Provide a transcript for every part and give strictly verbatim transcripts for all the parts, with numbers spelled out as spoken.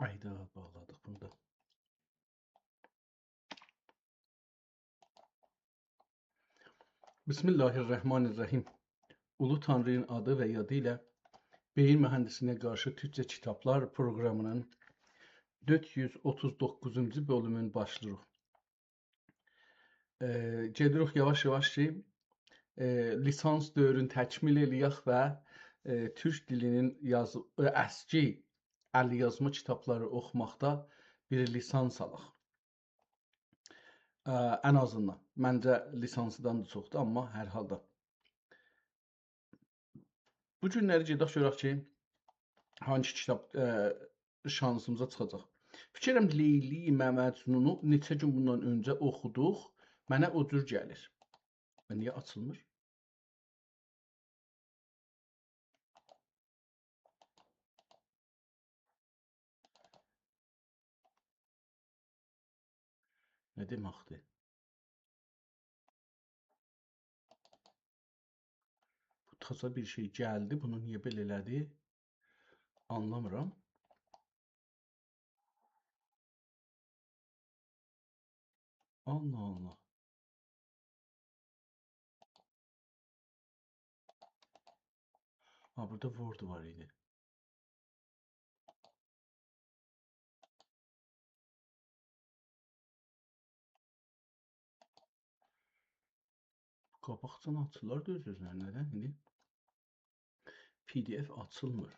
آی دا، باغلادیق بونو دا. بسم الله الرحمن الرحیم. اولو تانری‌نین آدی و یادی ایله بئیین موهندیسینه قارشی تورکجه کیتابلار پروقرامی‌نین دؤرد یوز اوتوز دوققوزونجو بؤلومون باشلاییریق. ائ، گئدیریک یاواش-یاواش کی، ائ، لیسانس دؤورون تکمیل ائله‌یک و، ائ، تورک دیلی‌نین یاز-، ائ، اسکی ال‌یازما کیتابلاری اوخوماقدا بیر لیسانس آلاق. ا، ان آزیندان. منجه لیسانسیدان دا چوخدور، آمما هر حالدا. بو گونلری گئدک گؤرک کی، هانسی کیتاب، ا، شانسیمیزا چیخاجاق. فیکر ائدیرم لیلی و مجنونو نئچه گون بوندان اؤنجه اوخودوق. منه او جور گلیر. و نییه آچیلمیر؟ نه دئمکدیر؟ بو تازا بیر شئی گلدی، بونو نییه بئله ائله‌دی؟ آنلامیرام. الله الله. ها، بورادا Word وار ایدی. قاباقجان آچیلاردی اؤز-اؤزونه، ندن ایندی؟ PDF آچیلمیر.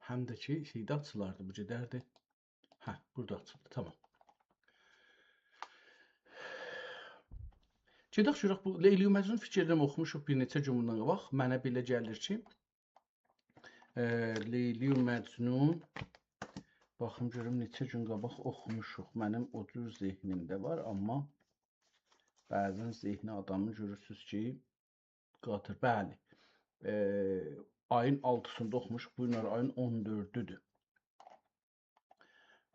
هم ده کی، شئیده آچیلاردی، بو گئدردی. هه، بورادا آچیلدی، تامام. گئدک گؤرک بو لیلی و مجنون، فیکر ائدیرم اوخوموشوق بیر نئچه گون بوندان قاباق. منه بئله گلیر کی، ائ، لیلی و مجنون، باخیم گؤروم نئچه گون قاباق اوخوموشوق. منیم او جور ذهنیمده وار، آمما بعضا ذهنی آدامین گؤرورسونوز کی، قاتیر، بلی. ائ، آیین آلتیسیندا اوخوموشوق، بو گونلری آیین اون دؤردودور.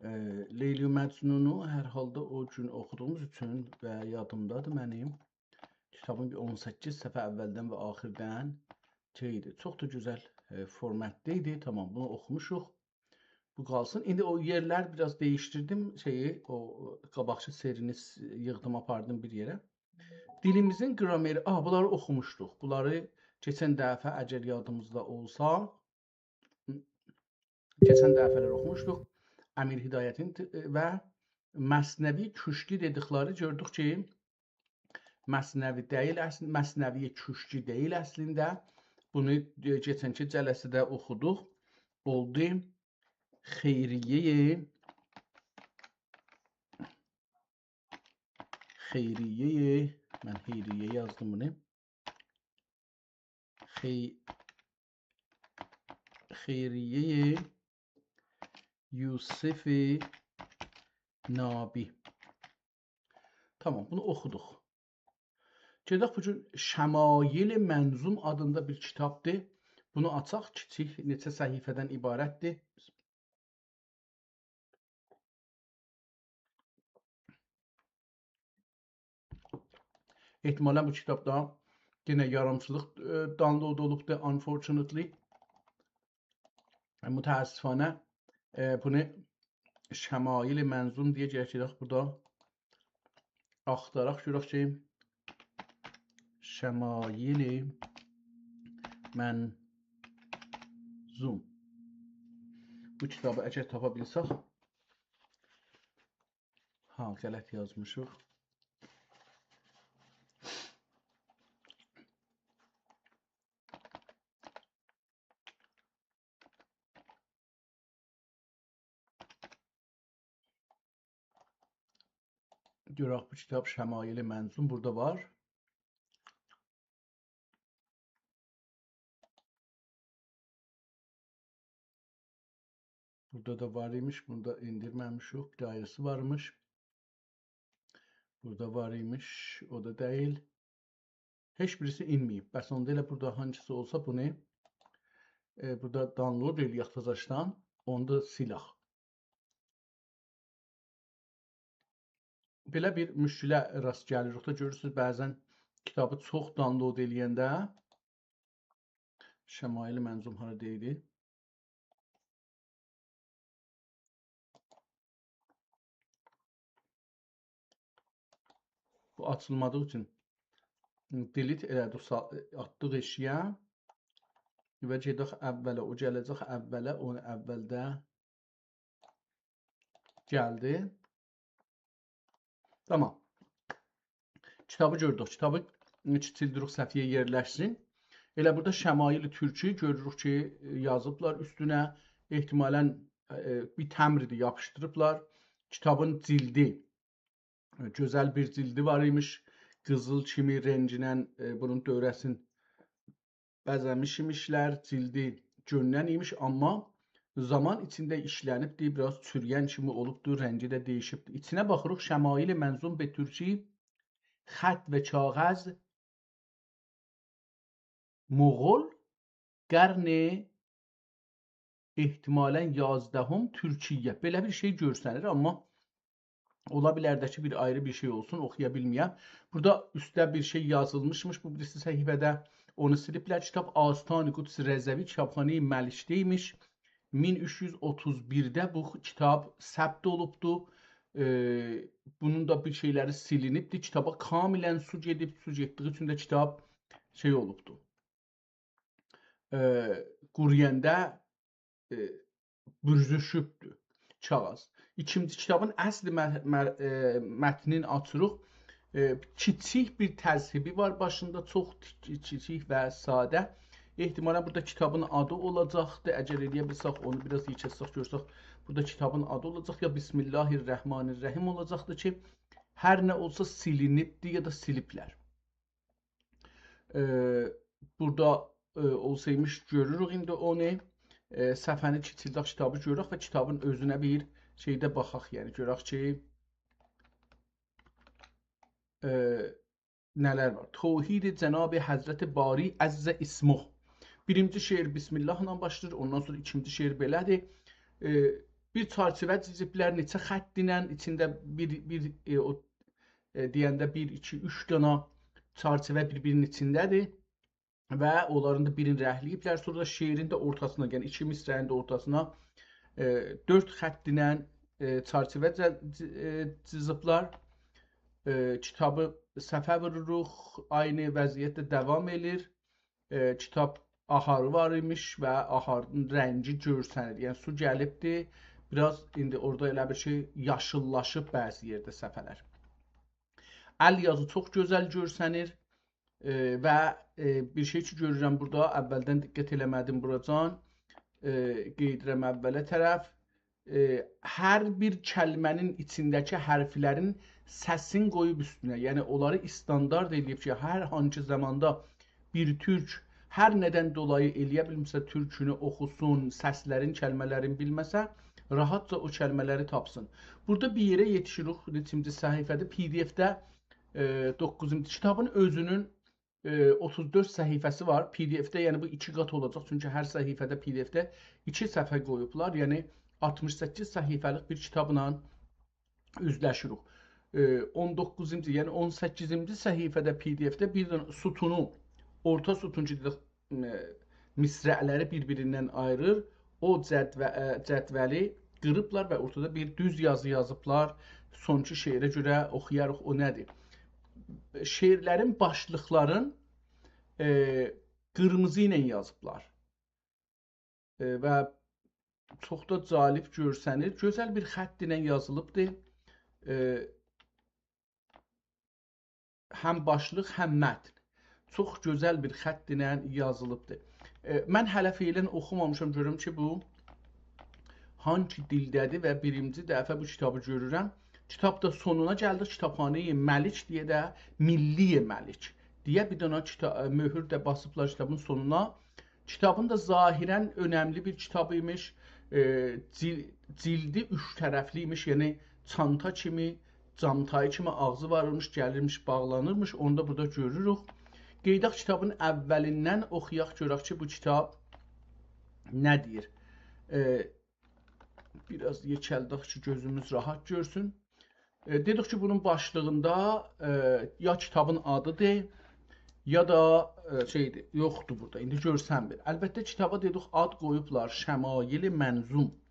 ائ، لیلی و مجنونو هر حالدا او گون اوخودوغوموز اوچون و یادیمدادیر منیم، کیتابین بیر اون سککیز صفحه اولدن و آخیردن شئی ایدی. چوخ دا گؤزل، ائ، فورماتدا ایدی. تامام، بونو اوخوموشوق. بو قالسین. ایندی او یئرلر بیر آز دییشدیردیم. شئیی، او قاباقکی سرینی س-، ییغدیم، آپاردیم بیر یئره. دیلیمیزین گرامری. آ، بونلاری اوخوموشدوق. بونلاری کئچن دفعه، اگر یادیمیزدا اولسا، کئچن دفعه‌لر اوخوموشدوق. امیر هدایتین ت-، و مثنوی کوشکی دئدیکلری، گؤردوک کی، مثنوی دئییل اصل-، مثنوی کوشکی دئییل اصلینده. بونو، ائ، کئچنکی جلسه‌ده اوخودوق. اولدو خیریه، خیریه، من خیریه یازدیم بونو. خی-، خیریه یوسف نابی. تامام، بونو اوخودوق. گئدک بو گون شمایل منظوم آدیندا بیر کیتابدیر. بونو آچاق، کیچیک، نئچه صفحه‌دن عبارتدیر. احتمالا بو کیتابدا یئنه یاریمچیلیق، ائ، download اولوبدور، unfortunately. متأسفانه، ائ، بونو شمایل منظوم دئیه گرک گئدک بورادا آختاراق گؤرک کی، شمایل منظوم. بو کیتابی اگر تاپا بیلسک، ها، غلط یازمیشیق. گؤرک بو کیتاب شمایل منظوم بورادا وار. بورادا دا وار ایمیش، بونو دا ائندیرمه‌میشیک. بیر آیریسی وارمیش. بورادا وار ایمیش، او دا دئییل. هئچ بیریسی ائنمه‌ییب. بس اوندا ائله بورادا هانسیسا اولسا بونو، ائ، بورادا download ائله‌یک تازاشدان، اونو دا سیلک. بئله بیر مشکله راست گلیریک دا، گؤرورسونوز، بعضا کیتابی چوخ download ائله‌ینده، شمایل منظوم هارا دئییردی؟ بو آچیلمادیغی اوچون delete ائله‌دیک، سا-، آتدیق ائشییه. و گئدک اوّله، او گله‌جک اوّله، اونو اوّلده گلدی. تامام. کیتابی گؤردوک. کیتابی کیچیلدیریک، صفحه‌یه یئرلشسین. ائله بورادا شمایل ترکی گؤروروک کی، یازیبلار اوستونه. احتمالاً، ائ، بیر تمبردیر، یاپیشدیریبلار. کیتابین جیلدی، ائ، گؤزل بیر جیلدی وار ایمیش. قیزیل کیمی رنگینن، ائ، بونون دؤوره‌سین بزه‌میش ایمیشلر، جیلدی گؤندن ایمیش، آمما زامان ایچینده ایشلنیبدی، بیر آز چوروین کیمی اولوبدو، رنگی ده دییشیبدی. ایچینه باخیریق، شمایل منظوم به ترکی، خط و کاغذ، مغول، قرن احتمالاً یازدهم ترکیه. بئله بیر شئی گؤرسنیر، آمما اولا بیلر ده کی، بیر آیری بیر شئی اولسون، اوخویا بیلمه‌یم. بورادا اوستده بیر شئی یازیلمیشمیش، بو بیریسی صفحه‌ده اونو سیلیبلر. کیتاب آستان قدس رضوی، کیتابخانه‌ی ملک‌ده ایمیش. مین اوچ یوز اوتوز بیرده بو کیتاب ثبت اولوبدو. ائ، بونون دا بیر شئیلری سیلینیبدی. کیتابا کاملاً سو گئدیب، سو گئتدیگی اوچون ده کیتاب شئی اولوبدو. ائ، قورویاندا، ائ، بوزوشوبدور کاغذ. ایکینجی کیتابین اصل مه-، مه-، ائ، متنین آچیریق. ائ، کیچیک بیر تذهیبی وار باشیندا، چوخ تی-، کیچیک و ساده. احتمالاً بورادا کیتابین آدی اولاجاقدیر. اگر ائلیه بیلسک، اونو بیر آز یئکلتسک، گؤرسک، بورادا کیتابین آدی اولاجاق، یا بسم الله الرحمن الرحیم اولاجاقدیر کی، هر نه اولسا سیلینیبدیر یا دا سیلیبلر. ائ، بورادا، ائ، اولسایمیش گؤروروک ایندی اونو. ائ، صفحه‌نی کیچیلدک، کیتابی گؤرک و کیتابین اؤزونه بیر شئیده باخاق، یعنی گؤرک کی، ائ، نه‌لر وار. توحید جناب حضرت باری عز اسمه. بیرینجی شعر بسم الله ایله باشلاییر، اوندان سونرا ایکینجی شعر بئله‌دیر. ائ، بیر چرچیوه جیزیبلر، نئچه خط ایله، ایچینده بیر، بیر، ائ، او، ائ، دئینده بیر، ایکی، اوچ دانا چرچیوه بیر-بیرینین ایچینده‌دیر و اونلارین دا بیرینی رنگله‌ییبلر. سونرا دا شعرین ده اورتاسینا، یعنی ایکی مصرعین ده اورتاسینا، ائ، دؤرد خط ایله، ائ، چرچیوه جه-، جی-، ائ، جیزیبلار. ائ، کیتابی صفحه ووروروق، عینی وضعیت ده داوام ائله‌ییر. ائ، کیتاب آهاری وار ایمیش و آهارین رنگی گؤرسنیر. یعنی سو گلیبدی، بیر آز ایندی اورادا ائله بیل کی، یاشیللاشیب بعضی یئرده صفحه‌لر. ال یازی چوخ گؤزل گؤرسنیر. ائ، و، ائ، بیر شئی کی گؤرورم بورادا، اوّلدن دقت ائله‌مه‌دیم بوراجان. ائ، قئییدیرم اوّله طرف. ائ، هر بیر کلمه‌نین ایچینده‌کی حرفلرین سسین قویوب اوستونه، یعنی اونلاری استاندارد ائله‌ییب کی، هر هانسی زاماندا بیر تورک هر نه‌دن دولایی ائلیه بیلمیرسه تورکونو اوخوسون، سسلرین، کلمه‌لرین بیلمه‌سه، راحتجا او کلمه‌لری تاپسین. بورادا بیر یئره یئتیشیریک، نئچینجی صفحه‌ده، پی‌دی‌اف‌ده، ائ، دوققوزونجو کیتابین اؤزونون، ائ، اوتوز دؤرد صفحه‌سی وار. پی‌دی‌اف‌ده، یعنی بو ایکی قات اولاجاق، چونکی هر صفحه‌ده پی‌دی‌اف‌ده ایکی صفحه قویوبلار، یعنی آلتمیش سککیز صفحه‌لیک بیر کیتابلا اوزلشیریک. ائ، اون دوققوزونجو، یعنی اون سککیزینجی صفحه‌ده پی‌دی‌اف‌ده بیر دنه ستونو، اورتا ستون کی، دئدیک، ائ، مصرع‌لری بیر-بیریندن آییریر. او جدو-، ائ، جدولی قیریبلار و اورتادا بیر دوز یازی یازیبلار. سونکی شعره گؤره اوخویاریق، او نه‌دیر؟ شعرلرین باشلیقلارین، ائ، قیرمیزی ایله یازیبلار. ائ، و چوخ دا جالب گؤرسنیر. گؤزل بیر خط ایله یازیلیبدیر. ائ، هم باشلیق، هم متن. چوخ گؤزل بیر خط ایله یازیلیبدیر. ائ، من هله فعلاً اوخومامیشام، گؤروم کی، بو هانگی دیلده‌دیر و بیرینجی دفعه بو کیتابی گؤرورم. کیتاب دا سونونا گلدیک، کیتابخانه‌ی ملک دئیه ده، ملی ملک دئیه بیر دنه کیتا-، مؤهور ده باسیبلار کیتابین سونونا. کیتابین دا ظاهراً اؤنملی بیر کیتاب ایمیش. ائ، جیل-، جیلدی اوچ طرفلی ایمیش، یعنی چانتا کیمی، چانتایی کیمی آغزی وار ایمیش، گلیرمیش، باغلانیرمیش. اونو دا بورادا گؤروروک. قئییداق کیتابین اوّلیندن اوخویاق، گؤرک کی، بو کیتاب نه دئییر. ائ، بیر آز یئکلدک کی، گؤزوموز راحت گؤرسون. ائ، دئدیک کی، بونون باشلیغیندا، ائ، یا کیتابین آدیدیر، یا دا، ائ، شئیدیر، یوخدور بورادا. ایندی گؤرسنمیر. البته، کیتابا دئدیک، آد قویوبلار، شمایل منظوم.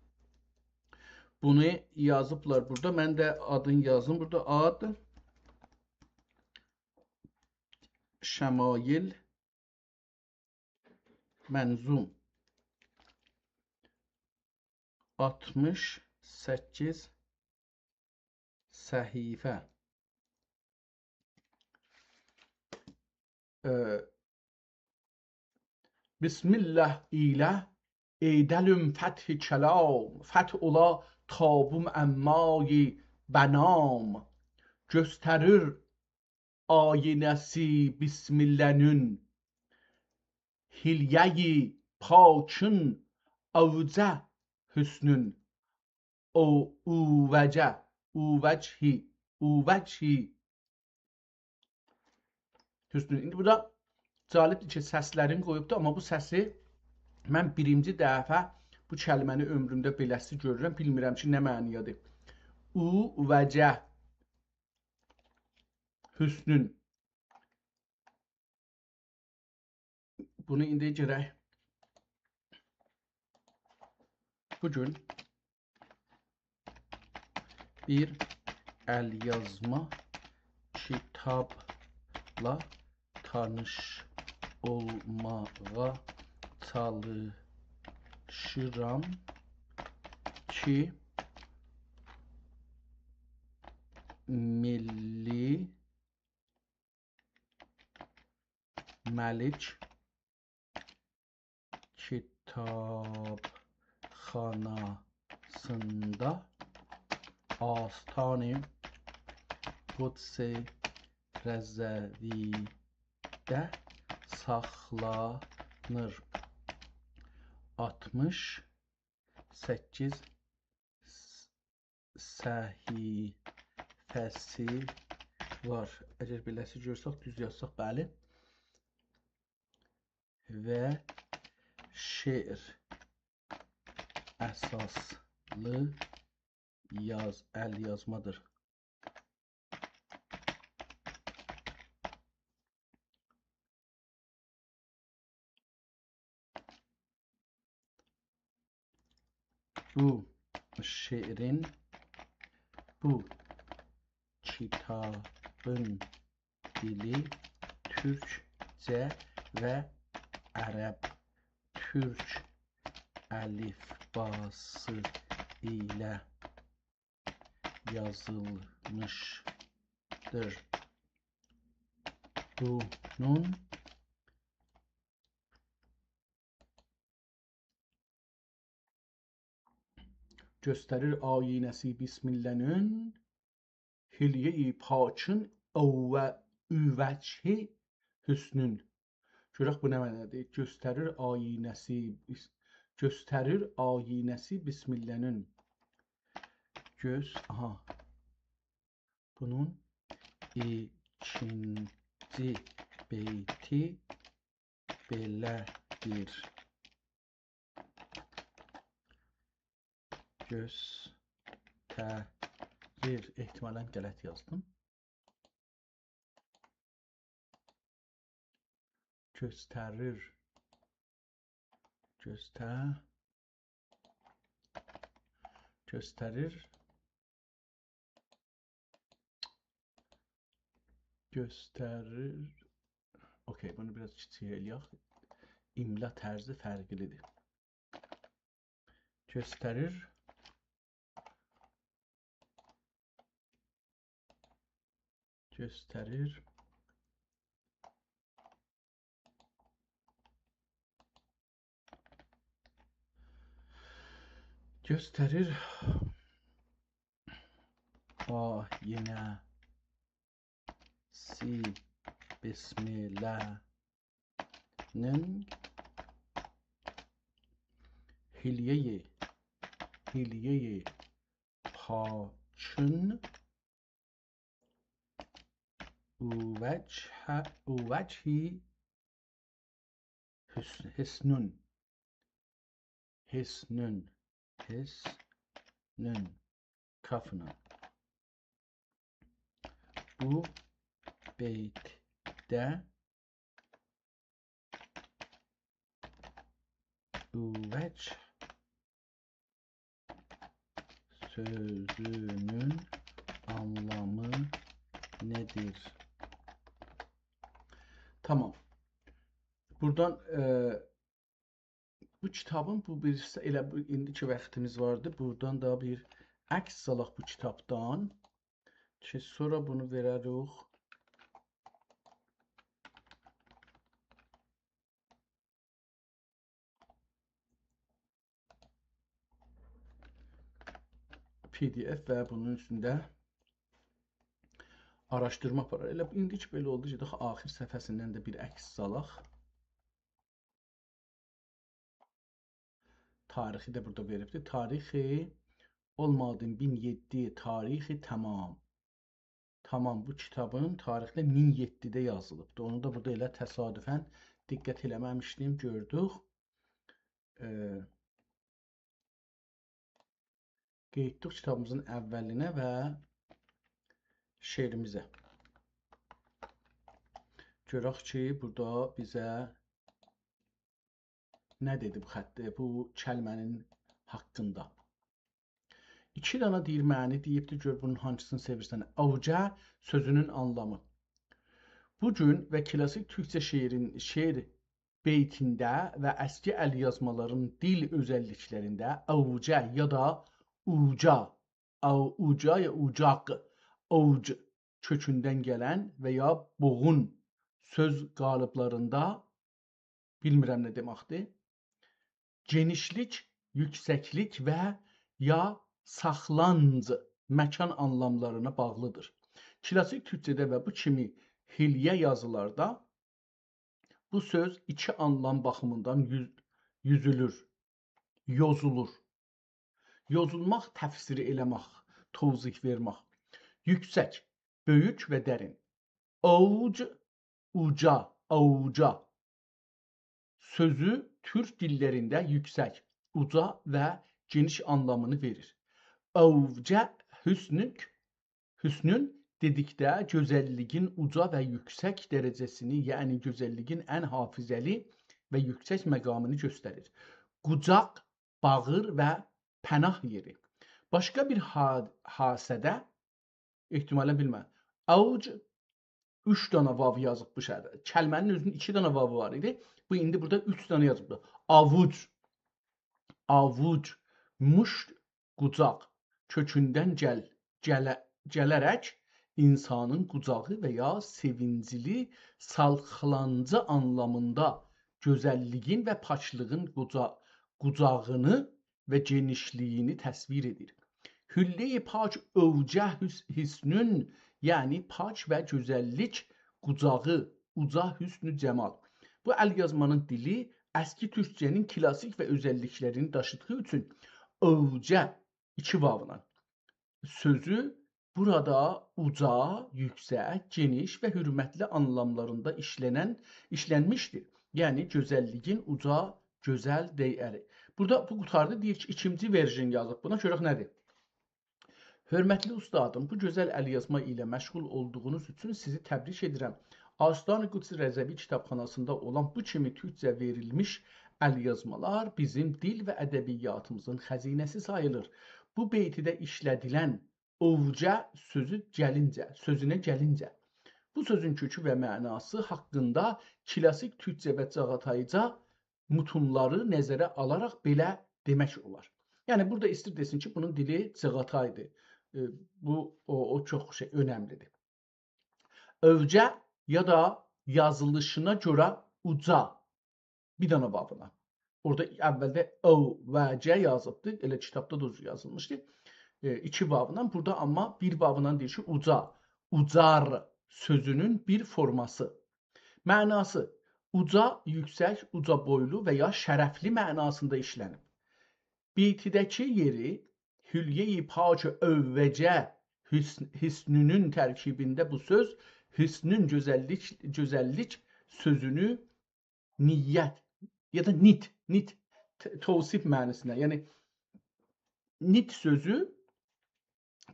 بونو یازیبلار بورادا. من ده آدین یازیم بورادا. آد، شمایل منظوم. آلتمیش سککیز صفحه. ائ، بسم الله ایله ائیده‌لیم فتح کلام، فتح اولا تابوم عمای بنام. گؤستریر آیینه‌سی بسم‌الله‌نین، حلیه‌ی پاکین اوجه حسنون. او، اوجه، اوجهی، اوجهی حسنون. ایندی بورادا جالبدیر کی، سسلرین قویوبدور، آمما بو سسی من بیرینجی دفعه بو کلمه‌نی عؤمرومده بئله‌سی گؤرورم. بیلمیرم کی، نه معنییادیر. اوجه حسنون. بونو ایندی گرک بو گون بیر ال‌یازما کیتابلا تانیش اولماغا چالیشیرام کی، میللی ملک کیتابخاناسیندا، آستان قدس رضوی‌ده ساخلانیر. آلتمیش سککیز صفحه‌سی وار. اگر بئله‌سی گؤرسک، دوز یازساق، بلی. و شعر اساسلی یاز-، ال‌یازمادیر. بو شعرین، بو کیتابین دیلی تورکجه و عرب تورک الیفباسی ایله یازیلمیشدیر. بونون گؤستریر آیینه‌سی بسم‌الله‌نین، حلیه‌ی پاکین اووه-، اووجهی حسنون. گؤرک بو نه معنادیر؟ گؤستریر آیینه‌سی، گؤستریر آیینه‌سی بسم‌الله‌نین. گؤز، آها. بونون ایکینجی بیتی بئله‌دیر. گؤستریر. احتمالاً غلط یازدیم. گؤستریر. گؤسته-، گؤستریر. گؤستریر. اوکی، بونو بیر آز کیچیک ائله‌یک. املا طرزی فرقلی‌دیر. گؤستریر. گؤستریر. گؤستریر. آیینه‌سی بسم‌الله‌نین، حلیه‌ی، حلیه‌ی پاکین اوجه-، اوجهی حسن-، حسنون. حسنون. حسنون. کافینان. بو بیتده اووج سؤزونون آنلامی نه‌دیر؟ تامام. بورادان، ائ، بو کیتابین بو بیر، ائله بو، ایندی کی واختیمیز واردی، بورادان دا بیر عکس سالاق بو کیتابدان کی، سونرا بونو وئرریک پی دی اف و بونون اوستونده آراشدیرما آپارار. ائله ایندی کی بئله اولدو کی، داها آخر صفحه‌سیندن ده بیر عکس سالاق. تاریخی ده بورادا وئریبدیر. تاریخی اولمادین مین یئددی، تاریخی تمام. تامام، بو کیتابین تاریخی ده مین یئددیده یازیلیبدیر. اونو دا بورادا ائله تصادفاً دقت ائله‌مه‌میشدیم، گؤردوک. ائ، قئییتدیک کیتابیمیزین اوّلینه و شعریمیزه. گؤرک کی، بورادا بیزه نه دئدی بو خط، بو کلمه‌نین حاقیندا. ایکی دانا دئییر معنی دئییبدی، گؤر بونون هانسینی سئویرسن. اوجه سؤزونون آنلامی. بو گون و کلاسیک تورکجه شعرین، شعر بیتینده و اسکی ال‌یازمالارین دیل اؤزللیکلرینده اوجه یا دا اوجا، او-، اوجا یا اوجاق، اوج کؤکوندن گلن و یا بوغون سؤز قالیبلاریندا، بیلمیرم نه دئمکدیر، گئنیشلیک، یوکسکلیک و یا ساخلانج، مکان آنلاملارینا باغلیدیر. کلاسیک تورکجه‌ده و بو کیمی حلیه یازیلاردا بو سؤز ایکی آنلام باخیمیندان یوز-، یوزولور، یوزولور. یوزولماق، تفسیر ائله‌مک، توضیح وئرمک. یوکسک، بؤیوک و درین. اوج، اوجا، اوجا. سؤزو تورک دیللرینده یوکسک، اوجا و گئنیش آنلامینی وئریر. اوجه حسنک، حسنون دئدیکده گؤزللیگین اوجا و یوکسک درجه‌سینی، یعنی گؤزللیگین ان حافظه‌لی و یوکسک مقامینی گؤستریر. قوجاق، باغیر و پناه یئری. باشقا بیر حا-، حاسه‌ده، احتمالاً بیلمه، اوج، اوچ دانا واو یازیب بو شعرده. کلمه‌نین اؤزونون ایکی دانا واوو وار ایدی. بو ایندی بورادا اوچ دانا یازیبدی. آووج، آووج، موشت، قوجاق کؤکوندن گل-، گله-، گله‌رک اینسانین قوجاغی و یا سئوینجلی سالخلانجی آنلامیندا گؤزللیگین و پاکلیغین قوجا-، قوجاغینی و گئنیشلیگینی تصویر ائدیر. حله‌ی پاک اوجه حس-، حسنون، یعنی پاک و گؤزللیک قوجاغی، اوجا حسن جمال. بو ال‌یازمانین دیلی اسکی تورکجه‌نین کلاسیک و اؤزللیکلرینی داشیدیغی اوچون اوجه ایکی واولا سؤزو بورادا اوجا، یوکسک، گئنیش و حؤرمتلی آنلاملاریندا ایشله‌نن، ایشلنمیشدیر. یعنی گؤزللیگین اوجا، گؤزل دئیری. بورادا بو قوتاردی، دئییر کی، ایکینجی وئرژن یازیب. بونا گؤرک نه‌دیر؟ حؤرمتلی اوستادیم، بو گؤزل ال‌یازما ایله مشغول اولدوغونوز اوچون سیزی تبریک ائدیرم. آستان قدس رضوی کیتابخاناسیندا اولان بو کیمی تورکجه وئریلمیش ال‌یازمالار بیزیم دیل و ادبیاتیمیزین خزینه‌سی ساییلیر. بو بیتیده ایشله‌دیلن اوجه سؤزو گلینجه، سؤزونه گلینجه، بو سؤزون کؤکو و معناسی حاقیندا کلاسیک تورکجه و چاغاتایجا متونلاری نظره آلاراق بئله دئمک اولار. یعنی، بورادا ایسته‌ییر دئسین کی، بونون دیلی چاغاتایدیر. ائ، بو، او، او چوخ شئی، اؤنملیدیر. اوجه یا دا یازیلیشینا گؤره اوجا، بیر دانا واولا. اورادا اوّلده او و ج یازیبدی، ائله کیتابدا دا اوجا یازیلمیشدی. ائ، ایکی واولا، بورادا آمما بیر واولا دئییر کی، اوجا، اوجار سؤزونون بیر فورماسی. معناسی، اوجا، یوکسک، اوجا بویلو و یا شرفلی معناسیندا ایشله‌نیب. بیتیده‌کی یئری، حلیه‌ی پاک اوجه حسن-، حسنونون ترکیبینده بو سؤز حسنون، گؤزللیک، گؤزللیک سؤزونو نیت یا دا نیت، نیت ت-، توصیف معنی‌سینده، یعنی نیت سؤزو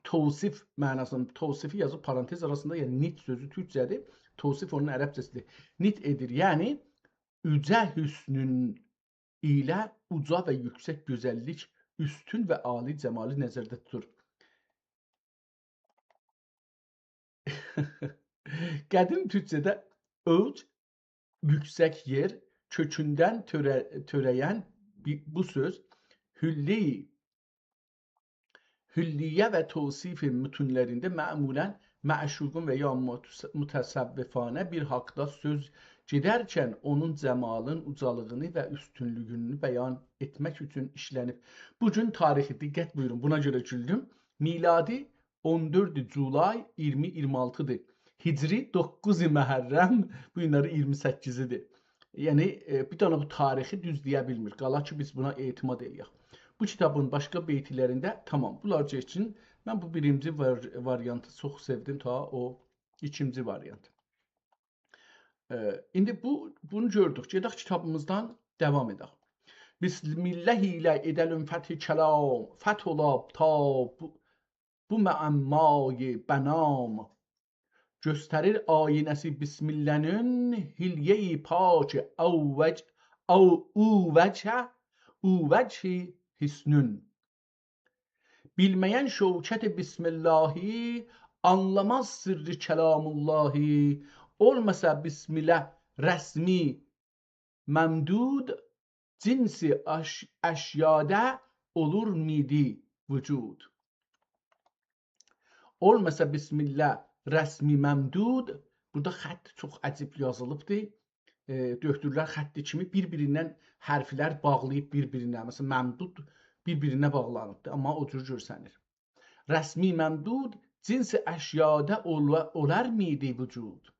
توصیف معناسیندا، توصیفی یازیب پارانتز آراسیندا، یعنی نیت سؤزو تورکجه‌دیر، توصیف اونون عربجه‌سیدیر. نیت ائدیر، یعنی اوجه حسنون ایله اوجا و یوکسک گؤزللیک، اوستون و عالی جمالی نظرده توتور. قدیم تورکجه‌ده اوج، یوکسک یئر، کؤکوندن تؤره-، تؤره‌ین بی-، بو سؤز حلی، حلیه و توصیف متونلرینده معمولاً معشوقون و یا متس-، متصوفانه بیر حاقدا سؤز گئدرکن اونون جمالین اوجالیغینی و اوستونلوگونو بیان ائتمک اوچون ایشله‌نیب. بو گون تاریخی، دقت بویورون، بونا گؤره گولدوم. میلادی اون دؤرد جولای اییرمی اییرمی آلتی‌دیر. هجری دوققوز محرم، بو گونلری اییرمی سککیزی‌دیر. یعنی، ائ، بیر دنه بو تاریخی دوز دئیه بیلمیر. قالا کی، بیز بونا اعتماد ائله‌یک. بو کیتابین باشقا بیتلرینده، تامام، بونلار کئچین. من بو بیرینجی وار-، واریانتی چوخ سئودیم، تا او ایکینجی واریانت. ائ، ایندی بو، بونو گؤردوک. گئدک کیتابیمیزدان داوام ائدک. بسم الله ایله ائده‌لیم فتح کلام، فتح اولا تا بو، بو معمای بنام. گؤستریر آینه‌سی بسم الله‌نین، حلیه‌ی پاک او وج-، او، او وجه، او وجه حسنون. بیلمه‌ین شوکت بسم اللهی، آنلاماز سرّ کلام اللهی. اولماسا بسم الله رسمی ممدود، جنس اش-، اشیادا اولور میدی وجود. اولماسا بسم الله رسمی ممدود، بورادا خط چوخ عجیب یازیلیبدی. ائ، دؤکتورلر خطی کیمی بیر-بیریندن حرفلر باغلاییب بیر-بیرینه. مثلا، ممدود بیر-بیرینه باغلانیبدی، آمما او جور گؤرسنیر. رسمی ممدود، جنس اشیادا اولا-، اولار میدی وجود؟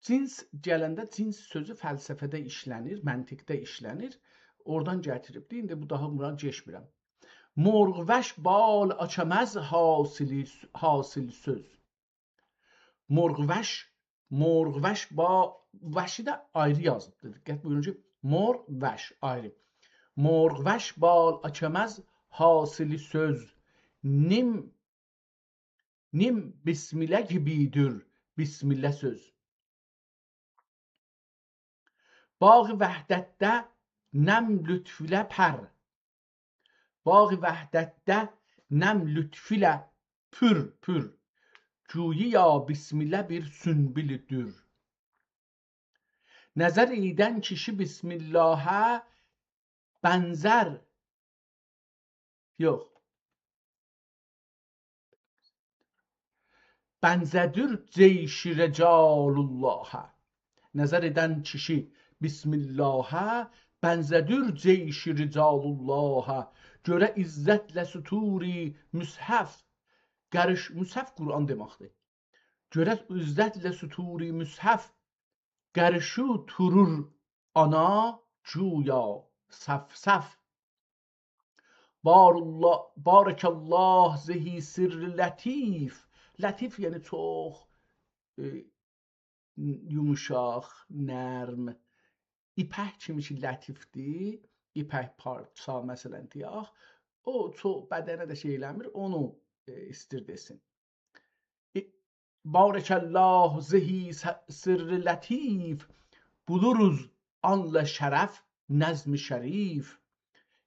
جنس گلنده، جنس سؤزو فلسفه‌ده ایشله‌نیر، منطقده ایشله‌نیر. اورادان گتیریبدی. ایندی بو داها بونا کئچمیرم. مرغ وش بال آچاماز حاصلی، حاصل سؤز. مرغ وش، مرغ وش با، وشی ده آیری یازیبدیر. دقت بویورون کی، مرغ وش آیری. مرغ وش بال آچاماز حاصل سؤز. نیم نیم بسمله کیمی‌دیر بسمله سؤز. باغ وحدتده نم لطف ایله پر. باغ وحدتده نم لطف ایله پور، پور. گویا بسمله بیر سنبل دور. نظر ایدن کیشی بسم اللهه بنزر، یوخ. بنزه‌دیر جیش رجال اللهه. نظر ایدن کیشی بسم اللهه، بنزه‌دیر جیش رجال اللهه. گؤره عزتله سطور مصحف قاریش، مصحف قرآن دئمکدیر. گؤره عزتله سطور مصحف قاریشی تورور آنا گویا صف صف. بار الله، بارک الله زهی سرّ لطیف. لطیف یعنی چوخ، ائ، یوموشاق، نرم. ایپک کیمی کی لطیفدیر، ایپک پارچا، مثلا، دئیک، او چوخ بدنه ده شئی ائله‌میر، اونو، ائ، ایستیر دئسین. ائ، بارک الله زهی س-، سرّ لطیف، بولوروز آنله شرف نظم شریف.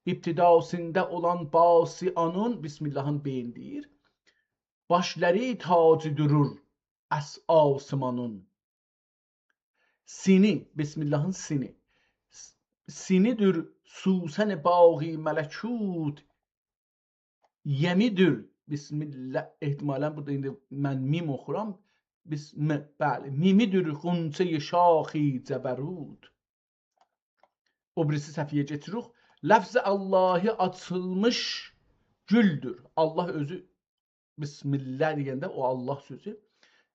ابتداسیندا اولان باسیانین، بسم اللهین بین دئییر، باشلاری تاجی دورور آس-، آسمانین. سینی، بسم اللهین سینی. س-، سینی‌دیر سوسن باغ ملکوت، یمی‌دیر، بسم الله، احتمالا بورادا ایندی من میم اوخورام، بسم، بلی، میمی‌دیر غنچه‌ی شاخ جبروت. او بیریسی صفحه‌یه کئچیریک. لفظ اللهی آچیلمیش گولدور. الله اؤزو بسم الله دئینده او الله سؤزو.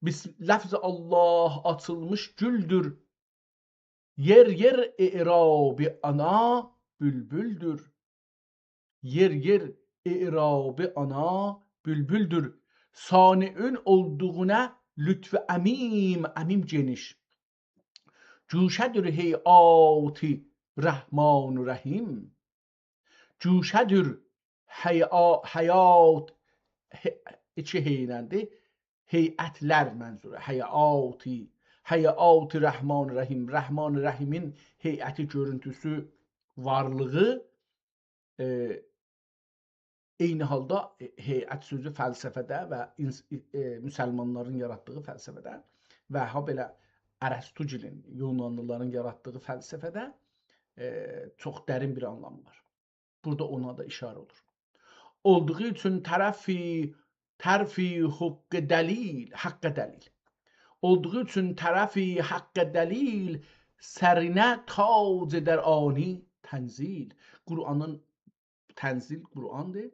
بس-، لفظ الله آچیلمیش گولدور. یئر یئر اعراب آنا بولبولدور. یئر یئر اعراب آنا بولبولدور. صانعین اولدوغونا لطف عمیم، عمیم گئنیش. گوشه‌دیر هیئات رحمان رحیم. گوشه‌دیر هیئا-، هیئات، هی-، ایکی هی ایلندیر. هیئتلر منظوره. هیئات هیئات رحمان رحیم، رحمان رحیمین هیئتی، گؤرونتوسو، وارلیغی، ائ، عینی حالدا، ائ، هیئت سؤزو فلسفه‌ده و اینس-، ائ، مسلمانلارین یاراتدیغی فلسفه‌ده و هابئله ارسطوگیلین، یونانلیلارین یاراتدیغی فلسفه‌ده، ائ، چوخ درین بیر آنلامی وار. بورادا اونا دا ایشاره اولور. اولدوغو اوچون طرفی، طرفی حق دلیل، حق دلیل. اولدوغو اوچون طرفی حق دلیل، سرینه تاج ائدر آنی تنزیل. قرآنین، تنزیل قرآندیر.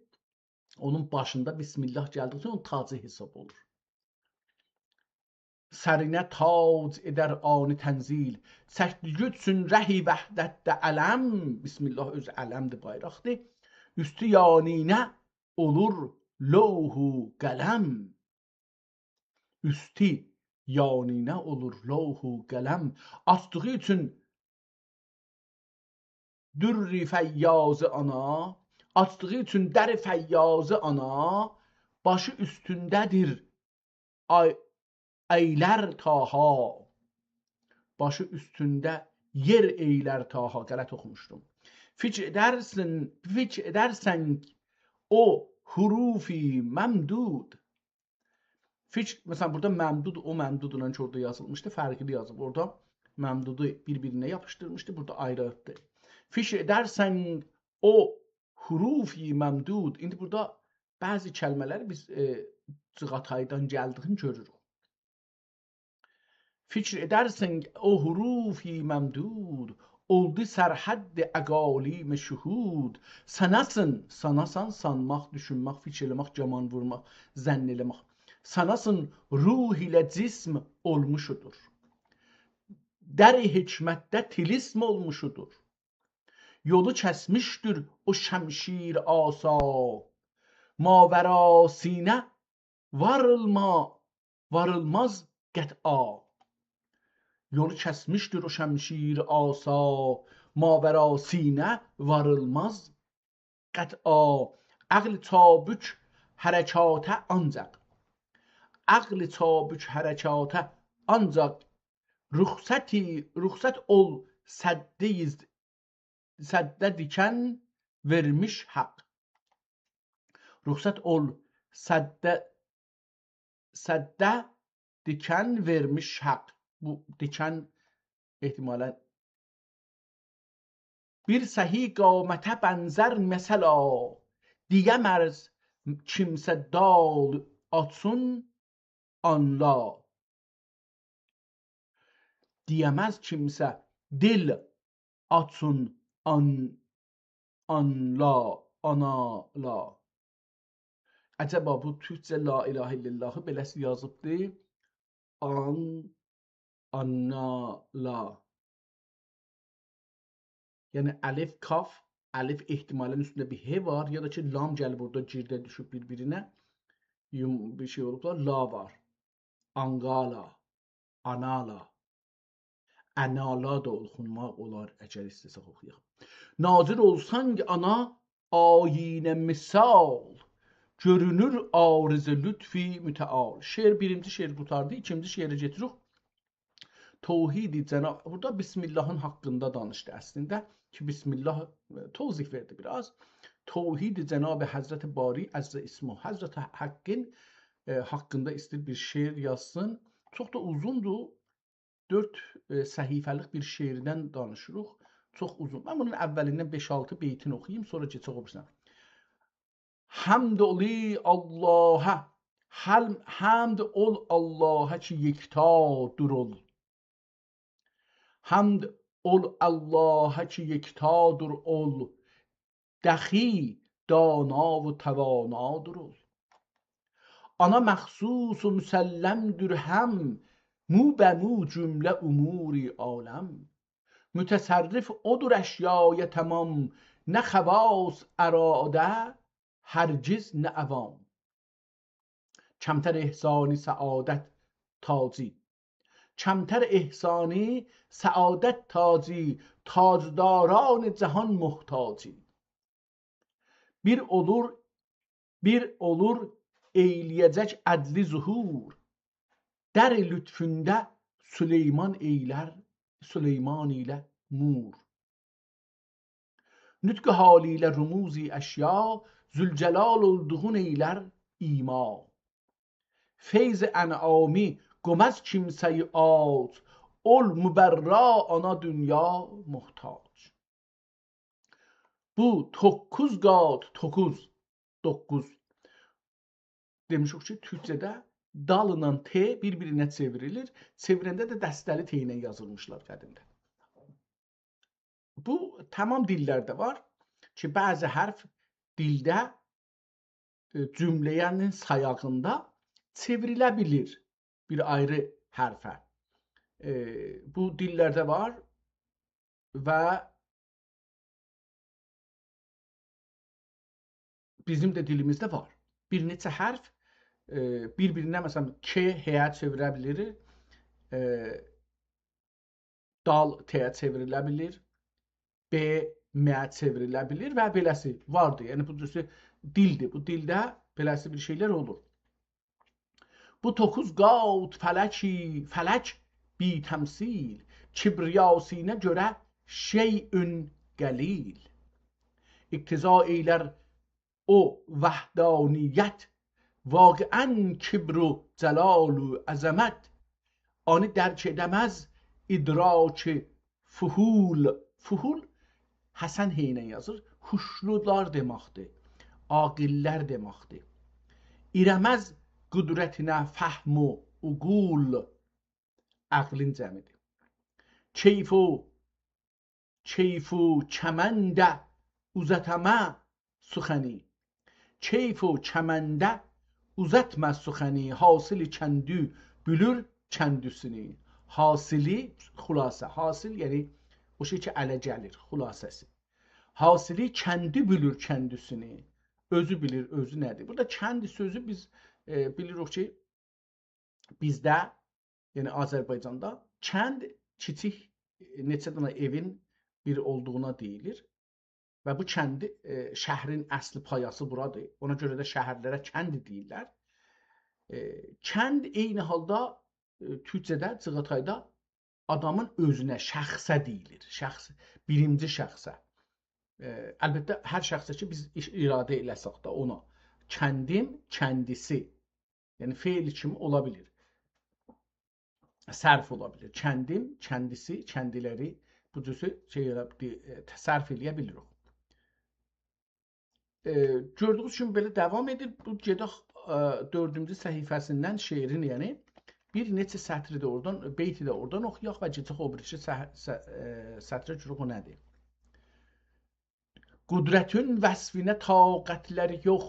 اونون باشیندا بسم الله گلدیگی اوچون اونون تاجی حساب اولور. سرینه تاج ائدر آنی تنزیل، چکدیگی اوچون ره وحدتده علم، بسم الله اؤزو علمدیر، بایراقدیر. اوستو یانینه اولور لوح و قلم. اوستو یانینه اولور لوح و قلم. آچدیغی اوچون در فیاضی آنا، آچدیغی اوچون در فیاضی آنا، باشی اوستونده‌دیر آی، ائیلر طاها. باشی اوستونده یئر ائیلر طاها. غلط اوخوموشدوم. فیکر ائدرسن، فیکر ائدرسن او حروفی ممدود. فیکر، مثلا، بورادا ممدود، او ممدودلا کی اورادا یازیلمیشدی، فرقلی یازیب. اورادا ممدودو بیر-بیرینه یاپیشدیرمیشدی، بورادا آیریتدی. فیکر ائدرسن او حروفی ممدود. ایندی بورادا بعضی کلمه‌لری بیز، ائ، جیغاتایدان گلدیگینی گؤروروک. فیکر ائدرسن او حروفی ممدود، اولدو سرحد اقالیم شهود. ساناسین، ساناسان، سانماق، دوشونمک، فیکیر ائله‌مک، گمان وورماق، ظن ائله‌مک. ساناسین روح ایله جسم اولموشودور، در حکمتده طلسم اولموشودور. یولو کسمیشدیر او شمشیر آسا، ماوراسینه واریلما-، واریلماز قطعا. یولو کسمیشدیر او شمشیر آسا، ماوراسینه واریلماز قطعا. عقل چابک حرکاته آنجاق، عقل چابک حرکاته آنجاق، رخصتی، رخصت اول سدّه‌ییز، سدّه دیکن وئرمیش حق. رخصت اول سدّه، سدّه دیکن وئرمیش حق. بو دیکن احتمالا بیر سهی قامته بنزر مثلا، دییه‌مز کیمسه دال آچون آنلا. دییه‌مز کیمسه دال آچون آن-، آنلا، آنالا. عجبا بو تورکجه لا اله الا اللهی بئله‌سی یازیبدی؟ آن، آنالا. یعنی الف، کاف، الف احتمالا اوستونده بیر ه وار، یا دا کی لام گلیب اورادا گیرده دوشوب بیر-بیرینه. یوم-، بیر شئی اولوب دا، لا وار. آنقالا، آنالا. انالا دا اوخونماق اولار، اگر ایسته‌سک اوخویاق. ناظر اولسان آنا آیینه مثال، گؤرونور عارض لطف متعال. شعر، بیرینجی شعر قوتاردی، ایکینجی شعره گئدیریک. توحید جناب، بورادا بسم اللهین حاقیندا دانیشدی اصلینده کی، بسم الله، ائ، توضیح وئردی بیر آز. توحید جناب حضرت باری عز اسمه، حضرت حقین، ائ، حاقیندا ایسته‌ییر بیر شعر یازسین. چوخ دا اوزوندور، دؤرد، ائ، صفحه‌لیک بیر شعردن دانیشیریق. چوخ اوزون. من بونون اوّلیندن بئش-آلتی بیتینی اوخویوم، سونرا کئچک او بیریسینه. حمد اولی اللهه، حل-، حمد اول اللهه کی یکتادور اول. حمد اول اللهه کی یکتادور اول، دخی دانا و توانادور اول. آنا مخصوص و مسلم‌دور هم، مو به مو جمله امور عالم. متصرف اودور اشیای تمام، نه خواص اراده، هرگز نه عوام. کمتر احسانی سعادت تاجی، کمتر احسانی سعادت تاجی، تاجداران جهان محتاجی. بیر اولور، بیر اولور ائیله‌یه‌جک عدلی ظهور، در لطفونده سلیمان ائیلر، سلیمان ایله مور. نطق حال ایله رموز اشیا، ذوالجلال اولدوغون ائیلر ایما. فیض انعامی قوماز کیمسه‌یی آج، اول مبرا آنا دونیا محتاج. بو توققوز قات، توققوز، دوققوز. دئمیشیک کی، تورکجه‌ده دال ایله ت بیر-بیرینه چئوریلیر. چئویرنده ده دسته‌لی ت ایله یازیلمیشلار قدیمده. بو تمام دیللرده وار کی، بعضی حرف دیلده، ائ، جمله‌نین سایاغیندا چئوریله بیلیر بیر آیری حرفه. ائ، بو دیللرده وار و بیزیم ده دیلیمیزده وار. بیر نئچه حرف، ائ، بیر-بیرینه، مثلا، ک ه‌یه چئویره بیلیر، ائ، دال ت‌یه چئوریله بیلیر، ب م‌یه چئوریله بیلیر و بئله‌سی واردیر. یعنی، بو جورسو دیلدیر. بو دیلده بئله‌سی بیر شئیلر اولور. بو توققوز قات فلکی، فلک بی‌تمثیل، کبریاسینه گؤره شیء قلیل. اقتضا ائیلر او وحدانیت، واقعاً کبر و جلال و عظمت. آنی درک ائده‌مز ادراک فحول. فحول، حسن هئینن یازیر، هوشلولار دئمکدیر، عاقل‌لر دئمکدیر. ایره‌مز قدرتینه فهم و عقول، عقلین جمعی‌دیر. کیف و، کیف و کمنده اوزاتما سخنی. کیف و کمنده اوزاتما سخنی، حاصل کندی بیلیر کندی‌سینی. حاصلی، خلاصه. حاصل، یعنی او شئی کی، اله گلیر، خلاصه‌سی. حاصل کندی بیلیر کندی‌سینی. اؤزو بیلیر، اؤزو نه‌دیر. بورادا کند سؤزو بیز، ائ، بیلیریک کی، بیزده، یعنی آذربایجاندا کند کیچیک، ائ، نئچه دنه ائوین بیر اولدوغونا دئییلیر. و بو کندی، ائ، شهرین اصلی پایاسی بورادیر. اونا گؤره ده شهرلره کند دئییرلر. ائ، کند عینی حالدا، ائ، تورکجه‌ده، جیغاتایدا آدامین اؤزونه، شخصه دئییلیر. شخص، بیرینجی شخصه. ائ، البته، هر شخصه کی، بیز ایش-، اراده ائله‌سک ده اونا. کندیم، کندی‌سی. یعنی، فعل کیمی اولا بیلیر. صرف اولا بیلیر. کندیم، کندی‌سی، کندی‌لری بو جورسو شئی ائله بی-، ائ، صرف ائله‌یه بیلیریک. ائ، گؤردویونوز کیمی بئله داوام ائدیر. بو گئدک، ائ، دؤردونجو صفحه‌سیندن شعرین، یعنی بیر نئچه سطری ده اورادان، بیتی ده اورادان اوخویاق و گئدک او بیریسی سه-، سه-، ائ، سطره گؤرک او نه‌دیر. قدرتین وصفینه طاقتلری یوخ،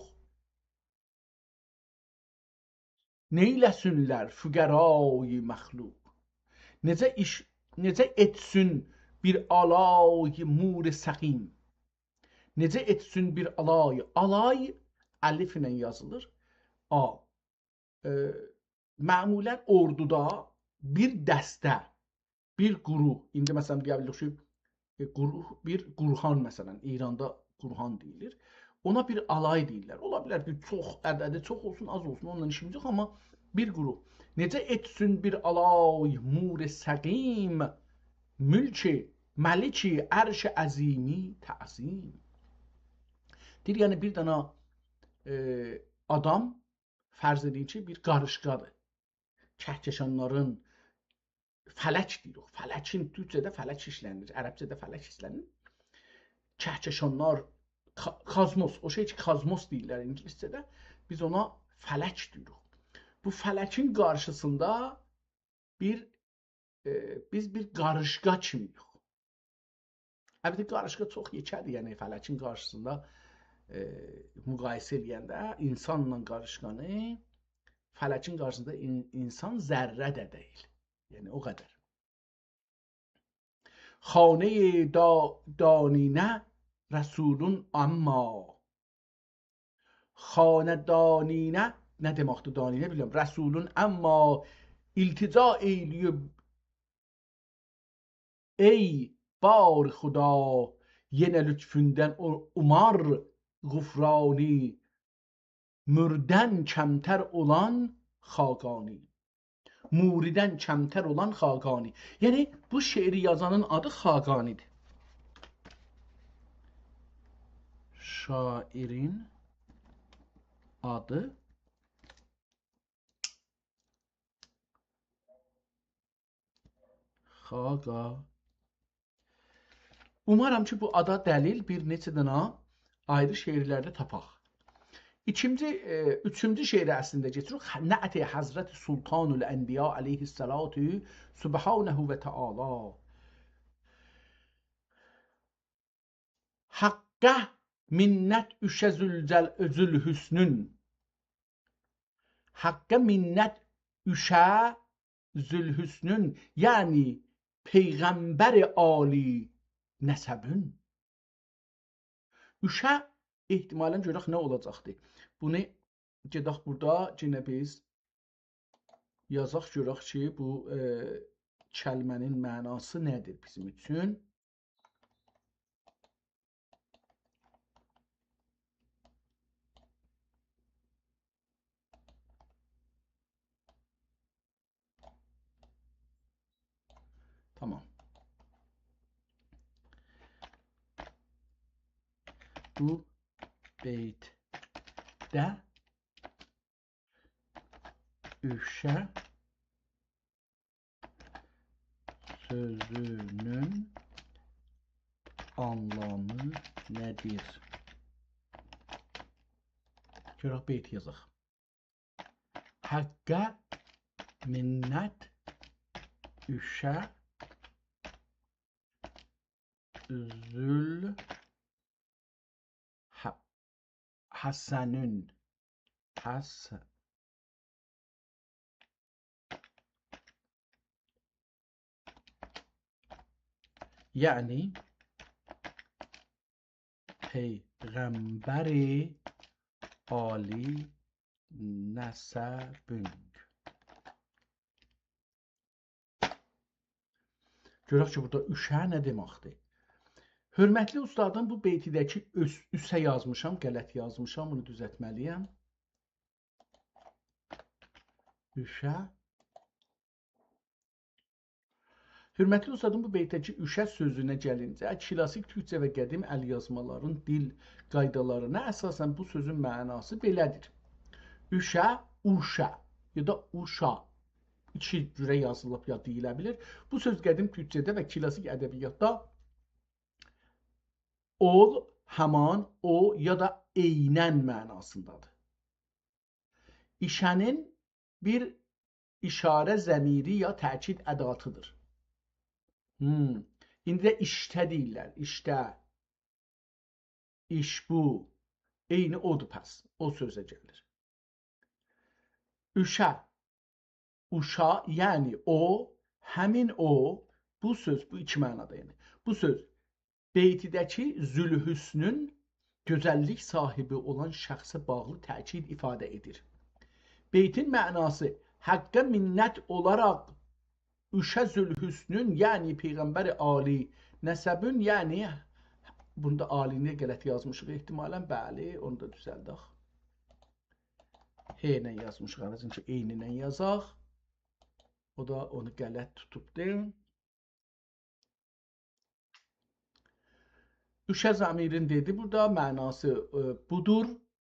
نئیله‌سینلر فقرای مخلوق؟ نئجه ایش، نئجه ائتسین بیر آلای مور سقیم؟ نئجه ائتسین بیر آلای؟ آلای الف ایله یازیلیر. آ. ائ، معمولاً اوردودا بیر دسته، بیر گروه، ایندی مثلاً دئیه بیلیریک کی، ائ، گروه، بیر گروهان، مثلاً، ایراندا گروهان دئییلیر. اونا بیر آلای دئییرلر. اولا بیلر بیر چوخ، عددی چوخ اولسون، آز اولسون، اوننان ایشیمیز یوخ، آمما بیر گروه. نئجه ائتسین بیر آلای مور سقیم، ملک ملک عرش عظیمی تعظیم. دئییر، یعنی بیر دنه، ائ، آدام، فرض ائدین کی، بیر قاریشقادیر. کهکشانلارین، فلک دئییریک. فلکین، تورکجه‌ده فلک ایشله‌نیر، عربجه‌ده فلک ایشله‌نیر. کهکشانلار، کا-، کازموس، او شئی کی، کازموس دئییرلر اینگیلیسجه‌ده. بیز اونا فلک دئییریک. بو فلکین قارشیسیندا بیر، ائ، بیز بیر قاریشقا کیمی‌ییک. البته، قاریشقا چوخ یئکه‌دیر، یعنی فلکین قارشیسیندا، ائ، مقایسه ائله‌ینده اینسانلا قاریشقانی، فلکین قارشیسیندا این-، اینسان ذره ده دئییل. یعنی، او قدر. خانهٔ دا-، دانینه رسولون اما. خانه دانینه، نه دئمکدیر دانینه، بیلمیرم. رسولون اما التجا ائیله‌ییب، ای بار خدا، یئنه لطفوندن او-، اومار غفرانی، مردن کمتر اولان خاقانی. موری‌دن کمتر اولان خاقانی. یعنی، بو شعری یازانین آدی خاقانی‌دیر. شاعرین آدی خاقا. اومارام کی، بو آدا دلیل بیر نئچه دنه آیری شعرلرده تاپاق. ایکینجی، ائ، اوچونجو شعره اصلینده کئچیریک. نعت حضرت سلطان الانبیاء علیه الصلاة سبحانه و تعالی. حقه منت اوشه ذوالجل-، ذوالحسنون. حقه منت اوشه ذوالحسنون، یعنی پیغمبر عالی نسبون. اوشه احتمالاً گؤرک نه اولاجاقدی. بونو گئدک بورادا یئنه بیز یازاق، گؤرک کی، بو، ائ، کلمه‌نین معناسی نه‌دیر بیزیم اوچون. تامام. بو بیتده اوشه سؤزونون آنلامی نه‌دیر؟ گؤرک بیت یازاق. حقه منت اوشه ذوال ح-، حسنون. حس-، یعنی پیغمبر عالی نسبون. گؤرک کی، بورادا اوشه نه دئمکدیر؟ حؤرمتلی اوستادیم، بو بیتی‌ده‌کی اوس-، اوسه یازمیشام، غلط یازمیشام، بونو دوزلتمه‌لی‌یم. اوشه. حؤرمتلی اوستادیم، بو بیتده‌کی اوشه سؤزونه گلینجه، کلاسیک تورکجه و قدیم ال‌یازمالارین دیل قایدالارینا اساساً بو سؤزون معناسی بئله‌دیر. اوشه، اوشه، یا دا اوشا. ایکی جوره یازیلیب یا دئییله بیلیر. بو سؤز قدیم تورکجه‌ده و کلاسیک ادبیاتدا اول، همان، او یا دا عیناً معناسیندادیر. ایشه‌نین بیر اشاره ضمیری یا تأکید اداتیدیر. هوم. ایندی ده ایشته دئییرلر. ایشته. ایشبو. عینی اودور پس. او سؤزه گلیر. اوشه. اوشا، یعنی او، همین او، بو سؤز، بو ایکی معنادا یعنی. بو سؤز بیتی‌ده‌کی ذوالحسنون گؤزللیک صاحیبی اولان شخصه باغلی تأکید ایفاده ائدیر. بیتین معناسی، حقه منت اولاراق اوشه ذوالحسنون، یعنی پیغمبر عالی نسبون، یعنی بوندا عالی‌نی غلط یازمیشیق احتمالاً، بلی، اونو دا دوزلدک. ه ایله یازمیشیق، عوضین کی، عینینن یازاق. او دا اونو غلط توتوبدور. اوشه ضمیرین دئدی بورادا، معناسی، ائ، بودور،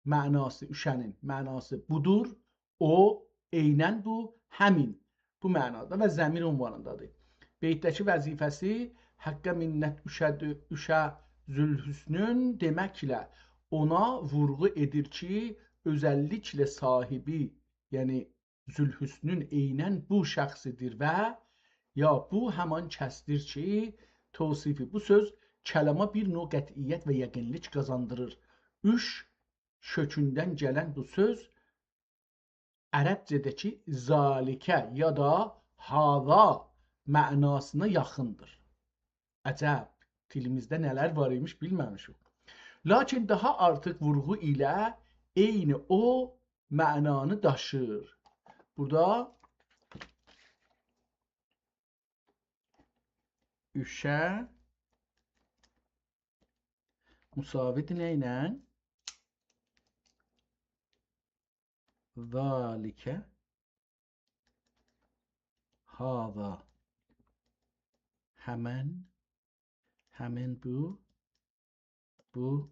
معناسی، اوشه‌نین معناسی بودور، او، عیناً بو، همین، بو معنادا و ضمیر عنوانیندادیر. بیتده‌کی وظیفه‌سی حقه منت اوشه‌دی-، اوشه ذوالحسنون دئمکله اونا وورغو ائدیر کی، اؤزللیکله صاحیبی، یعنی ذوالحسنون عیناً بو شخصیدیر و یا بو همان کسدیر کی، توصیفی بو سؤز کلاما بیر نوع قطعیت و یقینلیک قازاندیریر. اوش کؤکوندن گلن بو سؤز عربجه‌ده‌کی ذالکه یا دا هذا معناسینا یاخیندیر. عجب، دیلیمیزده نه‌لر وار ایمیش، بیلمه‌میشیک. لاکین داها آرتیق وورغو ایله عینی او معنانی داشیر. بورادا اوشه مساوی‌دیر نه ایله؟ ذالکه هذا. همن، همن بو، بو،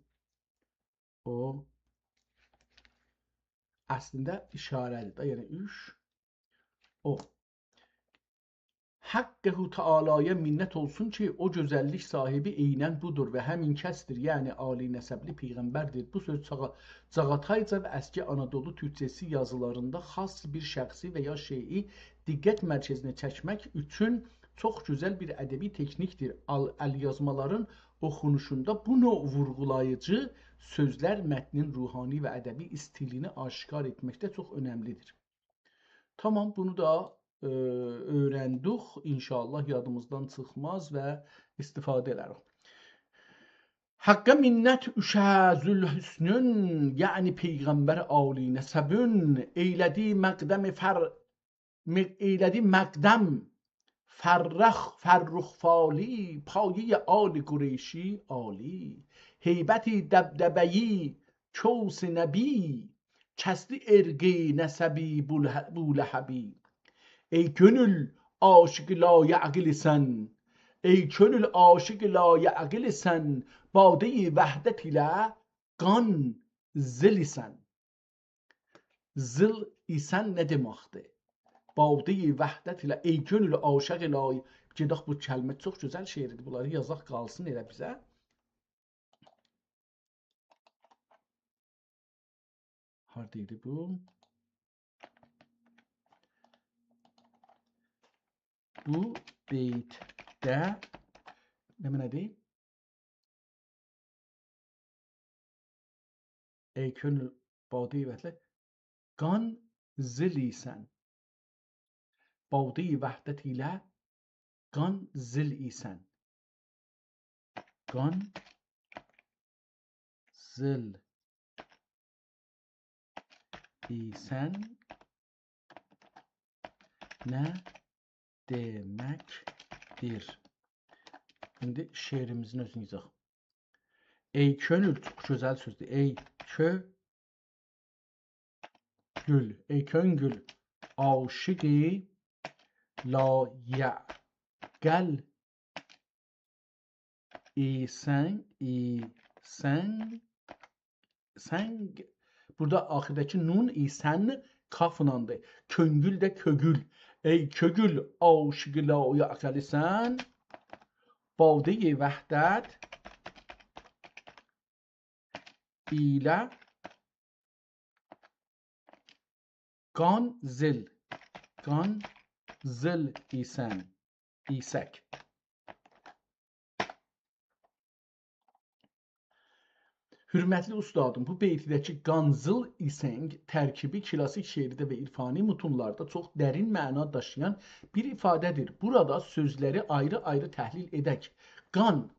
او. اصلینده اشاره‌دیر ده، یعنی اوچ، او. حقه تعالی‌یا منت اولسون کی، او گؤزللیک صاحیبی عیناً بودور و همین کسدیر، یعنی عالی‌نسبلی پیغمبردیر. بو سؤز چاغا-، چاغاتایجا و اسکی آنادولو تورکجه‌سی یازیلاریندا خاص بیر شخصی و یا شئیی دقت مرکزینه چکمک اوچون چوخ گؤزل بیر ادبی تکنیکدیر. آل-، ال‌یازمالارین اوخونوشوندا بو نوع وورغولاییجی سؤزلر متنین روحانی و ادبی استیلینی آشکار ائتمکده چوخ اؤنملیدیر. تامام، بونو دا، ائ، اؤیرندیک. انشاءالله یادیمیزدان چیخماز و استفاده ائلریک. حقه منت اوشه ذوالحسنون، یعنی پیغمبر عالی‌نسبون، ائیله‌دی مقدم فر-، م-، ائیله‌دی مقدم فرخ، فرخ فالی، پایهٔ آل قریشی عالی. هیبتی دبدبه‌ای کوس نبی، کسدی عرقی نسبی بول-، بولهبی. ای کؤنول عاشق لایعقل ایسن، ای کؤنول عاشق لایعقل ایسن، بادهٔ وحدت ایله قان زل ایسن. زل ایسن نه دئمکدیر؟ بادهٔ وحدت ایله، ای کؤنول عاشق لای-، گئدک، بو کلمه چوخ گؤزل شعردیر. بونلاری یازاق، قالسین ائله بیزه. هاردا ایدی بو؟ بو بیتده نمنه‌دیر؟ ای کؤنول بادهٔ وحدت، قان زل ایسن. بادهٔ وحدت ایله قان زل ایسن. قان زل ایسن نه دئمکدیر؟ ایندی شعریمیزین اؤزونو یازاق. ای کؤنول، چوخ گؤزل سؤزدور. ای کؤ-، گول، ای کؤنگول عاشق لایعقل ایسن، ایسن، سنگ. بورادا آخیرداکی نون ایسن کافلاندی. کؤنگول ده کؤگول. ای کؤگول عاشق لایعقل ایسن، بادهٔ وحدت ایله قان زل، قان زل ایسن، ایسک. حؤرمتلی اوستادیم، بو بیتده‌کی قان زل ایسنگ ترکیبی کلاسیک شعرده و عرفانی متونلاردا چوخ درین معنا داشییان بیر ایفاده‌دیر. بورادا سؤزلری آیری-آیری تحلیل ائدک. قان،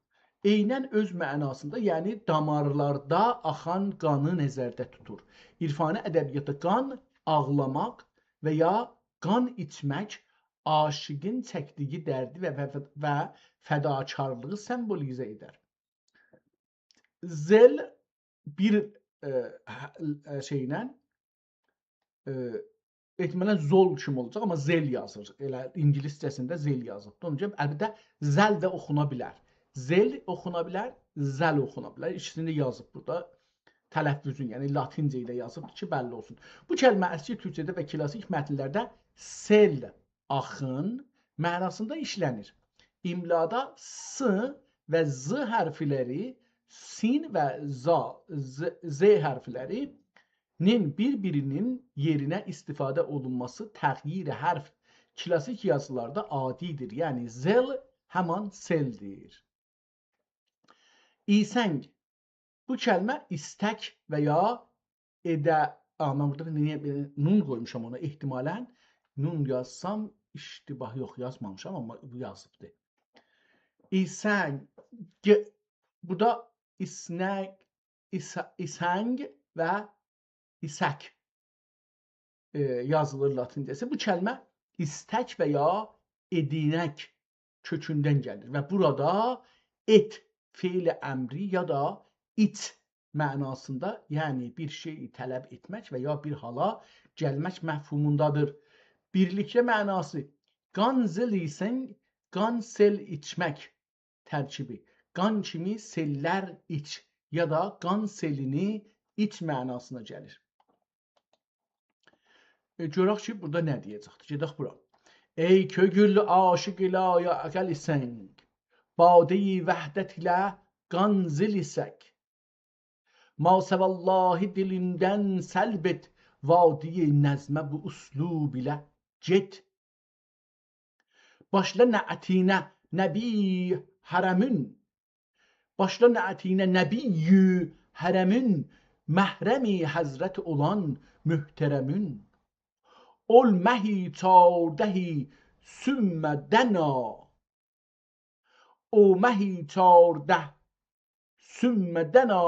عیناً اؤز معناسیندا، یعنی دامارلاردا آخان قانی نظرده توتور. عرفانی ادبیاتدا قان، آغلاماق و یا قان ایچمک، عاشقین چکدیگی دردی و، و، و فداکارلیغی سمبولیزه ائدر. زل بیر، ائ، هه-، ائ، شئیله، ائ، احتمالاً زول کیمی اولاجاق، آمما زل یازیر. ائله اینگیلیسجه‌سینده زل یازیبدیر. اونا گؤره، البته، زل ده اوخونا بیلر. زل اوخونا بیلر، زل اوخونا بیلر. ایکیسینی ده یازیب بورادا. تلفظون، یعنی لاتینجه ایله یازیبدیر کی، بللی اولسون. بو کلمه اسکی تورکجه‌ده و کلاسیک متنلرده سئل، آخین معناسیندا ایشله‌نیر. املادا س و ز حرفلری، سین و زا، ز، ز حرفلری نین بیر-بیرینین یئرینه استفاده اولونماسی، تغییر حرف، کلاسیک یازیلاردا عادی‌دیر. یعنی زل همان سئلدیر. ایسنگ. بو کلمه ایستک و یا ائده، آ، من بورادا نییه بئله نون قویموشام اونا؟ احتمالاً نون یازسام اشتباه، یوخ، یازمامیشام، آمما بو یازیبدی. ایسنگ، بورادا ایسنک، ایس-، ایسنگ و ایسک، ائ، یازیلیر لاتینجه‌سی. بو کلمه ایستک و یا ائدینک کؤکوندن گلیر و بورادا ائت فعل امری یا دا ایچ معناسیندا، یعنی بیر شئیی طلب ائتمک و یا بیر حالا گلمک مفهوموندادیر. بیرلیکده معناسی: قان زیل ایسنگ، قان سئل ایچمک ترکیبی. قان کیمی سئللر ایچ، یا دا قان سئلینی ایچ معناسینا گلیر. ائ، گؤرک کی، بورادا نه دئیه‌جکدیر. گئدک بورا. ای کؤنول عاشق لایعقل ایسنگ، باده‌ی وحدت ایله قان زیل ایسک، ماسوی اللهی دیلیندن سلب ائت، وادی نظمه بو اسلوب ایله گئت. باشلا نعتینه نبی حرمین، باشلا نعتینه نبی حرمین، محرم حضرت اولان محترمین. اول مه چهارده ثم دنا، او مه چهارده ثم دنا،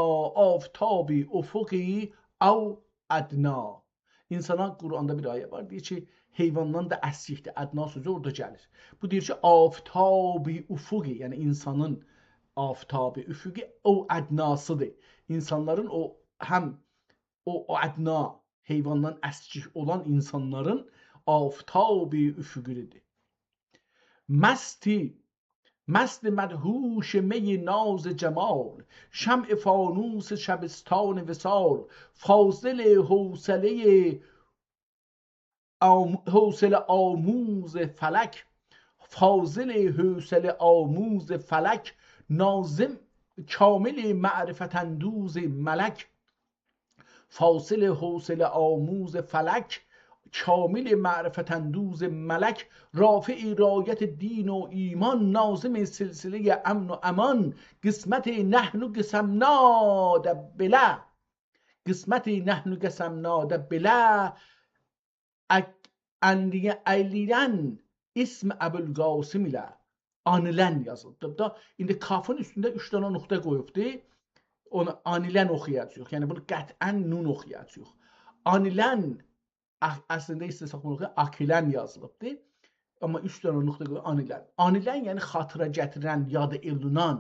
آفتاب افقی او ادنا. انسانا قرآندا بیر آیه وار، دئییر کی، حیواندان دا اسکیکدیر. ادنا سؤزو اورادا گلیر. بو دئییر کی، آفتاب افقی، یعنی انسانین آفتاب افقی او ادناسیدیر. انسانلارین او، هم او، او ادنا، حیواندان اسکیک اولان انسانلارین آفتاب افقیدیر. مستی، مست مدهوش می ناز جمال، شمع فانوس شبستان وصال، فاضل حوصلهٔ آم-، حوصله آموز فلک، فاضل حوصله آموز فلک، ناظم کامل معرفت اندوز ملک، فاضل حوصله آموز فلک، کامل معرفت اندوز ملک، رافع رایت دین و ایمان، ناظم سلسلهٔ امن و امان، قسمت نحن قسمنا ده بئله، قسمت نحن قسمنا ده بئله، اک-، انلیه-، انیلن اسم ابوالقاسم ایله آنیلن یازیلیبدیر. دا ایندی کافین اوستونده اوچ دنه نقطه قویوبدور. اونو آنیلن اوخویاجاغیق. یعنی بونو قطعاً نون اوخویاجاغیق. آنیلن، اص-، اصلینده ایسته‌سک بونو اوخویاق، آکیلن یازیلیبدیر. آمما اوچ دنه نقطه قویوب آنیلن. آنیلن، یعنی خاطیره گتیرن، یاد اولونان.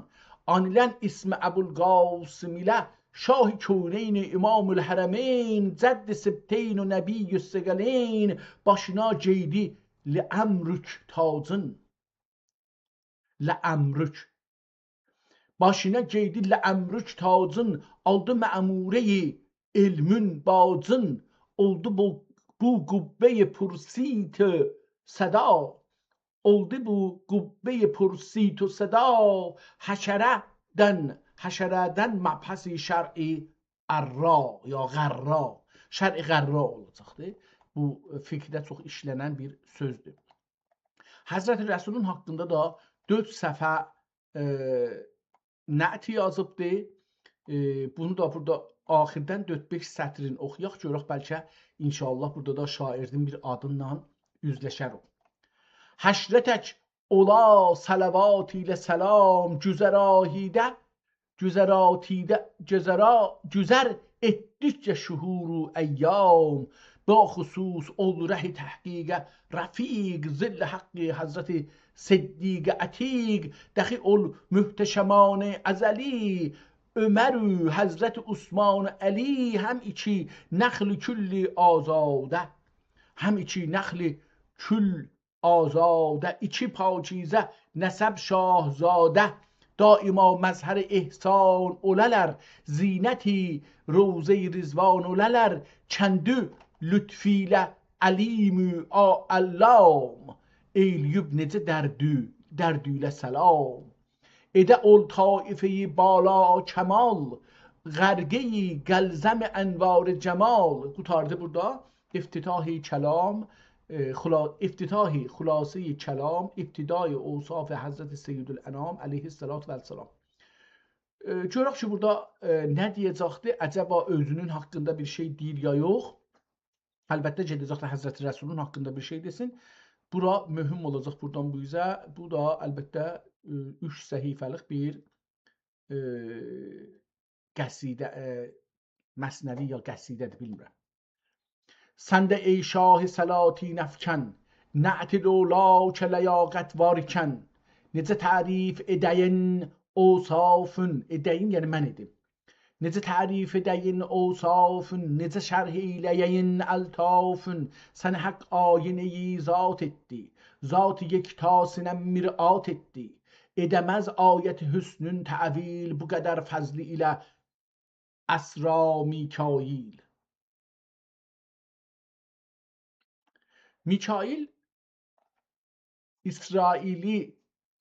آنیلن اسم ابوالقاسم ایله شاه کونین، امام الحرمین، جد سبطین و نبی الثقلین، باشینا گئیدی لاملک تاجین. لاملک. باشینا گئیدی لاملک تاجین، آلدی مأموره علمین باجین، اولدو بو، بو قبهٔ پرصیت و صدا. اولدو بو قبهٔ پرصیت و صدا، حشره‌دن، حشره‌دن مبحث شرع غرا یا غرا، شرع غرا اولاجاقدیر. بو، ائ، فقهده چوخ ایشله‌نن بیر سؤزدور. حضرت رسولون حاقیندا دا دؤرد صفحه، ائ، نعت یازیبدی. ائ، بونو دا بورادا آخیردن دؤرد-بئش سطرین اوخویاق، گؤرک بلکه ان‌شاءالله بورادا دا شاعرین بیر آدینان اوزلشریک. حشرتک اولا صلوات ایله سلام، گذر آتیده، گذر آتیده، گذرا-، گذر ائتدیکجه شهور و ایام، باخصوص اول ره تحقیقه رفیق، ظل حق حضرت صدیق عتیق، دخی اول محتشمان ازلی، عمر و حضرت عثمان علی، هم ایکی نخل کل آزاده، هم ایکی نخل کل آزاده، ایکی پاکیزه نسب شاهزاده، دایما مظهر احسان اولالار، زینت روضهٔ رضوان اولالار، کندی لطف ایله علیم و آ-، علام، ائیله‌ییب نئجه درد، درد ایله سلام. ائده اول طایفهٔ بالاکمال، غرقهٔ قلزم انوار جمال. قوتاردی بورادا. افتتاح کلام، ائ، خلا-، افتتاح خلاصهٔ کلام، ابتدای اوصاف حضرت سیدالانام علیه الصلاة والسلام. ائ، گؤرک کی، بورادا، ائ، نه دئیه‌جکدی؟ عجبا اؤزونون حاقیندا بیر شئی دئییر یا یوخ؟ البته، گئده‌جک ده حضرت رسولون حاقیندا بیر شئی دئسین. بورا مهم اولاجاق بورادان بو اوزه. بو دا، البته، ائ، اوچ صفحه‌لیک بیر، ائ، قصیده، ائ، مثنوی یا قصیده‌دیر، بیلمیرم. سن ده ای شاه سلاطین‌افکن، نعت لولاک لیاقت‌وارکن، نئجه تعریف ائده‌یین اوصافین، ائده‌یین، یعنی من ائدیم. نئجه تعریف ائده‌یین اوصافین، نئجه شرح ائیله‌یه‌یین الطافین، سنی حق آینه‌ی ذات ائتدی، ذات یکتا سینه‌م مرآت ائتدی. ائده‌مز آیت حسنون تأویل، بو قدر فضلی ایله اسری میکائیل. میکائیل اسرائیلی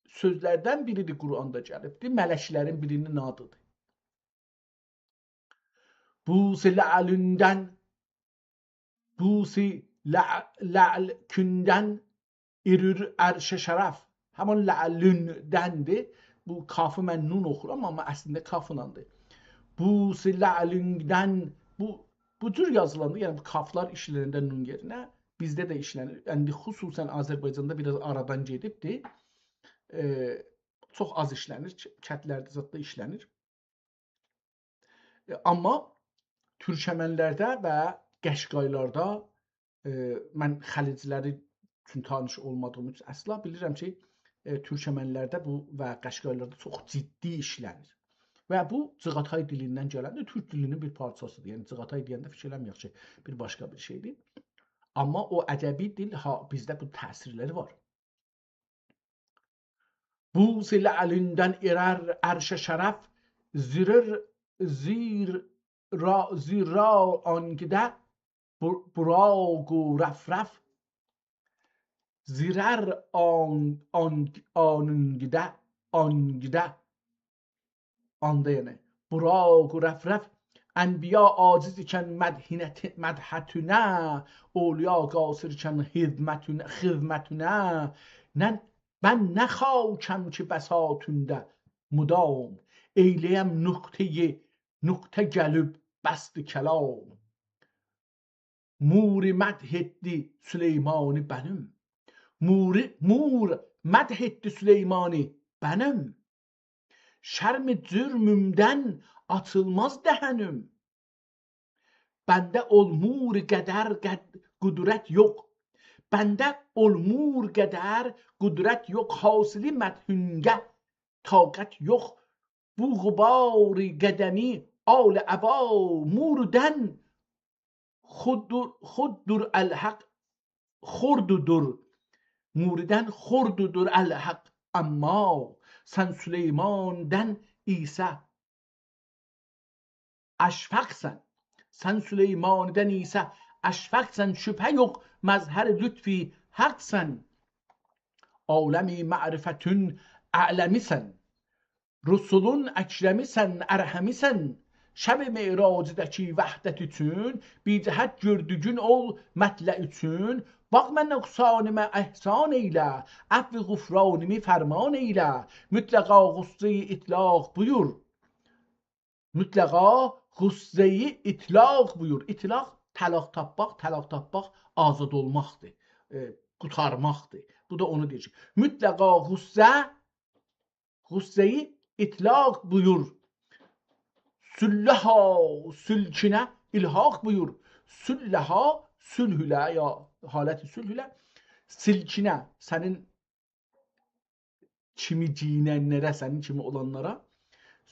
سؤزلردن بیریدیر، قرآندا گلیبدیر. ملکلرین بیرینین آدیدیر. بوس لعلوندن، بوس لع-، لعل کوندن ارور عرش شرف. همان لعلوندندیر. بو کافی من نون اوخورام، آمما اصلینده کافیناندیر. بوس لعلوندن، بو، بو جور یازیلاندا، یعنی بو کافلار ایشلننده نون یئرینه، بیزده ده ایشلنیر. ایندی خصوصاً آذربایجاندا بیر آز آرادان گئدیبدیر. ائ، چوخ آز ایشلنیر، ک-، کندلرده زاددا ایشلنیر. ائ، آمما تورکمنلرده و قشقایلاردا، ائ، من خلیجلری اوچون تانیش اولمادیغیم اوچون اصلا بیلیرم کی، ائ، تورکمنلرده بو و قشقایلاردا چوخ جدی ایشلنیر. و بو جیغاتای دیلیندن گلندیر، تورک دیلینین بیر پارچاسیدیر. یعنی جیغاتای دئینده فیکیر ائله‌مه‌یک کی، بیر باشقا بیر شئیدیر. آمما او ادبی دیل، ها، بیزده بو تأثیرلری وار. بوس لعلوندن ارر عرش شرف، زیرر، زیر را، زیرا آنگده بر-، براق و رفرف، زیرر آن، آن، آنگده، آنگده، آندا یعنی، براق و رفرف، انبیا عاجز ایکن مدحینت-، مدحتونه، اولیا قاصر ایکن خدمتونه، خدمتونه، نن-، من نه خاکم کی بساطوندا مدام، ائیله‌یم نقطه‌ی، نقطه گلیب بسط کلام. مور مدح ائتدی سلیمانی بنم. مور، مور مدح ائتدی سلیمانی بنم. شرم جرمومدن آچیلماز دهنیم. بنده اول مور قدر قد-، قدرت یوخ. بنده اول مور قدر قدرت یوخ. حاصلی مدحونگه طاقت یوخ. بو غبار قدمی آل عبا موردن خوددور، خوددور الحق، خوردودور. موردن خوردودور الحق. اما سن سلیمانیدن ایسه اشفقسن. سن سلیمانیدن ایسه اشفقسن، شبهه یوخ، مظهر لطف حقسن. عالم معرفتون اعلمیسن، رسولون اکرمیسن، ارحمیسن. شب معراجده‌کی وحدت اوچون، بیر جهت گؤردوگون اول مطلع اوچون. باخما نقصانیما احسان ائیله، عفو غفرانیمی فرمان ائیله. مطلقا غصه‌ی اطلاق بویور. مطلقا غصه‌ی اطلاق بویور. اطلاق، طلاق تاپماق، طلاق تاپماق آزاد اولماقدیر، ائ، قورتارماقدیر. بو دا اونو دئییر کی، مطلقا غصه، غصه‌ی اطلاق بویور. سلها سلکینه الحاق بویور. سلها، صلح ایله یا حالت صلح ایله، سلکینه، سنین کیمی گئییننلره، سنین کیمی اولانلارا.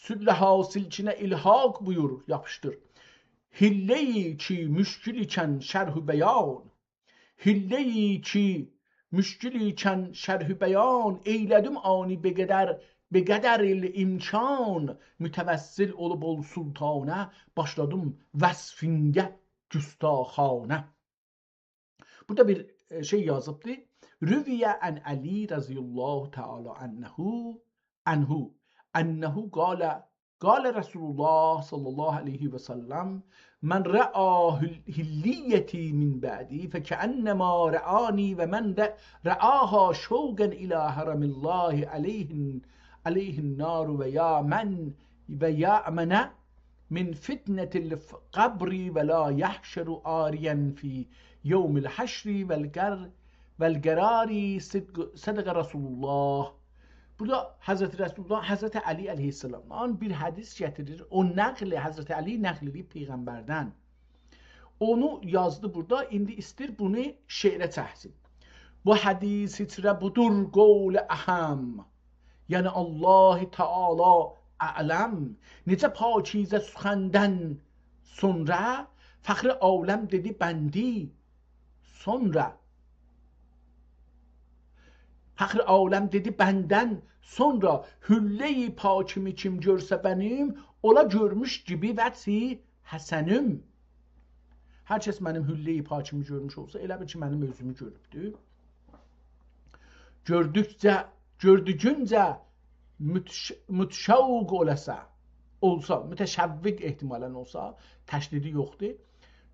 سلها سلکینه الحاق بویور، یاپیشدیر. حیله‌یی کی مشکل ایکن شرح و بیان، حیله‌یی کی مشکل ایکن شرح و بیان، ائیله‌دیم آنی به قدر، به قدر الامکان، متوسل اولوب اول سلطانه، باشلادیم وصفینده گستاخانه. بورادا بیر، ائ، شئی یازیبدی. روی عن علی رضی الله تعالی عنه، عنه، انه قال، قال رسول الله صلی الله علیه و سلم: من رأى حل-، حلیتی من بعدی فکأنما رآنی و من ر-، رآها شوقا الی حرم الله علیه، علیه النار و یأمن، و یأمن من فتنة القبر و لا یحشر عاریا فی یوم الحشر و القر-، و القرار. صدق، صدق رسول الله. بورادا حضرت رسول الله، حضرت علی علیه‌السلامدان بیر حدیث گتیریر. او نقل، حضرت علی نقل ائدیب پیغمبردن. اونو یازدی بورادا، ایندی ایستیر بونو شعره چکسین. بو حدیث ایچره بودور قول اهم، یعنی الله تعالی اعلم. نئجه پاکیزه سخندن سونرا فخر عالم دئدی بندی سونرا. فخر عالم دئدی بندن سونرا، حلهٔ پاکیمی کیم گؤرسه منیم، اولا گؤرموش کیمی وجه حسنیم. هر کس منیم حلهٔ پاکیمی گؤرموش اولسا، ائله بیل کی، منیم اؤزومو گؤروبدور. گؤردوکجه، گؤردوگونجه متش-، متشوق اولاسا، اولسا، متشوق احتمالاً اولسا، تشدیدی یوخدور.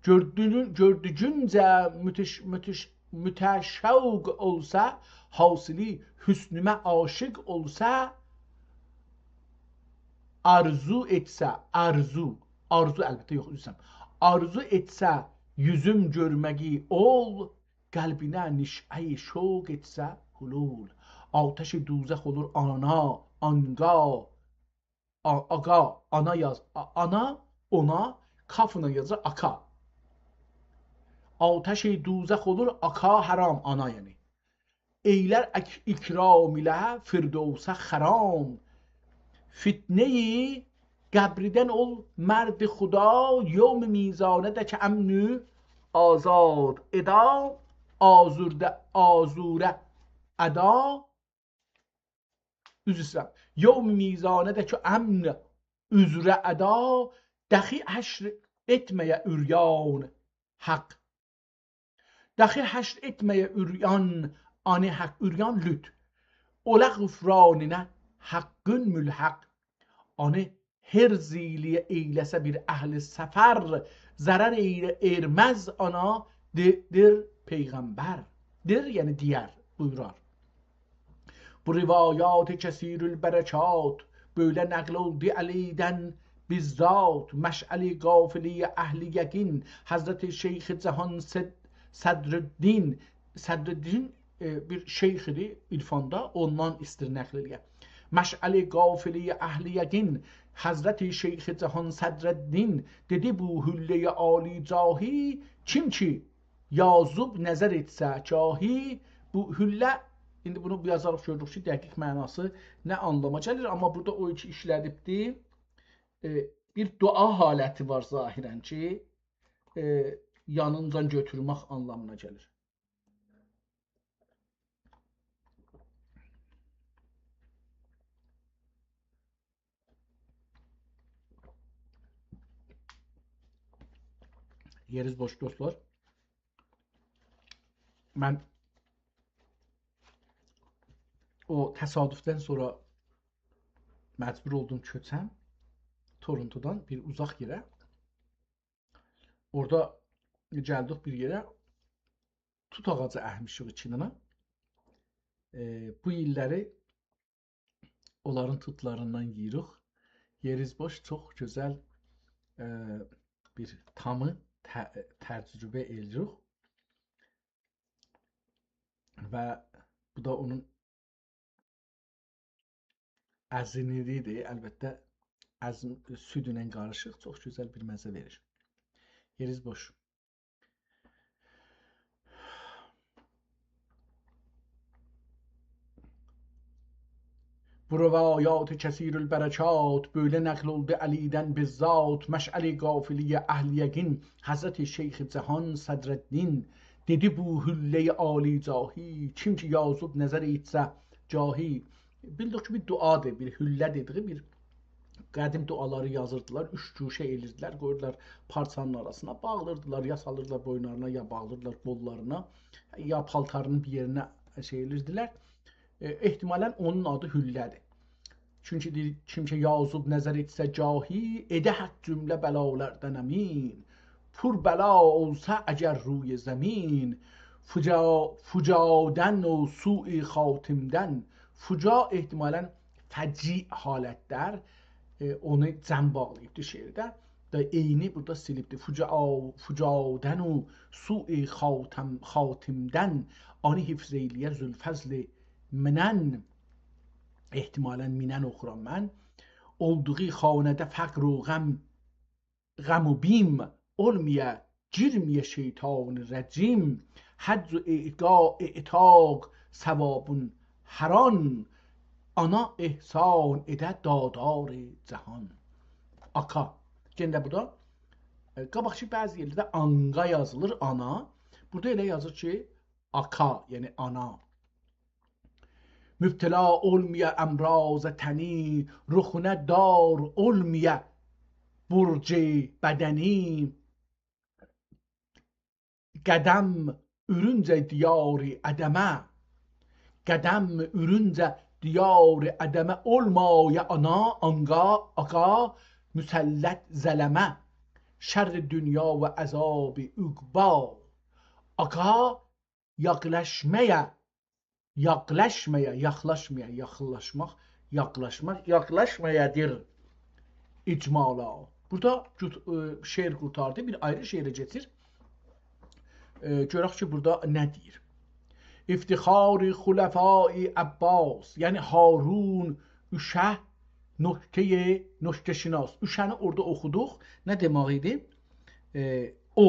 گؤردوگون-، گؤردوگونجه متش-، متش-، متشوق اولسا، حاصلی حسنومه عاشق اولسا، آرزو ائتسه، آرزو، آرزو البته یوخ، عذر ایسته‌ییرم. آرزو ائتسه، یوزوم گؤرمه‌یی اول، قلبینه نشأهٔ شوق ائتسه حلول. آتش دوزخ اولور آنا، آنقا، آ-، آقا، آنا یاز، آ-، آنا، اونا، کافلا یازیر، آکا. آتش دوزخ اولور آکا حرام، آنا یعنی. ائیلر اک-، اکرام ایله فردوسه خرام. فتنهٔ قبردن اول مرد خدا، یوم میزانه ده کی امن آزاد ادا، آزرده، آزرده ادا، عذر ایسته‌ییرم. یوم میزانه ده کی امن عذر ادا، دخی حشر ائتمه‌یه عریان حق. دخی حشر ائتمه‌یه عریان، آنی حق، عریان لوط. اولا غفرانینه حقین ملحق. آنی هر زیلیه ائیله‌سه بیر اهل سفر، ضرر ائیله-، ائرمز آنا، دئ-، دئر پیغمبر. دئر، یعنی دئیر، بویورار. بو روایات کثیر البرکات، بؤیله نقل اولدو علی‌دن بالذات، مشعل قافلهٔ اهل یقین، حضرت شیخ جهان صد-، صدرالدین، صدرالدین، ائ، بیر شیخ ایدی عرفاندا، اوندان ایستیر نقل ائله‌یه. مشعل قافلهٔ اهل یقین، حضرت شیخ جهان صدرالدین، دئدی بو حلهٔ عالیجاهی، کیم کی یازوب نظر ائتسه گاهی، بو حله، ایندی بونو یازاریق، گؤروروک کی، دقیق معناسی نه آنلاما گلیر، آمما بورادا او کی ایشله‌دیبدی، ائ، بیر دعا حالتی وار ظاهراً کی، ائ، یانینجان گؤتورمک آنلامینا گلیر. یئریز بوش، دوستلار. من او تصادفدن سونرا مجبور اولدوم کؤچم تورونتودان بیر اوزاق یئره. اورادا گلدیک بیر یئره، توت آغاجی اکمیشیک ایچینه. ائ، بو ایللری اونلارین توتلاریندان یئییریک. یئریز بوش، چوخ گؤزل، ائ، بیر طعمی ت-، تجربه ائله‌ییریک. و بو دا اونون ازینلیگی‌دیر. البته، ازین، سود ایله قاریشیق، چوخ گؤزل بیر مزه وئریر. یئریز بوش. بو روایات کثیر البرکات، بؤیله نقل اولدو علی‌دن بالذات، مشعل قافلهٔ اهل یقین، حضرت شیخ جهان صدرالدین، دئدی بو حلهٔ عالیجاهی، کیم کی یازوب نظر ائتسه گاهی. بیلدیک کی، بیر دعادیر، بیر حله دئدیگی بیر قدیم دعالاری یازیردیلار، اوچ گوشه ائلیردیلر، قویوردولار پارچانین آراسینا، باغلیردیلار، یا سالیردیلار بوینلارینا، یا باغلیردیلار قوللارینا، یا پالتارینین بیر یئرینه شئی ائلیردیلر. ائ، احتمالاً اونون آدی حله‌دیر. چونکی دئییر، کیم کی یازوب نظر ائتسه گاهی، ائده حق جمله بلالاردان امین. پر بلا اولسا اگر روی زمین، فجا-، فجادن و سوء خاتمدن. فجا احتمالاً فجیع حالتلر، ائ، اونو جمع باغلاییبدی شعرده. دا عینی بورادا سیلیبدی. فجا-، فجادن و سوء خاتم-، خاتمدن، آنی حفظ ائیله‌یه ذوالفضل منن. احتمالاً منن اوخورام من. اولدوغو خانه‌ده فقر و غم، غم و بیم اولمایا، گیرمه‌یه شیطان رجیم. حج و اعقا-، اعتاق ثوابون هر آن، آنا احسان ائده دادار جهان. آکا. یئنه ده بورادا، ائ، قاباقکی بعضی یئرلرده آنقا یازیلیر، آنا. بورادا ائله یازیر کی، آکا، یعنی آنا. مبتلا اولمایا امراض تنی، رخنه دار اولمایا برج بدنی. قدم اورونجه دیار عدمه، قدم اورونجه دیار عدمه، اولمایا آنا، آنقا، آقا، مسلط ظلمه، شر دنیا و عذاب عقبی. آقا، یاقلاشمایا، یاقلاشمایا، یاخلاشمایا، یاخلاشماق، یاقلاشماق، یاقلاشمایادیر اجمالا. بورادا گوت-، ائ، شعر قورتاردی، بیر آیری شعره کئچیر. ائ، گؤرک کی، بورادا نه دئییر. افتخار خلفای عباس، یعنی هارون اوشه نکته، نکته‌شناس. اوشه‌نی اورادا اوخودوق. نه دئمک ایدی؟ ائ، او،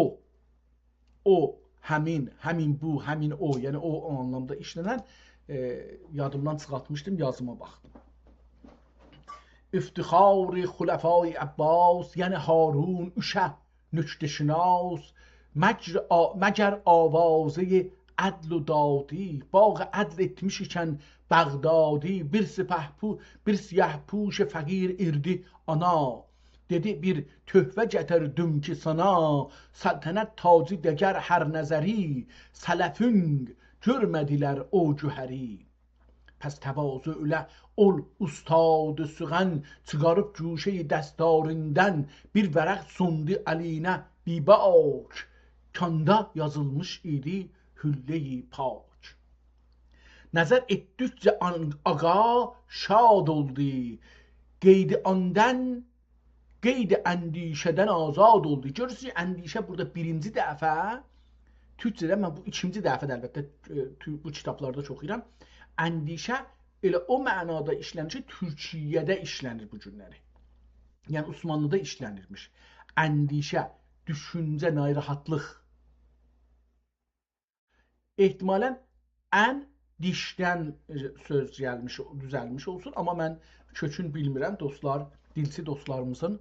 او، همین، همین بو، همین او، یعنی او، او آنلامدا ایشلنن، ائ، یادیمدان چیخارتمیشدیم، یازیما باخدیم. افتخار خلفای عباس، یعنی هارون اوشه نکته‌شناس، مجر آ-، مگر آوازهٔ عدل و دادی، باغ عدل ائتمیش ایکن بغدادی، بیر سپهپو-، بیر سیه‌پوش فقیر ایردی آنا. دئدی: «بیر تحفه گتیردیم کی سانا، سلطنت تاجی دگر هر نظری، سلفینگ گؤرمه‌دیلر او گوهری.» پس تواضع ایله اول استاد سخن، چیخاریب گوشهٔ دستاریندن بیر ورق سوندو الینه بی‌باک، کاندا یازیلمیش ایدی حلهٔ پاک. نظر ائتدیکجه آن-، آقا شاد اولدو، قید آندن، قید اندیشه‌دن آزاد اولدو. گؤرورسونوز، اندیشه بورادا بیرینجی دفعه، تورکجه‌ده من بو ایکینجی دفعه‌دیر، البته، ائ، تو-، بو کیتابلاردا چوخ اوخویورام. اندیشه ائله او معنادا ایشلنیر کی، تورکیه‌ده ایشلنیر بو گونلری. یعنی عثمانلی‌دا ایشلنیرمیش. اندیشه، دوشونجه، ناراحتلیق. احتمالاً ان دیشدن، ائ، سؤز گلمیش، دوزلمیش اولسون، آمما من کؤکون بیلمیرم، دوستلار، دیلچی دوستلاریمیزین.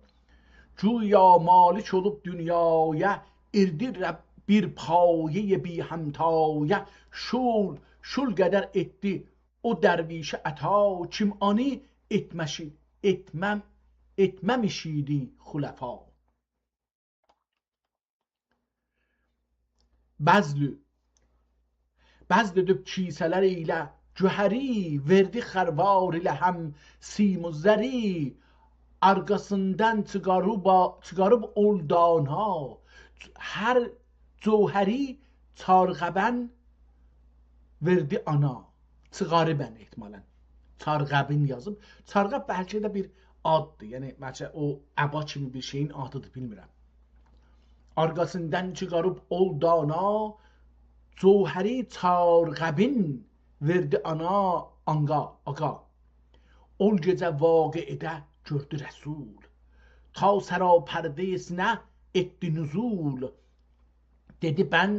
گویا مالک اولوب دونیایا، ایردی رب بیر پایهٔ بی‌همتایا، شول، شول قدر ائتدی او درویشه عطا، کیم آنی ائتمه‌شی-، ائتمم-، ائتمه‌میش ایدی خلفا. بذل، بذل ائدیب کیسه‌لر ایله گوهری، وئردی خروار ایله هم سیم و زری. آرقاسیندان چیخاریب، چیخاریب اول دانا، هر جوهری چارقابن وئردی آنا. چیخاریبن احتمالاً. چارقابین یازیب. چارقاب بلکه ده بیر آددیر. یعنی، بلکه او عبا کیمی بیر شئیین آدیدیر، بیلمیرم. آرقاسیندان چیخاریب اول دانا، جوهری چارقابین وئردی آنا، آنقا، آقا. اول گئجه واقعه‌ده گؤردو رسول، تا سراپرده‌سینه ائتدی نزول. دئدی: «بن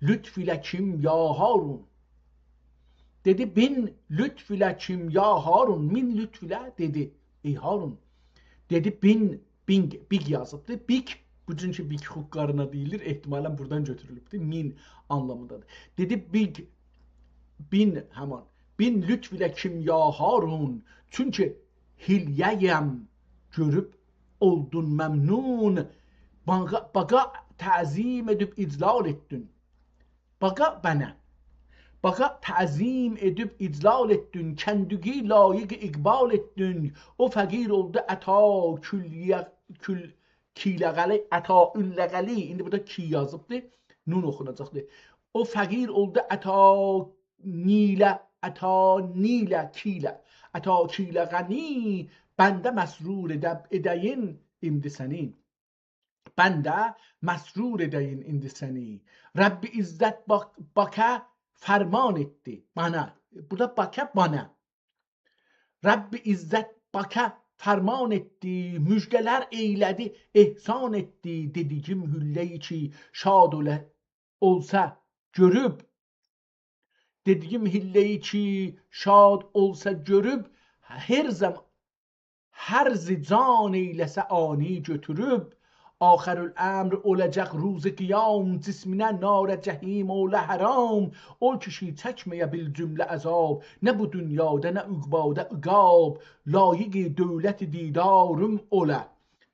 لطف ایله کیم یا هارون؟» دئدی: «بین لطف ایله کیم یا هارون؟» مین لطف ایله دئدی: «ای هارون.» دئدی: «بین»، بینگ، بیگ یازیبدی. بیگ، بو گونکو بیگ خوققارینا دئییلیر، احتمالاً بورادان گؤتورولوبدور. مین آنلامیندادیر. دئدی: «بیگ، بین، همان، بین لطف ایله کیم یا هارون، چونکی حیله‌یم گؤروب اولدون ممنون، باغا، باغا تعظیم ائدیب اجلال ائتدین.» باغا بنه. باغا تعظیم ائدیب اجلال ائتدین، کندوگی لایق اقبال ائتدین. او فقیر اولدو عطا کلیه، کل-، کیلغلی، عطا اللغلی. ایندی بورادا کی یازیبدی، نون اوخوناجاقدی. او فقیر اولدو عطا نیله، عطا نیله کیله، عطا کیله غنی، بنده مسرور ائده-، ائده‌یین ایندی سنی. بنده مسرور ائده‌یین ایندی سنی. رب عزت باک-، باکه فرمان ائتدی بنه. بورادا باکه، بنه. رب عزت باکه فرمان ائتدی، مژده‌لر ائیله‌دی، احسان ائتدی. دئدیگیم حله‌یی کی شاد اوله-، اولسا گؤروب، دئدیگیم حله‌یی کی شاد اولسا گؤروب، هر زم-، هر ز جان ائیله‌سه آنی گؤتوروب، آخرالامر اولاجاق روز قیام، جسمینه نار جحیم اولا حرام. اول کیشی چکمه‌یه بالجمله عذاب، نه بو دونیادا، نه عقبادا عقاب. لایق دولت دیداریم اولا،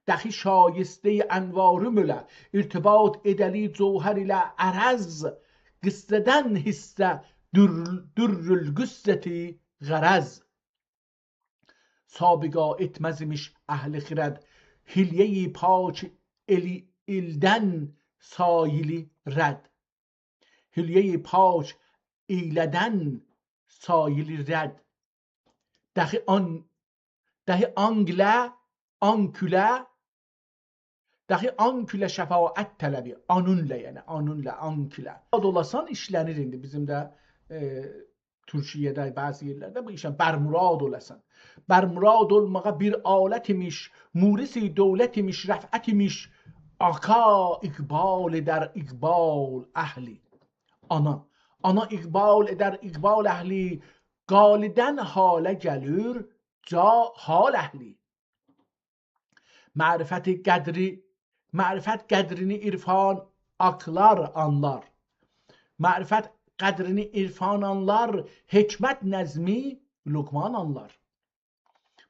دخی شایسته انواریم اولا. ارتباط ائده‌لی جوهر ایله عرض، قصه‌دن حصه در، در القصة غرض. سابقا ائتمز ایمیش اهل خرد، حلیه‌ی پاک ائل، ائلدن سایلی رد. حلیه‌ی پاک ائلدن سایلی رد. دخی آن، دخی آنگله، آنکوله، دخی آنکوله شفاعت طلبی، آنونله، یعنی آنونله، آنکوله. مراد اولاسان ایشلنیر ایندی بیزیم ده، ائ، تورکیه‌ده، بعضی یئرلرده بو ایشلنیر. برمراد اولاسان. برمراد اولماغا بیر آلت ایمیش، مورث دولت ایمیش، رفعت ایمیش. آقا اقبال ائدر اقبال اهلی. آنا. آنا اقبال ائدر اقبال اهلی، قالدن حاله گلیر جا حال اهلی. معرفت قدری، معرفت قدرینی عرفان عاقلار آنلار. معرفت قدرینی عرفان آنلار، حکمت نظمی لقمان آنلار.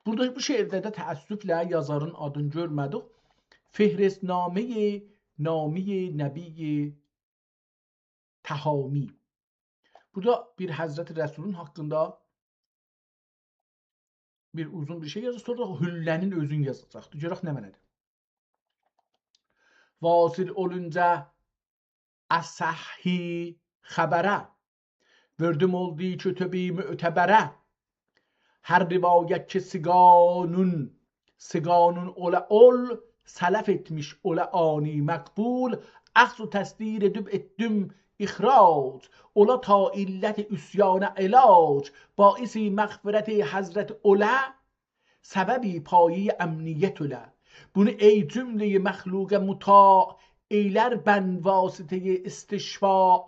بورادا بو شعرده ده تأسفله یازارین آدینی گؤرمه‌دیک. فهرست‌نامه‌ی نامی نبی تهامی. بورادا بیر حضرت رسولون حاقیندا بیر اوزون بیر شئی یازیر، سونرا دا حله‌نین اؤزون یازاجاقدیر. گؤرک نمنه‌دیر. واصل اولونجا اصحّ خبره، وئردیم اولدو کتبی معتبره. هر روایت کی سیغانون، سیغانون اولا اول، سلف ائتمیش اولا آنی مقبول، اخذ و تصدیق ائدیب ائتدیم اخراج، اولا تا علت عصیانا علاج، باعث مغفرت حضرت اولا، سبب پایه‌ی امنیت اولا. بونو ای جمله‌ی مخلوق مطاع، ائیلر بن واسطه‌ی استشفاع.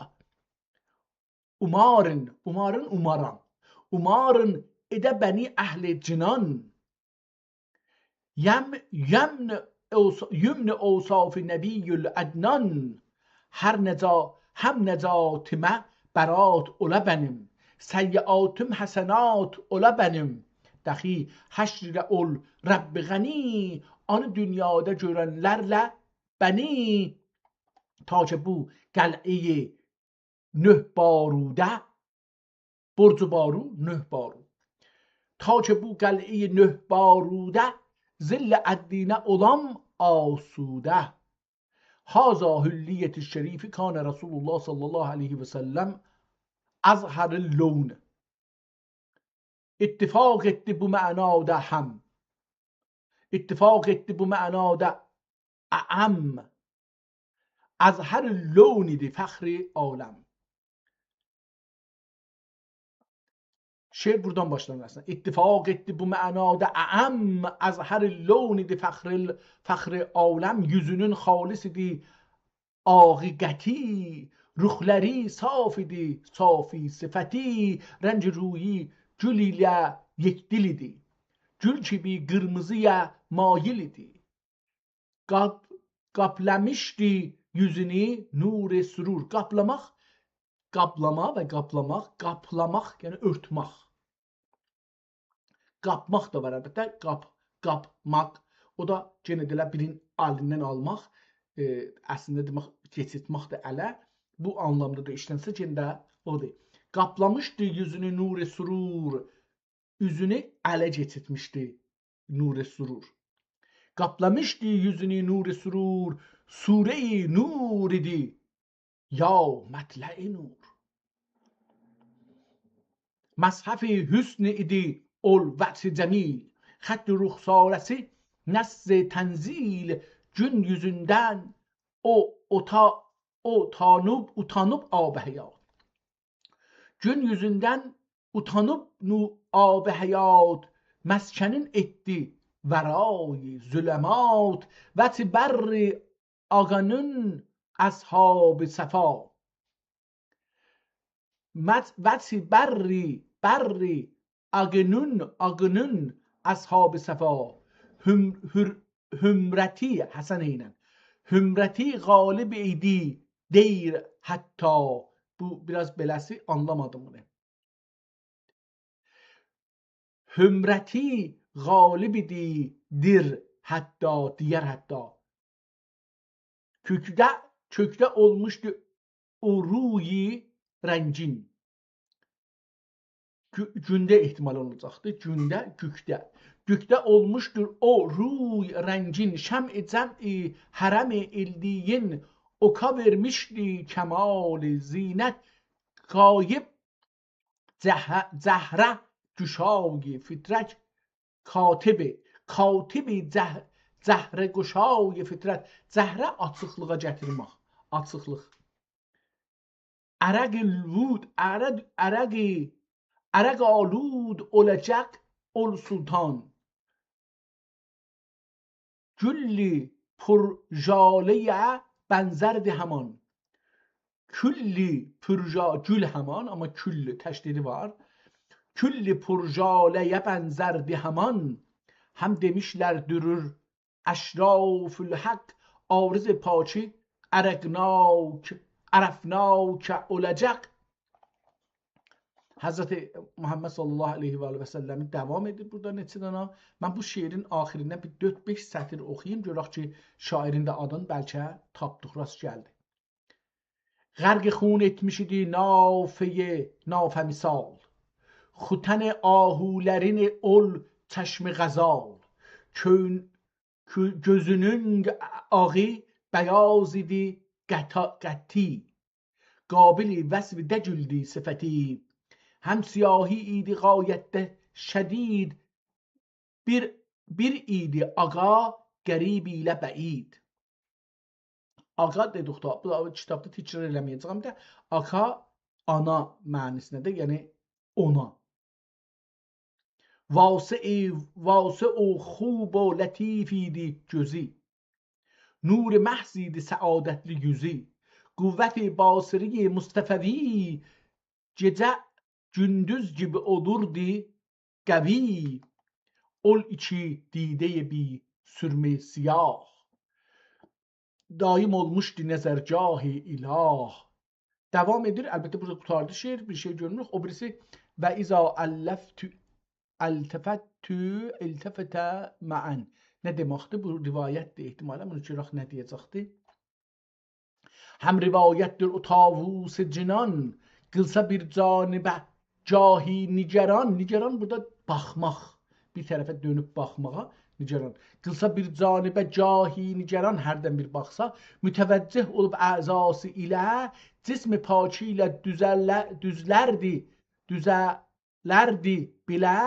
اومارین، اومارین، اوماران. اومارین ائده بنی اهل جنان. یم، یمن اوص، یمن اوصاف نبی العدنان. هر نجا، هم نجاتیمه برات اولا بنیم، سیئاتیم حسنات اولا بنیم. دخی حشر اول رب غنی، آنی دونیادا گؤرنلرله بنی. تا کی بو قلعه‌ی نه باروده، برج بارو، نه بارو. تا کی بو قلعه‌ی نه باروده، ظل عدنینه اولام آسوده. هذا حلیة الشریف کان رسول الله صلی الله علیه و سلم اظهر اللون. اتفاق ائتدی بو معنادا هم. اتفاق ائتدی بو معنادا اعم. اظهر اللون ایدی فخر عالم. شعر بورادان باشلانیر اصلینده. اتفاق ائتدی بو معنادا اعم، اظهر اللون ایدی فخر ال، فخر عالم. یوزونون خالص ایدی آغی قطعی، رخلری صاف ایدی، صافی صفتی، رنگ رویی گول ایله یکدل ایدی. گول کیمی قیرمیزییا مایل ایدی. قاپ، قاپلامیشدی یوزونو نور سرور. قاپلاماق، قاپلاما و قاپلاماق، قاپلاماق، یعنی اؤرتمک. قاپماق دا وار، البته. قاپ، قاپماق. او دا یئنه ده ائله بیرین الیندن آلماق، ائ، اصلینده دئمک، کئچیرتمک ده اله. بو آنلامدا دا ایشلنسه، یئنه ده اودور. قاپلامیشدی یوزونو نور سرور، اوزونو اله کئچیرتمیشدی نور سرور. قاپلامیشدی یوزونو نور سرور، سوره‌ی نور ایدی، یا مطلع نور. مصحف حسن ایدی اول وجه جمیل، خط رخساره‌سی نص تنزیل. گون یوزوندن او، اوتا، اوتانیب، اوتانیب آب حیات. گون یوزوندن اوتانیب نو، آب حیات، مسکنین ائتدی ورای ظلمات. وجه بر آقانین اصحاب صفا. مج، وجه بر، بر آقانین، آقانین اصحاب صفا. حم، حر، حمرتی حسن ایله. حمرتی غالب ایدی دیر حتی. بو بیر آز بئله‌سی، آنلامادیم بونو. حمرتی غالب ایدی دیر حتی، دیر حتی. کؤکده، کؤکده اولموشدو او روی رنگین. گو-، گونده احتمال اولاجاقدی. گونده، کؤکده. کؤکده اولموشدور او روی رنگین، شمع جمع حرم علین، اوکا وئرمیشدی کمال زینت، غایب جه-، جهره گشای فطرت، کاتب، کاتب جه-، جهره گشای فطرت. جهره آچیقلیغا گتیرمک، آچیقلیق. عرق آلود، عرق، عرق، عرق آلود اولاجاق اول سلطان. گل پرژاله‌یه بنزردی همان. کل پرژا-، گل همان، آمما کل تشدیدی وار. کل پرژاله‌یه بنزردی همان. هم دئمیشلر دورور اشراف الحق، عارض پاکی عرقناک، عرفناک اولاجاق. حضرت محمد صلی الله علیه و آله و سلم داوام ائدیر بورادا نئچه دانا. من بو شعرین آخیریندن بیر دؤرد-بئش سطیر اوخویوم، گؤرک کی، شاعرین ده آدینی بلکه تاپدیق، راست گلدی. غرق خون ائتمیش ایدی نافه‌ی نافه‌مثال، ختن آهولرین اول چشم غزال. کؤن-، کؤ-، گؤزونون آغی بیاض ایدی، قطا-، قطعی، قابل وصف دگیلدی صفتی. هم سیاهی ایدی غایتده شدید، بیر، بیر ایدی آقا غریب ایله بعید. آقا دئدیک دا، بو دا کیتابدا تکرار ائله‌مه‌یه‌جه‌یم ده، آقا آنا معنی‌سینده ده، یعنی اونا. واسع، واسع و خوب و لطیف ایدی گؤزو، نور محض ایدی سعادتلی یوزو. قوت باصره مصطفوی، گئجه گوندوز کیمی اولوردو قوی. اول ایکی دیده‌ی بی سرمه سیاه، دایم اولموشدو نظرگاه اله. داوام ائدیر. البته، بورادا قوتاردی شعر، بیر شئی گؤرموروک. او بیریسی، «و اذا الفت، التفت، التفت معا.» نه دئمکدیر؟ بو روایتدیر احتمالاً. بونو گؤرک نه دئیه‌جکدیر. هم روایتدیر او طاووس جنان، قیلسا بیر جانبه گاهی نگران. نگران بورادا باخماق، بیر طرفه دؤنوب باخماغا نگران. قیلسا بیر جانبه گاهی نگران، هردن بیر باخسا، متوجه اولوب اعضاسی ایله، جسم پاکی ایله دوزله-، دوزلردی، دوزلردی بیله،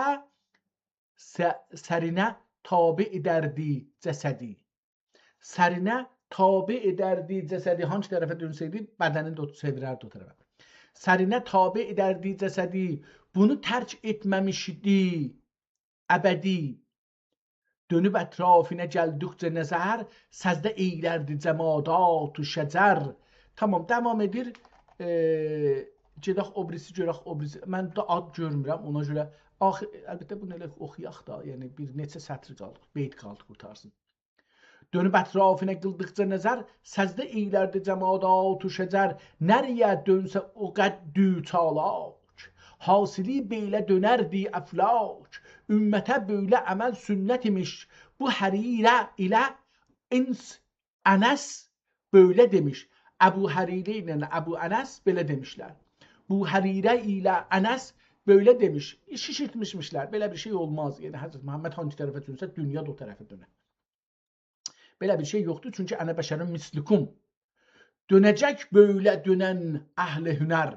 س-، سرینه تابع ائدردی جسدی. سرینه تابع ائدردی جسدی، هانسی طرفه دؤنسه‌یدی، بدنینی ده او چئویرردی او طرفه. سرینه تابع ائدردی جسدی، بونو ترک ائتمه‌میشدی ابدی. دؤنوب اطرافینا گلدیکجه نظر، سجده ائیلردی جمادات و شجر. تامام، داوام ائدیر. ائ، گئدک او بیریسی، گؤرک او بیریسی. من ده آد گؤرمورم، اونا گؤره آخی-، البته، بونو ائله اوخویاق دا، یعنی بیر نئچه سطر قالدی، بیت قالدی قورتارسین. دؤنوب اطرافینا قیلدیقجا نظر، سجده ائیلردی جمادات و شجر. نره‌یه دؤنسه او قدر چالاک، حاصلی بئله دؤنردی افلاک. امته بئله عمل سنت ایمیش، بو هریره ایله انس، انس بئله دئمیش. ابو هریره ایله ابو انس بئله دئمیشلر. بو هریره ایله انس بئله دئمیش. شیشیرتمیشمیشلر. بئله بیر شئی اولماز. یعنی، حضرت محمد هانسی طرفه دؤنسه، دونیا دا او طرفه دؤنر. بئله بیر شئی یوخدور، چونکی «أنا بشر مثلكم». دؤنه‌جک بئله دؤنن اهل هنر،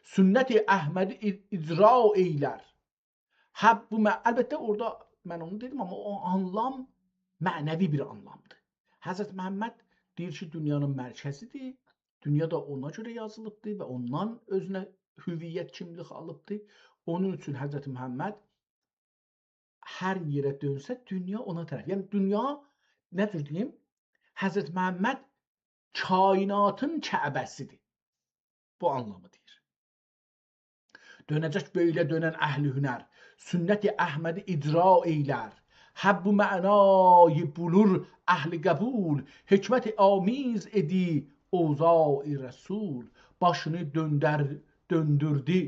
سنت احمدی اج-، اجرا ائیلر. هه، بو مع-، البته، اورادا من اونو دئدیم، آمما او آنلام معنوی بیر آنلامدیر. حضرت محمد دئییر کی، دونیانین مرکزیدیر، دونیا دا اونا گؤره یازیلیبدیر و اوندان اؤزونه هویت، کیملیک آلیبدیر. اونون اوچون حضرت محمد هر یئره دؤنسه، دونیا اونا طرف. یعنی، دونیا، نه جور دئییم، حضرت محمد کائناتین کعبه‌سیدیر. بو آنلامی دئییر. دؤنه‌جک بئله دؤنن اهل هنر، سنت احمدی اجرا ائیلر. حب و معنای بولور اهل قبول، حکمت آمیز ائدی اوضاع رسول. باشینی دؤندر، دؤندوردو،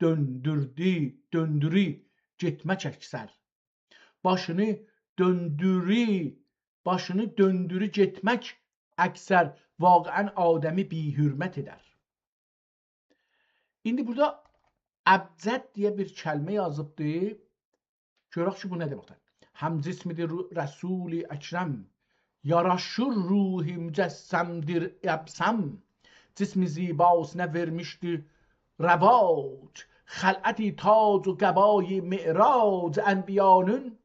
دؤندوردو، دؤندوری گئتمک اکثر. باشینی دؤندوری، باشینی دؤندوری گئتمک اکثر، واقعاً آدمی بی‌حرمت ائدر. ایندی بورادا ابجد دئیه بیر کلمه یازیبدی. گؤرک کی، بو نه دئمکدیر؟ هم جسمدیر رو-، رسول اکرم، یاراشیر روح مجسمدیر ابسم. جسم زیباسینا وئرمیشدی رواج، خلعتی تاج و قبای معراج. انبیانین،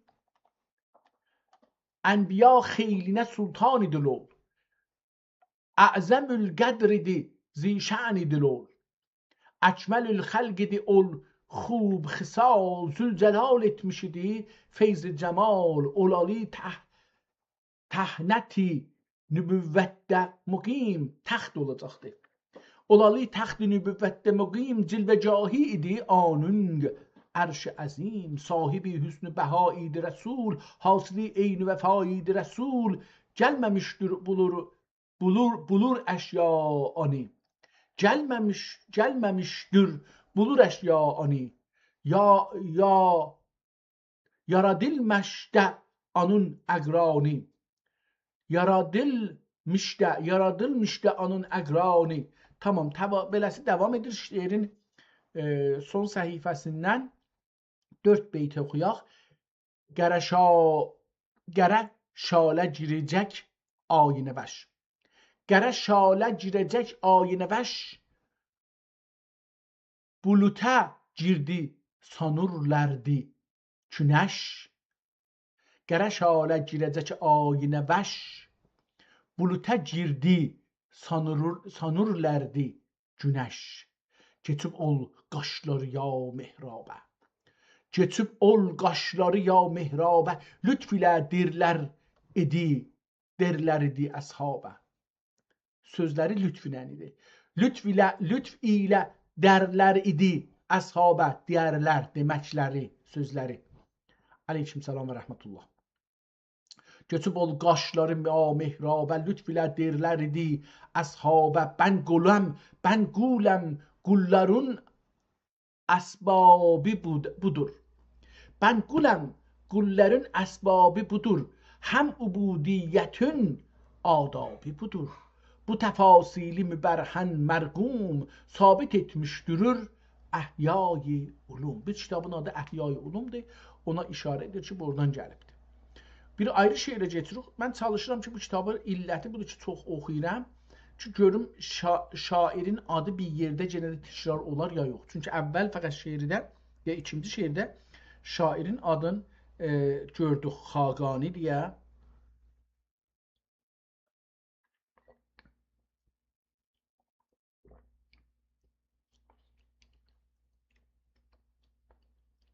انبیا خیلینه سلطان ایدی اول، اعظم القدر ایدی، ذی‌شأن ایدی اول. اکمل الخلق ایدی اول، خوب خصال، ذوالجلال ائتمیش ایدی فیض جمال. اولالی تح-، تهنت نبوتده مقیم، تخت اولاجاقدی. اولالی تخت نبوتده مقیم، جلوه‌گاهی ایدی آنین عرش عظیم. صاحب حسن و بها ایدی رسول، حاصل عین وفا ایدی رسول. گلمه‌میشدیر بولور، بولور، بولور اشیانی. گلمه‌میش، گلمه‌میشدیر بولور اشیانی. یا، یا، یارادیلمیشدی آنین اقرانی. یارادیلمیشدی، یارادیلمیشدی آنین اقرانی. تامام، توا-، بئله‌سی داوام ائدیر شعرین، ائ، سون صفحه‌سیندن دؤرد بیت اوخویاق. قره شا-، قره شاله گیره‌جک آیینه‌وش. قره شاله گیره‌جک آیینه‌وش، بولوتا گیردی سانیرلاردی گونش. قره شاله گیره‌جک آیینه‌وش، بولوتا گیردی سانیر-، سانیرلاردی گونش. کئچیب اول قاشلاری یا محرابه، کئچیب اول قاشلاری یا محرابه، لطف ایله دئرلر ایدی، دئرلر ایدی اصحابه. سؤزلری لطف ایله ایدی. لطف ایله، لطف ایله دئرلر ایدی اصحابه، دئرلر دئمکلری، سؤزلری. علیکم سلام و رحمت الله. کئچیب اول قاشلاری یا محرابه، لطف ایله دئرلر ایدی اصحابه. بن قولم، بن قولم، قوللارین اسبابی بود-، بودور. بن قولم، قوللارین اسبابی بودور. هم عبودیتین آدابی بودور. بو تفاصیلی مبرهن مرقوم، ثابت ائتمیش دورور احیای علوم. بو کیتابین آدی احیای علومدور. اونا اشاره ائدیر کی، بورادان گلیبدیر. بیر آیری شعره کئچیریک. من چالیشیرام کی، بو کیتابی، علتی بودور کی، چوخ اوخویورام کی، گؤروم شا-، شاعرین آدی بیر یئرده یئنه ده تکرار اولار یا یوخ. چونکی اول فقط شعرده، یا ایکینجی شعرده شاعرین آدین، ائ، گؤردوک، خاقانی دئیه.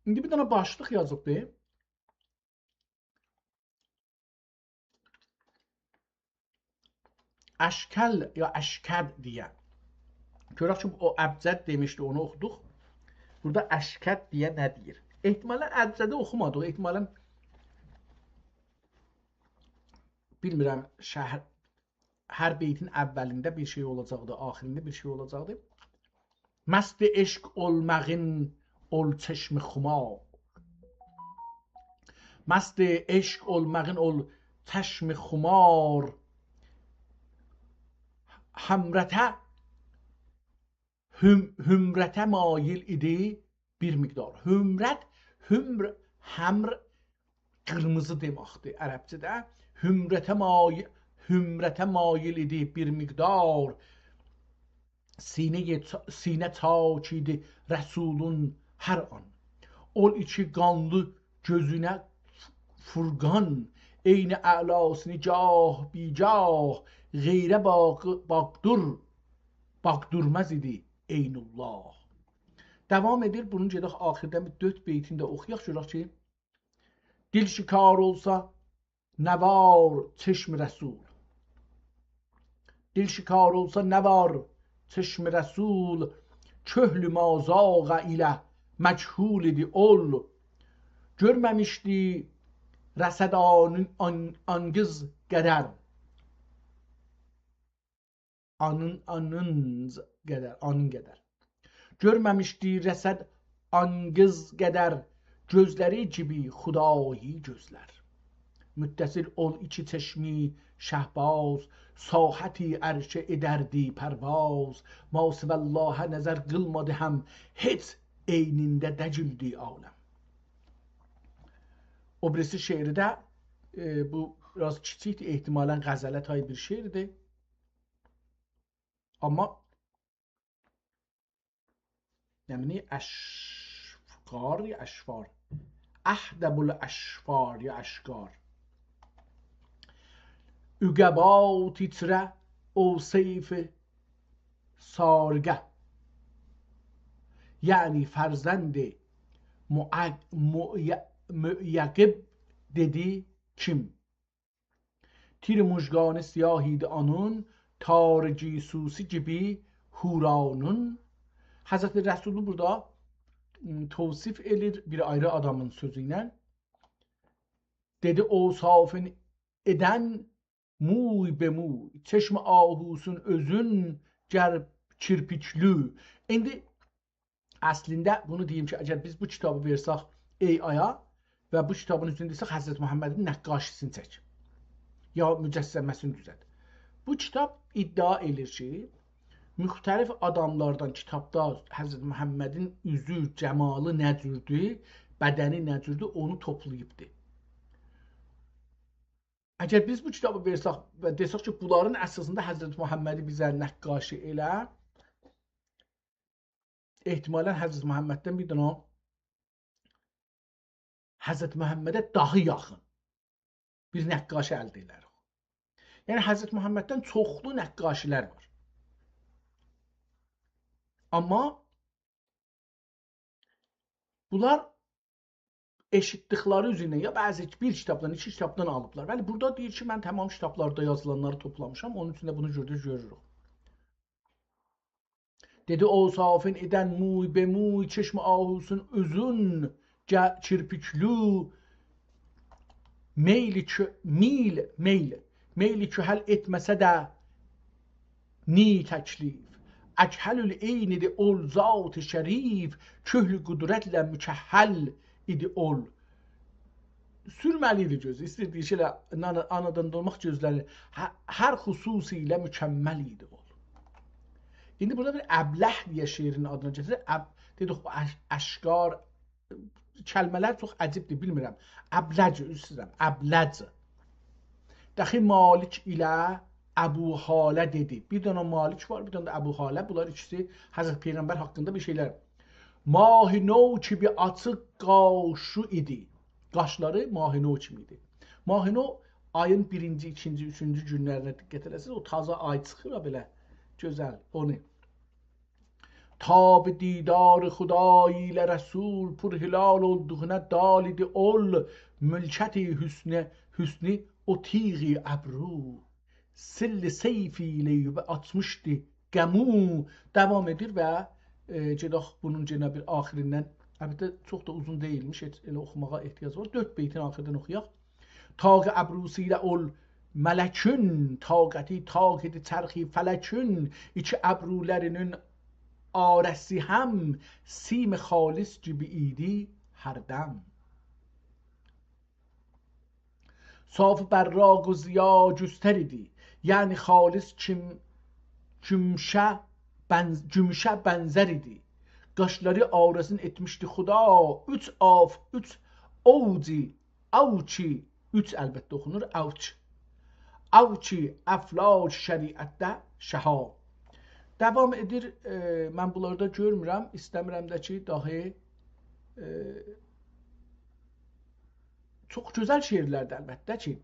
ایندی بیر دنه باشلیق یازیبدی. اشکل یا اشکد دئیه. گؤرک کی، او ابجد دئمیشدی، اونو اوخودوق. بورادا اشکد دئیه نه دئییر؟ احتمالاً ابجدی اوخومادیق. احتمالاً، بیلمیرم، شهر، هر بیتین اولینده بیر شئی اولاجاقدی، آخیرینده بیر شئی اولاجاقدی. مست عشق اولماغین اول چشم خمار. مست عشق اولماغین اول چشم خمار. حمرته، حم-، حمرته مایل ایدی بیر مقدار. حمرت، حمر، حمر قیرمیزی دئمکدیر عربجه‌ده. حمرته مای-، حمرته مایل ایدی بیر مقدار. سینه‌ی چا-، سینه چاک ایدی رسولون هر آن. اول ایکی قانلی گؤزونه فرقان، عین اعلاسینی گاه بی‌گاه، غیره باق-، باقدیر، باقدیرماز ایدی عین‌الله. داوام ائدیر، بونون گئدک آخیردن بیر دؤرد بیتینی ده اوخویاق، گؤرک کی، دل شکار اولسا نه وار چشم رسول. دل شکار اولسا نه وار چشم رسول، کحل مازاغ ایله مکحول ایدی اول. گؤرمه‌میشدی رسد آنین، آن، آنگیز قدر. آنین، آنین قدر، آنین قدر. گؤرمه‌میشدی رسد آنگیز قدر، گؤزلری کیمی خدایی گؤزلر. متصل اول ایکی چشمی شهباز، ساحتی عرشه ائدردی پرواز. ماسوی اللهه نظر قیلمادی هم، هئچ عینینده دگیلدی عالم. او بیریسی شعری ده، ائ، بو بیر آز کیچیکدیر، احتمالاً غزله تای بیر شعردیر. آمما، یعنی، اشقار یا اشفار؟ اهدب الاشفار یا اشقار. عقبا تیتره او سیف سارقه. یعنی فرزند معق-، معی-، معیقب دئدی کیم؟ تیر مژگانی سیاه ایدی آنین، تار گیسوسی کیمی حورانین. حضرت رسولو بورادا، م، توصیف ائله‌ییر بیر آیری آدامین سؤزو ایله. دئدی: «اوصافین ائدن موی به موی، چشم آهوسون اؤزون گر کیرپیکلو.» ایندی اصلینده بونو دئییم کی، اگر بیز بو کیتابی وئرسک ای آی-یا و بو کیتابین اوزونده دئسک حضرت محمدین نقاشی‌سینی چک، یا مجسمه‌سینی دوزلت. بو کیتاب ادعا ائله‌ییر کی، مختلف آداملاردان کیتابدا حضرت محمدین اوزو، جمالی نه جوردور، بدنی نه جوردور، اونو توپلاییبدیر. اگر بیز بو کیتابی وئرسک و دئسک کی، بونلارین اساسیندا حضرت محمدی بیزه نقاشی ائله، احتمالاً حضرت محمددن بیر دنه، حضرت محمده داها یاخین بیر نقاشی الده ائلریک. یعنی، حضرت محمددن چوخلو نقاشی‌لر وار. آمما بونلار ائشیتدیکلری اوزوندن یا بعضی بیر کیتابدان، ایکی کیتابدان آلیبلار. بلی، بورادا دئییر کی، من تمام کیتابلاردا یازیلانلاری توپلامیشام، اونون اوچون ده بونو گؤرده گؤروروک. دئدی: «اوصافین ائدن موی به موی، چشم آهوسون اؤزون گ-، کیرپیکلو، میل کو-، میل، میل، میل کؤهل ائتمه‌سه ده نی تکلیف. اکحل‌العینی‌دیر اول ذات شریف، کحل قدرتله مکحل ایدی اول.» سورمه‌لی ایدی گؤزو. ایسته‌ییر دئیه کی، ائله نانا-، آنادان دوغماق گؤزلری هه-، هر خصوص ایله مکمل ایدی اول. ایندی بورادا بیر ابله دئیه شعرین آدینی گتیریر. اب-، دئدیک، بو اش-، اشقار، کلمه‌لر چوخ عجیبدیر، بیلمیرم. ابلج، عذر ایسته‌ییرم، ابلج. دخی مالک ایله ابوهاله دئدی. بیر دنه مالک وار، بیر دنه ده ابوهاله. بونلار ایکیسی حضرت پیغمبر حاقیندا بیر شئیلر. ماه نو کیمی آچیق قاشی ایدی. قاشلاری ماه نو کیمی ایدی. ماه نو آیین بیرینجی، ایکینجی، اوچونجو گونلرینه دقت ائله‌سز، او تازا آی چیخیر ها، بئله گؤزل، اونو. تاب دیدار خدای ایله رسول، پرهلال اولدوغونا دال ایدی اول، ملکت حسنی، حسنی او تیغ ابرو، سیل سیف ایله آچمیشدی قمو. داوام ائدیر و، ائ، گئدک بونون یئنه بیر آخیریندن. البته، چوخ دا اوزون دئییلمیش، هئچ ائله اوخوماغا احتیاج وار. دؤرد بیتین آخیردان اوخویاق. طاق ابروسو ایله اول ملکون، طاقتی طاق ایدی چرخ فلکون، ایکی ابرولری‌نین آره‌سی هم سیم خالص کیمی ایدی هر دم. صاف براق و ضیا گستر ایدی، یعنی خالص کیم-، کیمشه بنز-، گوموشه بنزر ایدی. قاشلاری آراسین ائتمیشدی خدا، اوچ آف، اوچ اوجی، اوچی، اوچ البته اوخونور، اوچ. اوچی افلاک شریعتده شها. داوام ائدیر، ائ، من بونلاردا گؤرمورم، ایسته‌میرم ده کی، داهی، ائ، چوخ گؤزل شعرلردیر البته کی.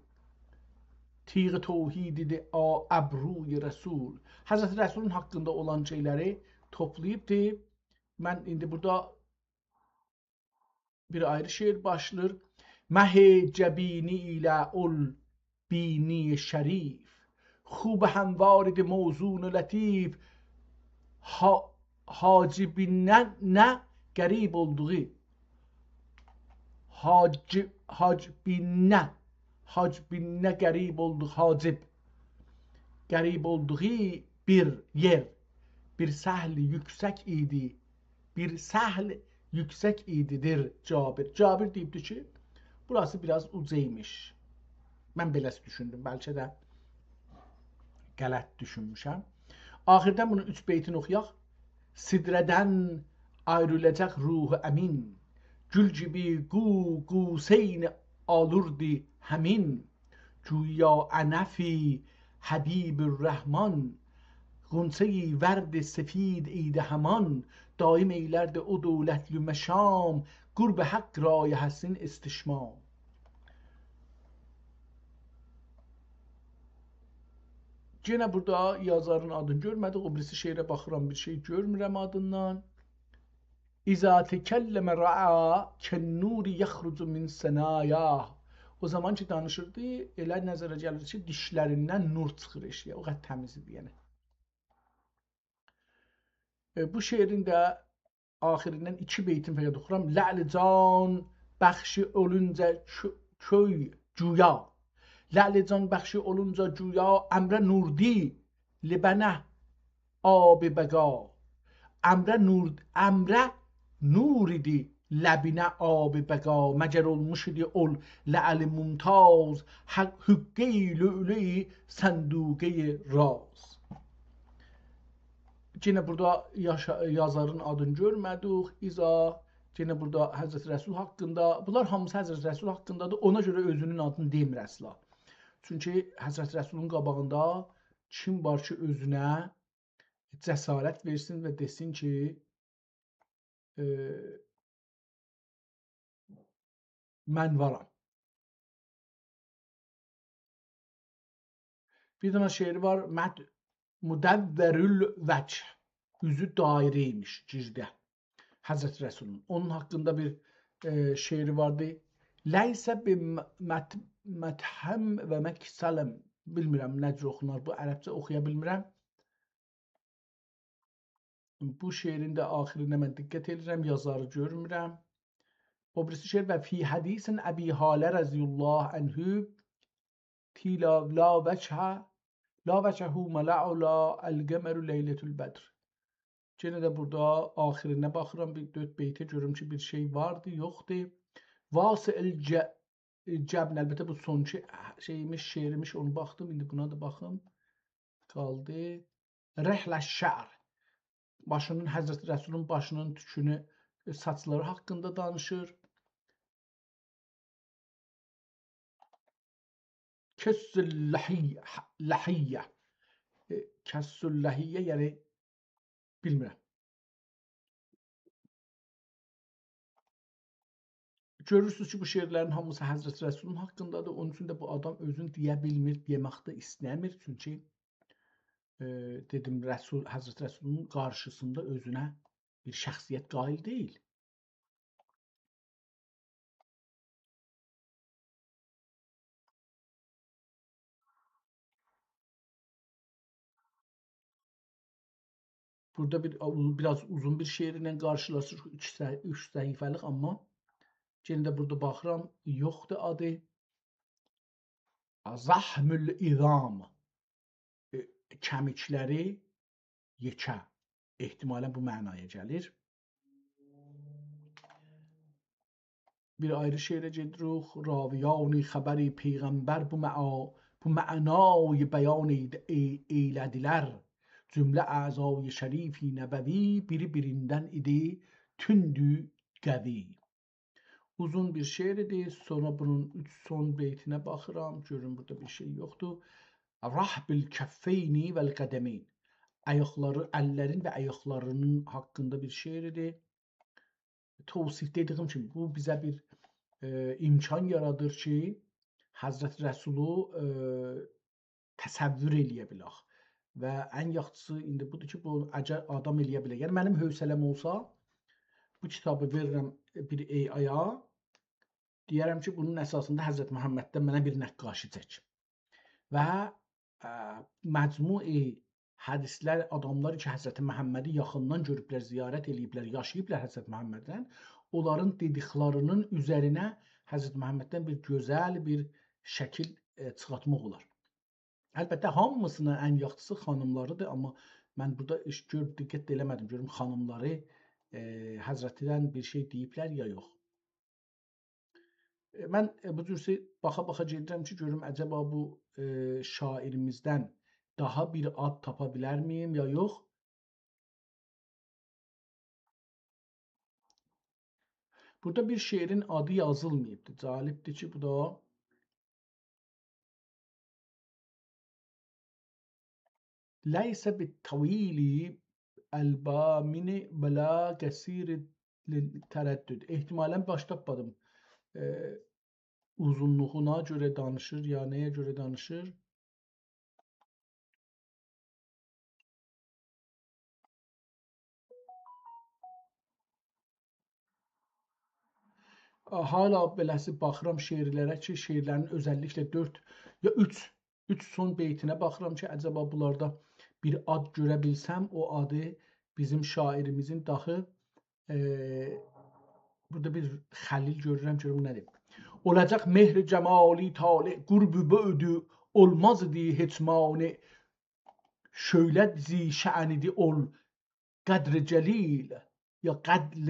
تیغ توحید ایدی آ-، ابروی رسول. حضرت رسولون حاقیندا اولان شئیلری توپلاییبدی. من ایندی بورادا بیر آیری شعر باشلاییر. مه جبینی ایله اول بینی شریف، خوب هموار ایدی موزون و لطیف. حا-، حاجبیندن نه غریب اولدوغو، حاجی، حاجبینه، حاجبینه غریب اولدوق، حاجب. غریب اولدوغو بیر یئر، بیر سهل یوکسک ایدی. بیر سهل یوکسک ایدی‌دیر جابر. جابر دئییبدی کی، بوراسی بیر آز اوجایمیش. من بئله‌سی دوشوندوم، بلکه ده غلط دوشونموشم. آخیردا بونون اوچ بیتینی اوخویاق. سدره‌دن آیریلاجاق روح امین، گول کیمی قو-، قوسین آلوردی همین. گویا انفی حبیب الرحمن، غنچه‌ی ورد سفید ایدی همان، دایم ائیلردی او دولتلی مشام، قرب حق رایحه‌سین استشمام. یئنه بورادا یازارین آدینی گؤرمه‌دیک. او بیریسی شعره باخیرام، بیر شئی گؤرمورم آدیندان. «إذا تکلم رعی کالنور یخرج من ثنایاه.» او زامان کی دانیشیردی، ائله نظره گلیردی کی، دیشلریندن نور چیخیر ائشیگه. او قدر تمیز ایدی، یعنی. ائ، بو شعرین ده آخیریندن ایکی بیتین فقط اوخورام. «لعل جان بخشی اولونجا کؤ-، کؤی گویا. لعل جان بخشی اولونجا گویا، امره نوردی لبنه آب بقا.» امره نور، امره نور ایدی لبینه آب بقا. مگر اولموش ایدی اول لعل ممتاز، حق-، حقه‌ی لؤلؤی صندوقه‌ی راز. یئنه بورادا یاشا-، یازارین آدینی گؤرمه‌دیک. اذا، یئنه بورادا حضرت رسول حاقیندا، بونلار هامیسی حضرت رسول حاقیندادیر، اونا گؤره اؤزونون آدینی دئمیر اصلا. چونکی حضرت رسولون قاباغیندا کیم وار کی، اؤزونه جسارت وئرسین و دئسین کی، ائ، من وارام. بیر دنه شعری وار، مد-، مدور الوجه، اوزو دایره ایمیش، گیرده. حضرت رسولون. اونون حاقیندا بیر، ائ، شعری واردی. «لیس بمت-، متهم و مکسلم». بیلمیرم نه جور اوخونار بو، عربجه اوخویا بیلمیرم. بو شعرین ده آخیرینه من دقت ائدیرم، یازاری گؤرمورم. او بیریسی شعر: «و فی حدیث ابی هاله رضی الله عنه، قیل لا وجه، لا وجهه ملأ لا القمر لیلة البدر.» یئنه ده بورادا آخیرینه باخیرام، بیر دؤرد بیته گؤروم کی، بیر شئی واردی، یوخدور. «واسع الج-، الجبین». البته، بو سونکی شئییمیش، شعریمیش، اونو باخدیم، ایندی بونا دا باخیم. قالدی. «رحل الشعر». باشینین، حضرت رسولون باشینین توکونو، ائ، ساچلاری حاقیندا دانیشیر. «کث اللحیة»، لحیة. ائ، «کث اللحیة»، یعنی، بیلمیرم. گؤرورسونوز کی، بو شعرلرین هامیسی حضرت رسولون حاقیندادیر. اونون اوچون ده بو آدام اؤزون دئیه بیلمیر، دئمک ده ایسته‌میر. چونکی، ائ، دئدیم، رسول، حضرت رسولون قارشیسیندا اؤزونه بیر شخصیت قائل دئییل. بورادا بیر، بیر آز اوزون بیر شعرله قارشیلاشیر، اوچ صح-، اوچ صفحه‌لیک، آمما یئنه ده بورادا باخیرام، یوخدور آدی. «ضخم العظام». ائ، کمیکلری یئکه. احتمالاً بو معنایا گلیر. بیر آیری شعره گئدیریک. «راویان خبر پیغمبر بو معا-، بو معنای بیان ای-، ای-، ائیله‌دیلر. جمله اعضای شریف نبوی، بیری بیریندن ایدی تند و قوی.» اوزون بیر شعر ایدی. سونرا بونون اوچ سون بیتینه باخیرام. گؤروم بورادا بیر شئی یوخدور. «رحب الکفین و القدمین». آیاقلاری، اللرین و آیاقلارینین حاقیندا بیر شعر ایدی. توصیف، دئدیگیم کیمی، بو بیزه بیر، ائ، امکان یارادیر کی، حضرت رسولو، ائ، تصور ائلیه بیلک. و ان یاخشیسی ایندی بودور کی، بو اگر آدام ائلیه بیله. یعنی منیم حوصله‌م اولسا، بو کیتابی وئریرم بیر AI-یا، دئیه‌رم کی، بونون اساسیندا حضرت محمددن منه بیر نقاشی چک. و، اه، مجموع حدیثلر، آداملار کی، حضرت محمدی یاخیندان گؤروبلر، زیارت ائله‌ییبلر، یاشاییبلار حضرت محمدله، اونلارین دئدیکلرینین اوزرینه حضرت محمددن بیر گؤزل بیر شکیل، ائ، چیخارتماق اولار. البته، هامیسینا ان یاخشیسی خانیملاریدیر، آمما من بورادا هئچ گؤر-، دقت ده ائله‌مه‌دیم. گؤروم خانیملاری، ائ، حضرتدن بیر شئی دئییبلر یا یوخ. ائ، من، ائ، بو جور شئی باخا-باخا گئدیرم کی، گؤروم عجبا بو، ائ، شاعیریمیزدن داها بیر آد تاپا بیلرمه‌ییم یا یوخ. بورادا بیر شعرین آدی یازیلماییبدی. جالبدیر کی، بو دا «لیس بالطویل البامن ولا قصیر التردد». احتمالاً باش تاپمادیم. ائ، اوزونلوغونا گؤره دانیشیر، یا نه‌یه گؤره دانیشیر؟ آ، حالا بئله‌سی باخیرام شعرلره کی، شعرلرین اؤزللیکله دؤرد یا اوچ، اوچ سون بیتینه باخیرام کی، عجبا بونلاردا بیر آد گؤره بیلسم، او آدی بیزیم شاعیریمیزین داخی، ائ، بورادا بیر خلیل گؤرورم، گؤروم نه‌دیر. «اولاجاق مهر جمالی طالع، قرب و بعد اولمازدی هئچ مانع. شعله ذی شأنیدی اول قدر جلیل»، یا قدر،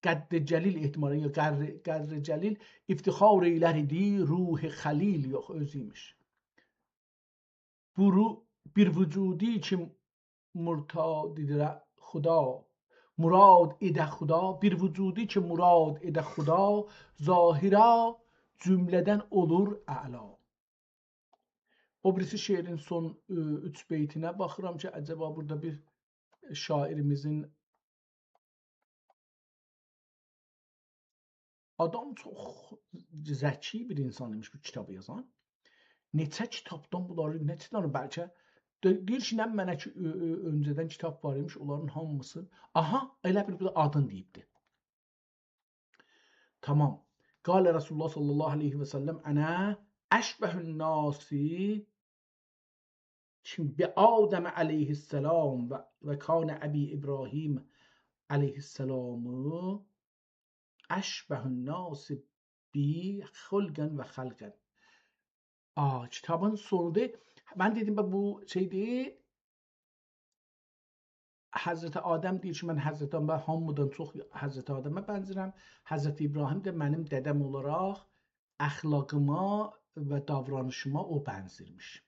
قدر جلیل احتمالاً، یا قدر، قدر جلیل، «افتخار ائیلر ایدی روح خلیل»، یوخ، اؤزو ایمیش. «بو رو-، بیر وجودی کی مرتاد ائده خدا، مراد ائده خدا، بیر وجودی کی مراد ائده خدا، ظاهرا جمله‌دن اولور اعلا». او بیریسی شعرین سون، ائ، اوچ بیتینه باخیرام کی، عجبا بورادا بیر شاعیریمیزین، آدام چوخ ذکی بیر اینسان ایمیش بو کیتابی یازان. نئچه کیتابدان بونلاری، نئچه دنه بلکه، دئ-، دئییر کی، نه منه کی، اؤ-، اؤ-، اؤنجه‌دن کیتاب وار ایمیش، اونلارین هامیسی. آها، ائله بیل بو دا آدین دئییبدی. تمام. «قال رسول الله صلی الله علیه و سلم: انا اشبه الناس» کی، «بآدم علیه السلام و، و کان ابی ابراهیم علیه السلام اشبه الناس بی خلقا و خلقا». آ، کیتابین سونودور. من دئدیم، باخ، بو شئیدیر، حضرت آدم دئییر کی، من حضرت آدم، من هامیدان چوخ حضرت آدمه بنزیرم. حضرت ابراهیم ده منیم دده‌م اولاراق اخلاقیما و داورانیشیما او بنزیرمیش.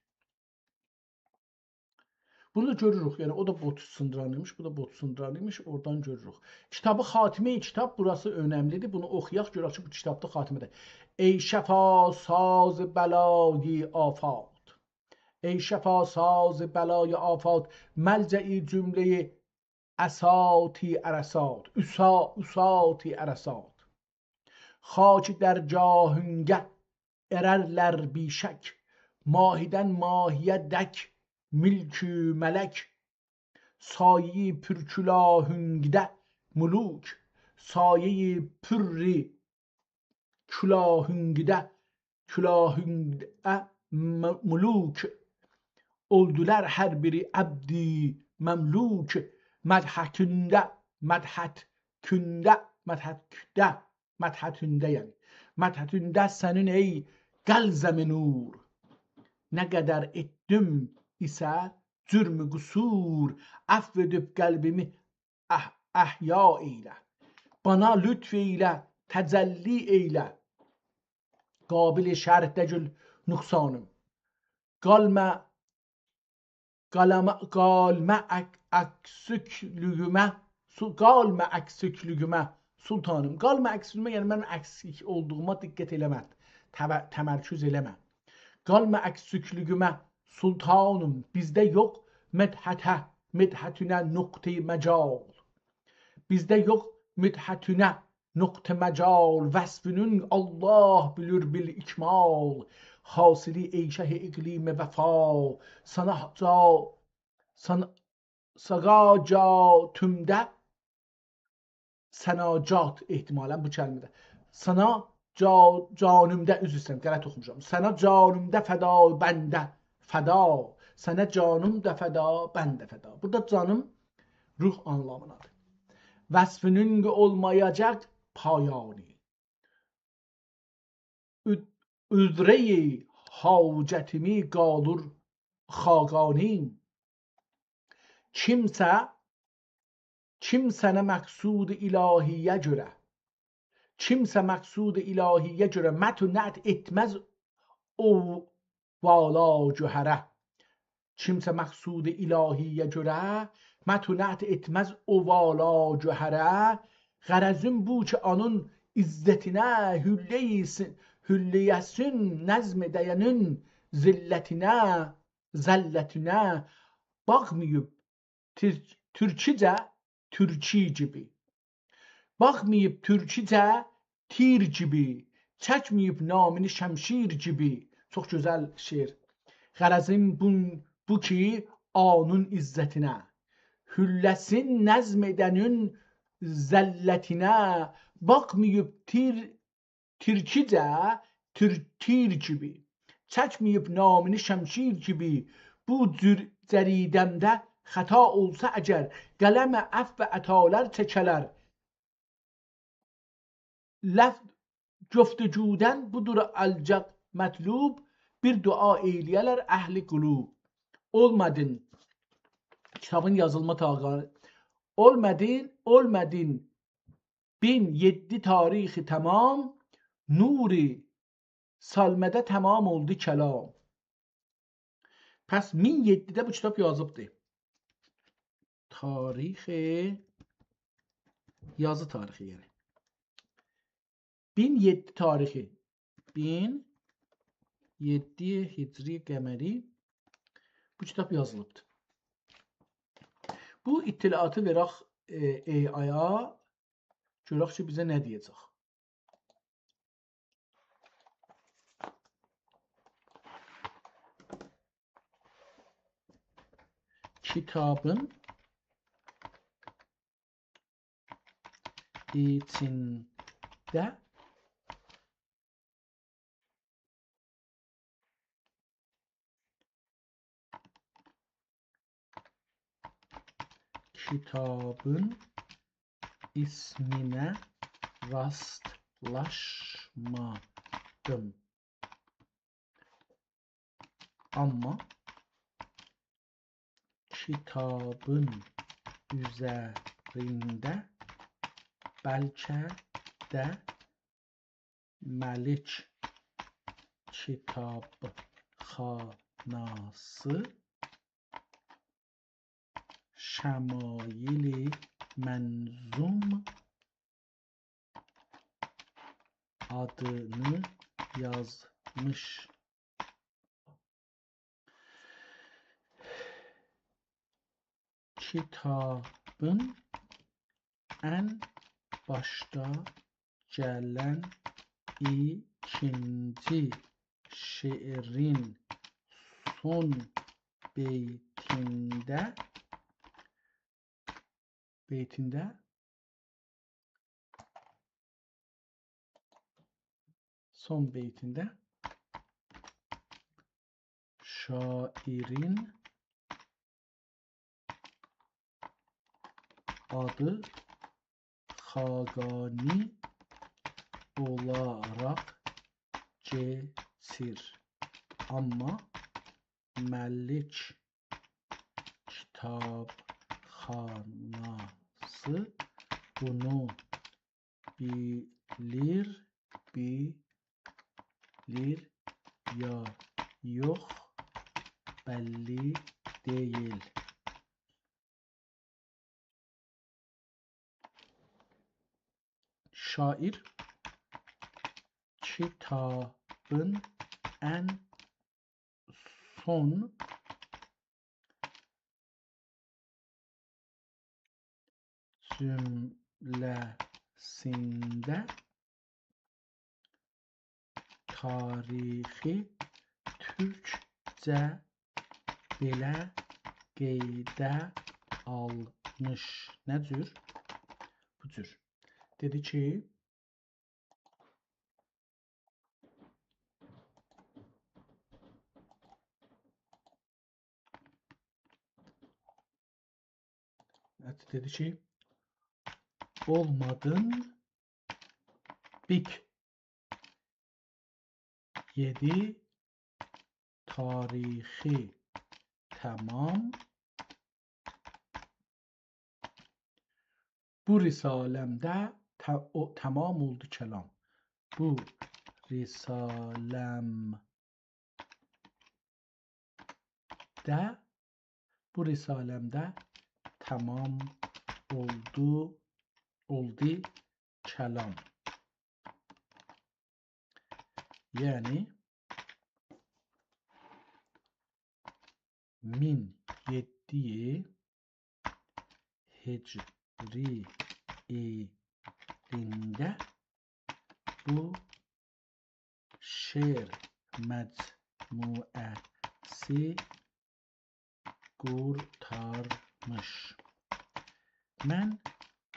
بونو دا گؤروروک، یعنی او دا بوت سیندیران ایمیش، بو دا بوت سیندیران ایمیش، اورادان گؤروروک. کیتابی خاتمه کیتاب، بوراسی اؤنملیدیر، بونو اوخویاق، گؤرک کی، بو کیتابدا خاتمه‌ده. «ای شفاساز بلای آفات، ای شفاساز بلای آفات، ملجأ جملهٔ عصاتی عرصات، عصا-، عصاتی عرصات. خاک در جاهینگه اررلر بی‌شک، ماهی‌دن ماهی‌یه دک ملک و ملک. سایهٔ پر کلاهینگده ملوک، سایهٔ پر کلاهینگده، کلاهینگده م-، ملوک. اولدولار هر بیری عبد مملوک. مدحتونده، مدحتونده، مدحتونده، مدحتونده، یعنی. مدحتونده سنین ای قلزم نور، نه قدر ائتدیم ایسه جرم قصور، عفو ائدیب قلبیمی اح-، احیا ائیله. بانا لطف ائیله، تجلی ائیله. قابل شرح دگیل نقصانیم. قالما، قالما، قالما اک-، اکسیکلیگیمه، سو-، قالما اکسیکلیگیمه سلطانیم. قالما اکسیکلیگیمه، یعنی منیم اکسیک اولدوغوما دقت ائله‌مه، تم-، تمرکز ائله‌مه. قالما اکسیکلیگیمه سلطانیم، بیزده یوخ مدحته، مدحتونه نقطهٔ مجال. بیزده یوخ مدحتونه نقطه مجال، وصفونون الله بیلیر بالاکمال. حاصلی ای شه اقلیم وفا، سنا جا-، سنا-، سقا جاتومده، سنا جات احتمالاً بو کلمه‌ده. سنا جا-، جانیمده، عذر ایسته‌ییرم، غلط اوخوموشام. سنا جانیمده فدا بنده فدا، سنه جانیم ده فدا، بنده فدا. بورادا جانیم روح آنلامینادیر. وصفونون اولمایاجاق پایانی. عذ-، عذره‌ی حاجتیمی قالور خاقانی. کیمسه، کیمسه نه مقصود الهی‌یه گؤره، کیمسه مقصود الهی‌یه گؤره مدح و نعت ائتمز او والا گوهره. کیمسه مقصود الهی‌یه گؤره مدح و نعت ائتمز او والا گوهره. غرضیم بو کی، اونون عزتینه، حلیه‌ی س-، حلیه‌سین نظم ائده‌یه‌نین ذلتینه، ذلتینه باخماییب تیر-، تورکیجه تورکی کیمی. باخماییب تورکیجه تیر کیمی، چکمه‌ییب نامینی شمشیر کیمی. چوخ گؤزل شعر. غرضیم بو، بو کی، اونون عزتینه، حلیه‌سین نظم ائده‌نین ذلتینه باخماییب تیر، تورکیجه تیر، تیر کیمی، چکمه‌ییب نامینی شمشیر کیمی. بو جور جریده‌مده خطا اولسا اگر، قلم عفو و عطالار چکه‌لر. لفظ گفتگودن بودور آنجاق مطلوب، بیر دعا ائیله‌یه‌لر اهل قلوب. اولمادین، کیتابین یازیلما تاریخی، اولمادین، اولمادین بین یئددی تاریخ تمام، نور سالمه‌ده تمام اولدو کلام. پس مین یئددیده بو کیتاب یازیبدی. تاریخ، یازی تاریخی یعنی. مین یئددی تاریخی، مین یئددی هجری قمری بو کیتاب یازیلیبدی. بو اطلاعاتی وئرک، ائ، AI-یا، گؤرک کی، بیزه نه دئیه‌جک. کیتابین ایچینده کیتابین اسمینه راستلاشمادیم. آمما کیتابین اوزرینده بلکه ده ملک کیتابخاناسی شمایل منظوم آدینی یازمیش. کیتابین ان باشدا گلن ایکینجی شعرین سون بیتینده، بیتینده، سون بیتینده شاعرین آدی خاقانی اولاراق کئچیر. آمما ملک کیتابخاناسی بونو بیلیر، بیلیر یا یوخ، بللی دئییل. شاعر کیتابین ان سون جمله‌سینده تاریخی تورکجه بئله قئیده آلمیش. نه جور؟ بو جور. دئدی کی، حتی دئدی کی، اولمادین بیک. یئدی، تاریخی تمام. بو رساله‌مده ت-، او، تمام اولدو کلام. بو رساله‌مده، بو رساله‌مده تمام اولدو، اولدو کلام. یعنی، مین یئددی هجری ایلینده بو شعر مجموعه‌سی قورتارمیش. من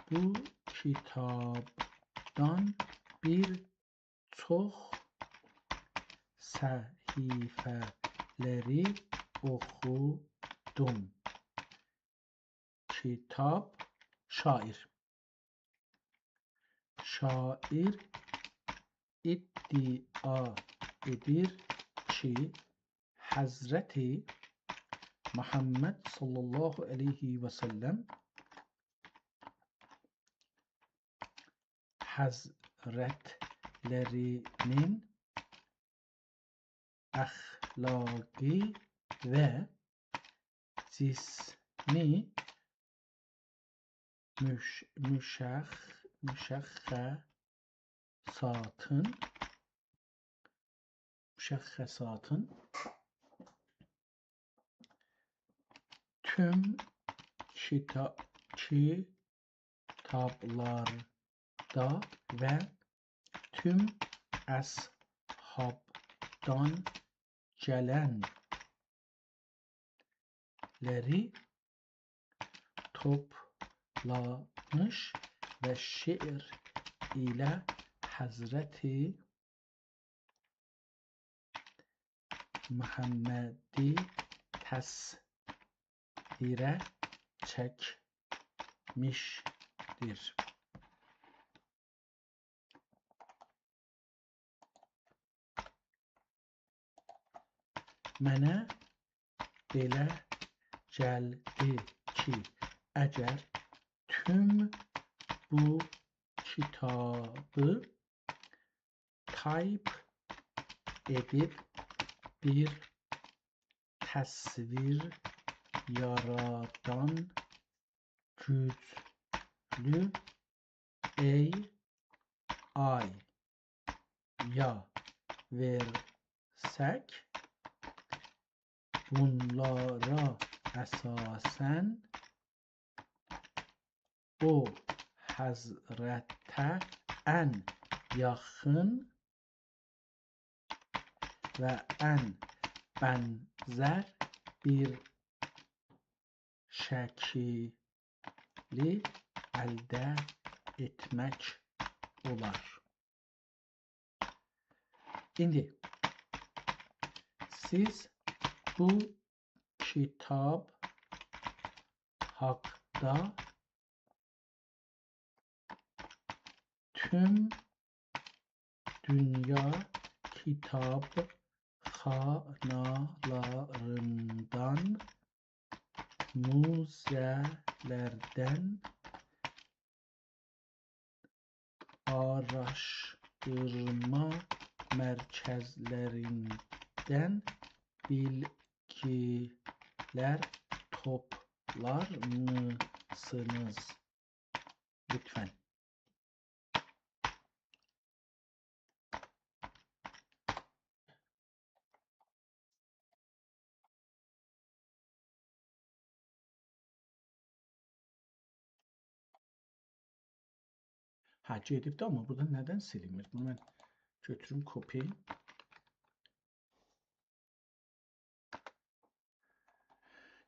بو کیتابدان بیر چوخ صفحه‌لری اوخودوم. کیتاب، شاعر. شاعر ادعا ائدیر کی، حضرت محمد صلی الله علیه و سلم حضرتلری‌نین اخلاقی و جسمی مش-، مشخ-، مشخصاتین، مشخصاتین توم کیتا-، کیتابلاردا و توم اصحابدان گلنلری توپلامیش و شعر ایله حضرت محمدی تصویره چکمیشدیر. منه بئله گلدی کی، اگر توم بو کیتابی تایپ ائدیب بیر تصویر یارادان گوجلو AI-یا وئرسک، بونلارا اساساً او حضرته ان یاخین و ان بنزر بیر شکیلی الده ائتمک اولار. ایندی سیز بو کیتاب حاقدا توم دونیا کیتابخانالاریندان، موزه‌لردن، آراشدیرما مرکزلریندن بیلگیلر توپلارمیسینیز؟ لطفاً. هه، گئدیبدی، آمما بورادا ندن سیلینمیر؟ بونو من گؤتوروم، کپی.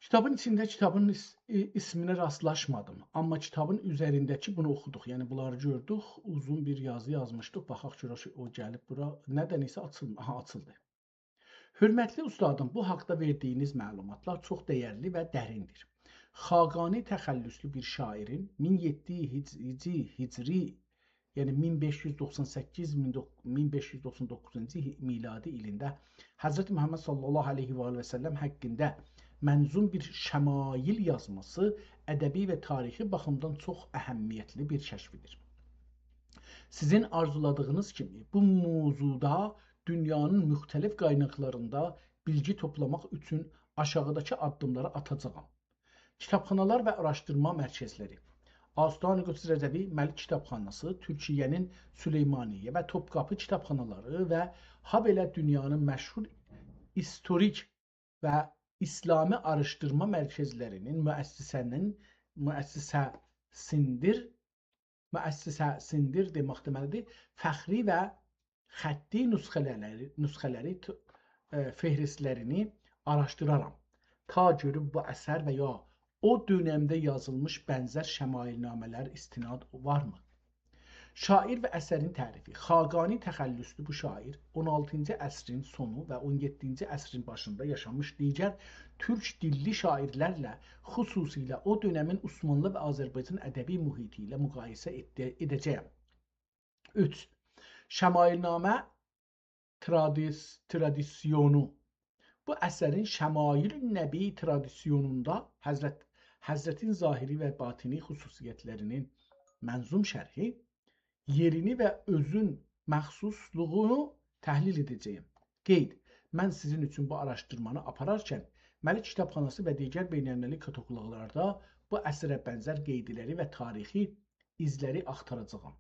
کیتابین ایچینده کیتابین اس-، ای-، اسمینه راستلاشمادیم، آمما کیتابین اوزرینده‌کی بونو اوخودوق. یعنی بونلاری گؤردوک، اوزون بیر یازی یازمیشدیق. باخاق گؤرک او گلیب بورا. ندن ایسه آچیلم-، آها، آچیلدی. حؤرمتلی اوستادیم، بو حاقدا وئردیگینیز معلوماتلار چوخ دَیرلی و درین‌دیر. خاقانی تخلصلو بیر شاعرین مین یئددی هج-، هجری، هجری یعنی مین بئش یوز دوخسان سککیز، مین، مین بئش یوز دوخسان دوققوزونجو میلادی ایلینده حضرت محمد صلی الله علیه و آله و سلم حاقیندا منظوم بیر شمایل یازماسی ادبی و تاریخی باخیمدان چوخ اهمیتلی بیر کشفیدیر. سیزین آرزولادیغینیز کیمی، بو موضوعدا دونیانین مختلف قایناقلاریندا بیلگی توپلاماق اوچون آشاغیداکی آددیملاری آتاجاغام. کیتابخانالار و آراشدیرما مرکزلری. آستان قدس رضوی ملک کیتابخاناسی، تورکیه‌نین سلیمانیه و توپقاپی کیتابخانالاری و هابئله دونیانین مشهور هیستوریک و ایسلامی آراشدیرما مرکزلرینین مؤسسه‌نین، مؤسسه‌سیندیر، مؤسسه‌سیندیر دئمک دئمه‌لیدیر، فخری و خطی نسخه‌لری، نسخه‌لری، ت-، ائ، فهرستلرینی آراشدیرارام. تا گؤروم بو اثر و یا او دؤنمده یازیلمیش بنزر شمایل‌نامه‌لر استناد وارمی؟ شاعر و اثرین تعریفی. خاقانی تخلصلو بو شاعر اون آلتینجی عصرین سونو و اون یئددینجی عصرین باشیندا یاشامیش دیگر تورک دیللی شاعرلرله، خصوصیله او دؤنمین عثمانلی و آذربایجان ادبی محیطی ایله مقایسه ائتدی-، ائده‌جه‌یم. اوچ. شمایل‌نامه ترادیس-، ترادیسیونو. بو اثرین شمایل‌النبی ترادیسیونوندا حضرت، حضرتین ظاهری و باطنی خصوصیتلرینین منظوم شرحی، یئرینی و اؤزون مخصوصلوغونو تحلیل ائده‌جه‌یم. قید: من سیزین اوچون بو آراشدیرمانی آپارارکن، ملک کیتابخاناسی و دیگر بین‌المللی کاتالوقلاردا بو اثره بنزر قیدلری و تاریخی ایزلری آختاراجاغام.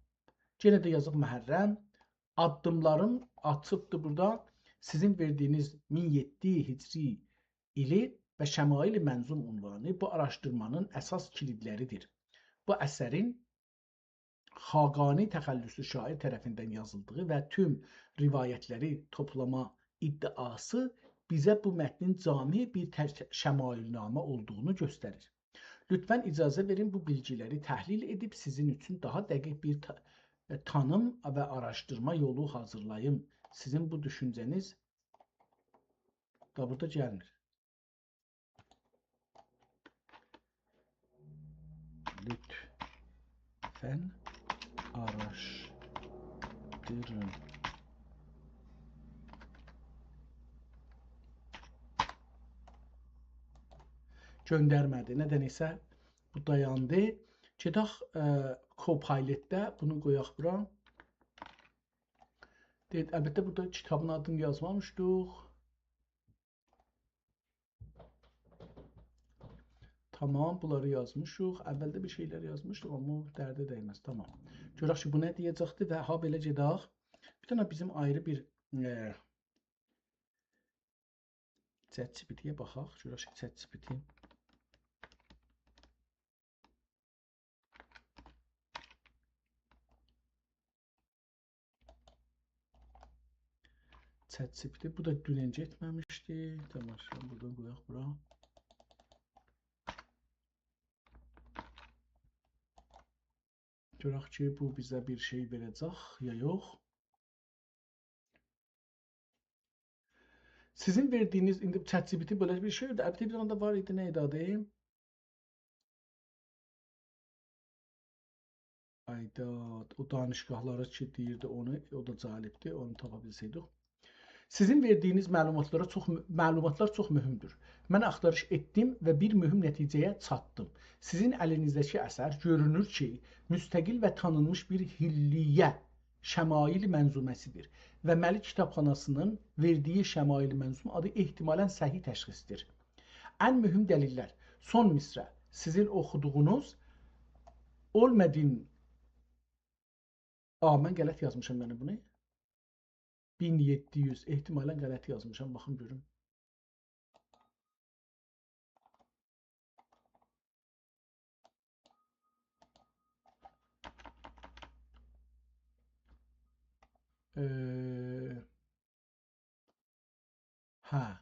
یئنه ده یازیق محرم، آددیملاریم آچیبدیر بورادا. سیزین وئردیگینیز مین یئددی هجری ایلی و شمایل منظوم عنوانی بو آراشدیرمانین اساس کلیدلریدیر. بو اثرین خاقانی تخلصلو شاعر طرفیندن یازیلدیغی و توم روایتلری توپلاما ادعاسی بیزه بو متنین جامع بیر تر-، شمایل‌نامه اولدوغونو گؤستریر. لطفاً اجازه وئرین بو بیلگیلری تحلیل ائدیب سیزین اوچون داها دقیق بیر تا-، تانیم و آراشدیرما یولو حاضیرلاییم. سیزین بو دوشونجه‌نیز دا بورادا گلمیر. لطفاً آراشدیرین. گؤندرمه‌دی. ندن ایسه بو دایاندی. گئدک، ائ، Copilot-ده بونو قویاق بورا. دئییر، البته، بورادا کیتابین آدینی یازمامیشدیق. تامام، بونلاری یازمیشیق. اولده بیر شئیلر یازمیشدیق، آمما او درده دیمز. تامام. گؤرک کی، بو نه دئیه‌جکدی و هابئله گئدک. بیر دنه بیزیم آیری بیر، ائ، ChatGPT-یه باخاق. گؤرک کی، ChatGPT. ChatGPT، بو دا دونن گئتمه‌میشدی. تامام، شیمدی بورادان قویاق بورا. گؤرک کی، بو بیزه بیر شئی وئره‌جک یا یوخ. سیزین وئردیگینیز، ایندی ChatGPT بئله بیر شئی، البته بیر دنه ده وار ایدی، نه ایدی آدی؟ آیدا، او دانشگاهلاری کی دئییردی اونو، او دا جالبدیر، اونو تاپا بیلسه‌یدیک. سیزین وئردیگینیز معلوماتلارا چوخ مو-، معلوماتلار چوخ مهمدور. من آختاریش ائتدیم و بیر مهم نتیجه‌یه چاتدیم. سیزین الینیزده‌کی اثر گؤرونور کی، مستقل و تانینمیش بیر حلیه شمایل منظومه‌سیدیر و ملک کیتابخاناسی‌نین وئردیگی شمایل منظوم آدی احتمالاً صحیح تشخیصدیر. ان مهم دلیل‌لر. سون مصرع. سیزین اوخودوغونوز اولمادین، آ، من غلط یازمیشام، یعنی بونو. مین یئددی یوز، احتمالاً غلط یازمیشام، باخیم گؤروم. ائ، هه.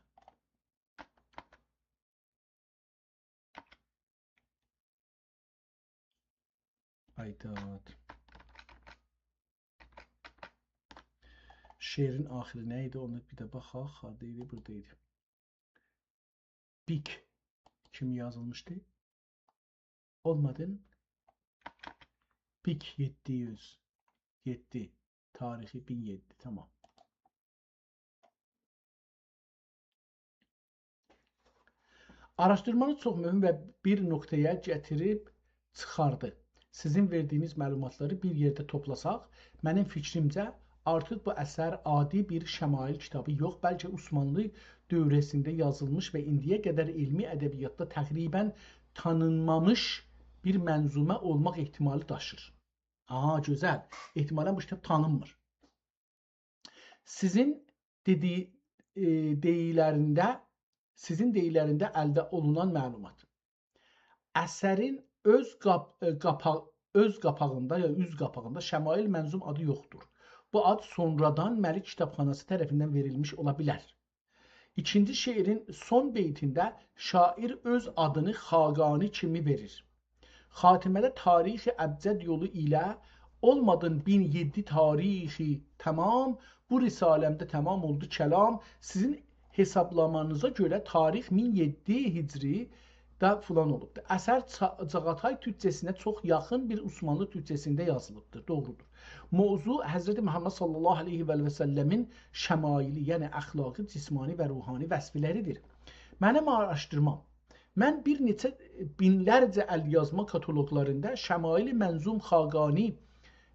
آی داد. شعرین آخیری نه ایدی؟ اونو بیر ده باخاق. هاردا ایدی؟ بورادا ایدی. بیک کیمی یازیلمیشدی؟ اولمادین. بیک یئددی یوز. یئددی. تاریخی مین یئددی، تامام. آراشدیرمانیز چوخ مهم و بیر نقطه‌یه گتیریب چیخاردی. سیزین وئردیگینیز معلوماتلاری بیر یئرده توپلاساق، منیم فیکریمجه، آرتیق بو اثر عادی بیر شمایل کیتابی یوخ، بلکه عثمانلی دوره‌سینده یازیلمیش و ایندییه قدر علمی ادبیاتدا تقریباً تانینمامیش بیر منظومه اولماق احتمالی داشیر. آها، گؤزل. احتمالاً بو کیتاب تانینمیر. سیزین دئدیگی، ائ، دئییلرینده، سیزین دئییلرینده الده اولونان معلومات. اثرین اؤز قاپ-، ائ، قاپا-، اؤز قاپاغیندا، یا اوز قاپاغیندا شمایل منظوم آدی یوخدور. بو آد سونرادان ملک کیتابخاناسی طرفیندن وئریلمیش اولا بیلر. ایکینجی شعرین سون بیتینده شاعر اؤز آدینی خاقانی کیمی وئریر. خاتمه‌ده تاریخ ابجد یولو ایله اولمادین مین یئددی تاریخی تمام، بو رساله‌مده تمام اولدو کلام. سیزین حسابلامانیزا گؤره تاریخ مین یئددی هجری ده فلان اولوبدور. اثر چا-، چاغاتای تورکجه‌سینه چوخ یاخین بیر عثمانلی تورکجه‌سینده یازیلیبدیر. دوغرودور. موضوع حضرت محمد صلی الله علیه و سلمین شمایلی، یعنی اخلاقی، جسمانی و روحانی وصفلریدیر. منیم آراشدیرمام. من بیر نئچه مینلرجه ال‌یازما کاتالوقلاریندا شمایل منظوم خاقانی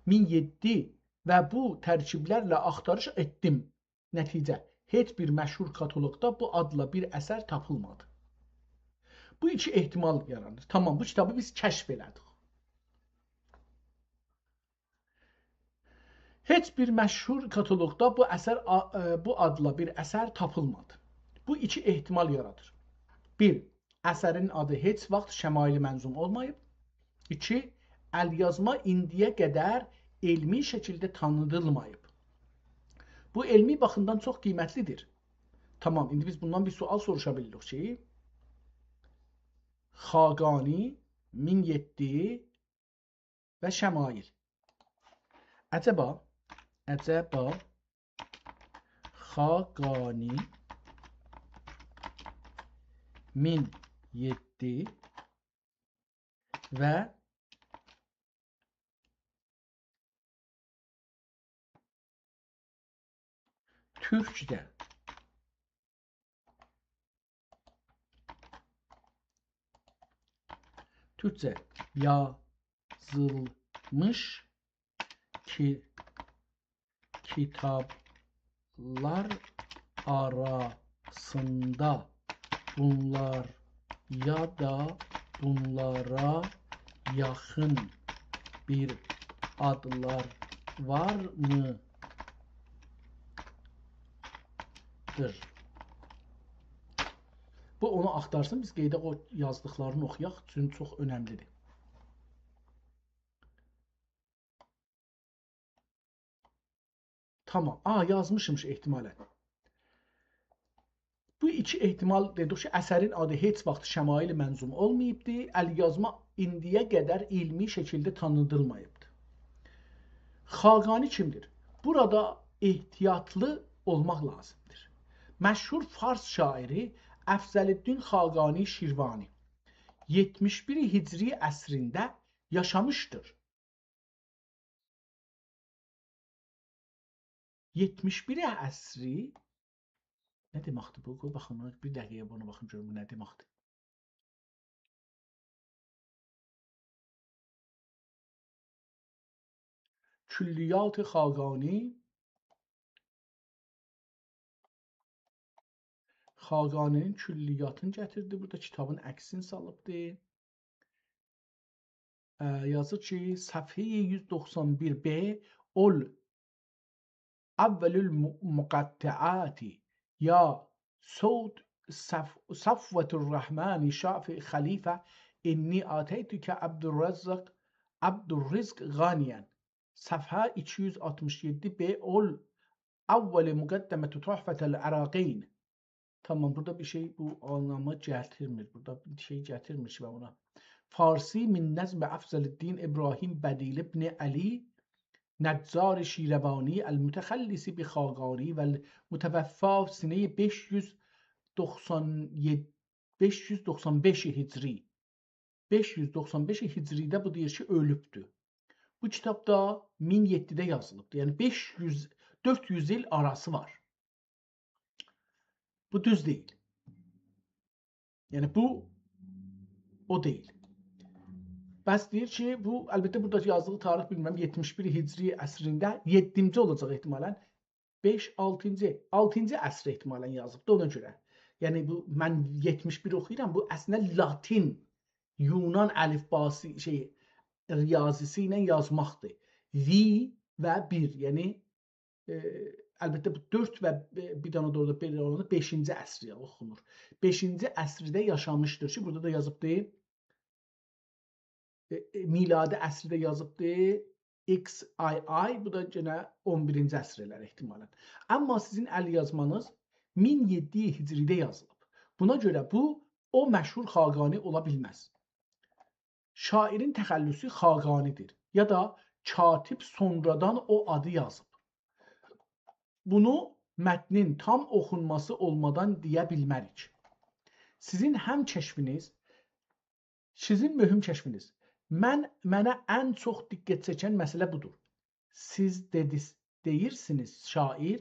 مین یئددی و بو ترکیبلرله آختاریش ائتدیم. نتیجه، هئچ بیر مشهور کاتالوقدا بو آدلا بیر اثر تاپیلمادی. بو ایکی احتمال یارانیر. تامام، بو کیتابی بیز کشف ائله‌دیک. هئچ بیر مشهور کاتالوقدا بو اثر آ-، ائ، بو آدلا بیر اثر تاپیلمادی. بو ایکی احتمال یارادیر. بیر، اثرین آدی هئچ واخت شمایل منظوم اولماییب. ایکی، ال‌یازما ایندییه قدر علمی شکیلده تانیدیلماییب. بو علمی باخیمدان چوخ قیمتلیدیر. تامام، ایندی بیز بوندان بیر سؤال سوروشا بیلیریک کی، خاقانی، مین یئددی و شمایل. عجبا، عجبا خاقانی مین یئددی و تورکجه، تورکجه یازیلمیش کی-، کیتابلار آراسیندا بونلار یا دا بونلارا یاخین بیر آدلار وارمیدیر؟ بو اونو آختارسین، بیز قئیدک او یازدیقلارینی اوخویاق، چونکی چوخ اؤنملیدیر. تامام. آ، یازمیشمیش احتمالاً. بو ایکی احتمال، دئدیک کی، اثرین آدی هئچ واخت شمایل منظوم اولماییبدی، ال‌یازما ایندییه قدر علمی شکیلده تانیدیلماییبدی. خاقانی کیمدیر؟ بورادا احتیاطلی اولماق لازیمدیر. مشهور فارس شاعری افضل‌الدین خاقانی شیروانی یئتمیش بیر هجری عصرینده یاشامیشدیر. یئتمیش بیر عصری نه دئمکدیر بو؟ قوی باخیم، بیر دقیقه بونا باخیم گؤروم بو نه دئمکدیر. کلیات خاقانی. خاقانی‌نین کلیاتینی گتیردی. بورادا کیتابین عکسینی سالیبدی. اه، یازیر کی، صفحه یوز دوخسان بیر ب، اول، اول المقطعات، یا صوت صف-، صفوة الرحمن شافع خلیفة، إني أتيتك عبد الرزق، عبد الرزق غانيا. صفحه ایکی یوز آلتمیش یئددی ب، اول، اول مقدمة تحفة العراقین. تامام، بورادا بیر شئی بو آنلامی گتیرمیر. بورادا بیر شئی گتیرمیر کی، من بونا. فارسی من نظم افضل‌الدین ابراهیم بدیل ابن علی نجار شیروانی المتخلص بخاقانی و المتوفی سنهٔ بئش یوز دوخسان یئددی، بئش یوز دوخسان بئش هجری. بئش یوز دوخسان بئش هجری‌ده بو دئییر کی، اؤلوبدور. بو کیتاب دا مین یئددیده یازیلیبدیر. یعنی بئش یوز، دؤرد یوز ایل آراسی وار. بو دوز دئییل. یعنی بو او دئییل. بس دئییر کی، بو، البته، بورادا یازدیغی تاریخ، بیلمیرم، یئتمیش بیر هجری عصرینده، یئددینجی اولاجاق احتمالاً. بئش، آلتینجی، آلتینجی عصر احتمالاً یازیبدی، اونا گؤره. یعنی بو، من یئتمیش بیر اوخویورام، بو اصلینده لاتین، یونان الیفباسی، شئی، ریاضی‌سی ایله یازماقدیر. V و بیر، یعنی، ائ، البته بو دؤرد و بیر دنه ده اورادا بئله اولاندا بئشینجی عصر اوخونور. بئشینجی عصرده یاشامیشدیر کی، بورادا دا یازیبدیر. ائ، ائ، میلادی عصرده یازیبدی، X I I، بو دا یئنه اون بیرینجی عصر ائلر احتمالاً. اما سیزین ال‌یازمانیز مین یئددی هجریده یازیلیب. بونا گؤره بو او مشهور خاقانی اولا بیلمز. شاعرین تخلصو خاقانی‌دیر. یا دا کاتب سونرادان او آدی یازیب. بونو متنین تام اوخونماسی اولمادان دئیه بیلمریک. سیزین هم کشفینیز، سیزین مهم کشفینیز. من، منه ان چوخ دقت چکن مسئله بودور. سیز دئدیز، دئییرسینیز، شاعر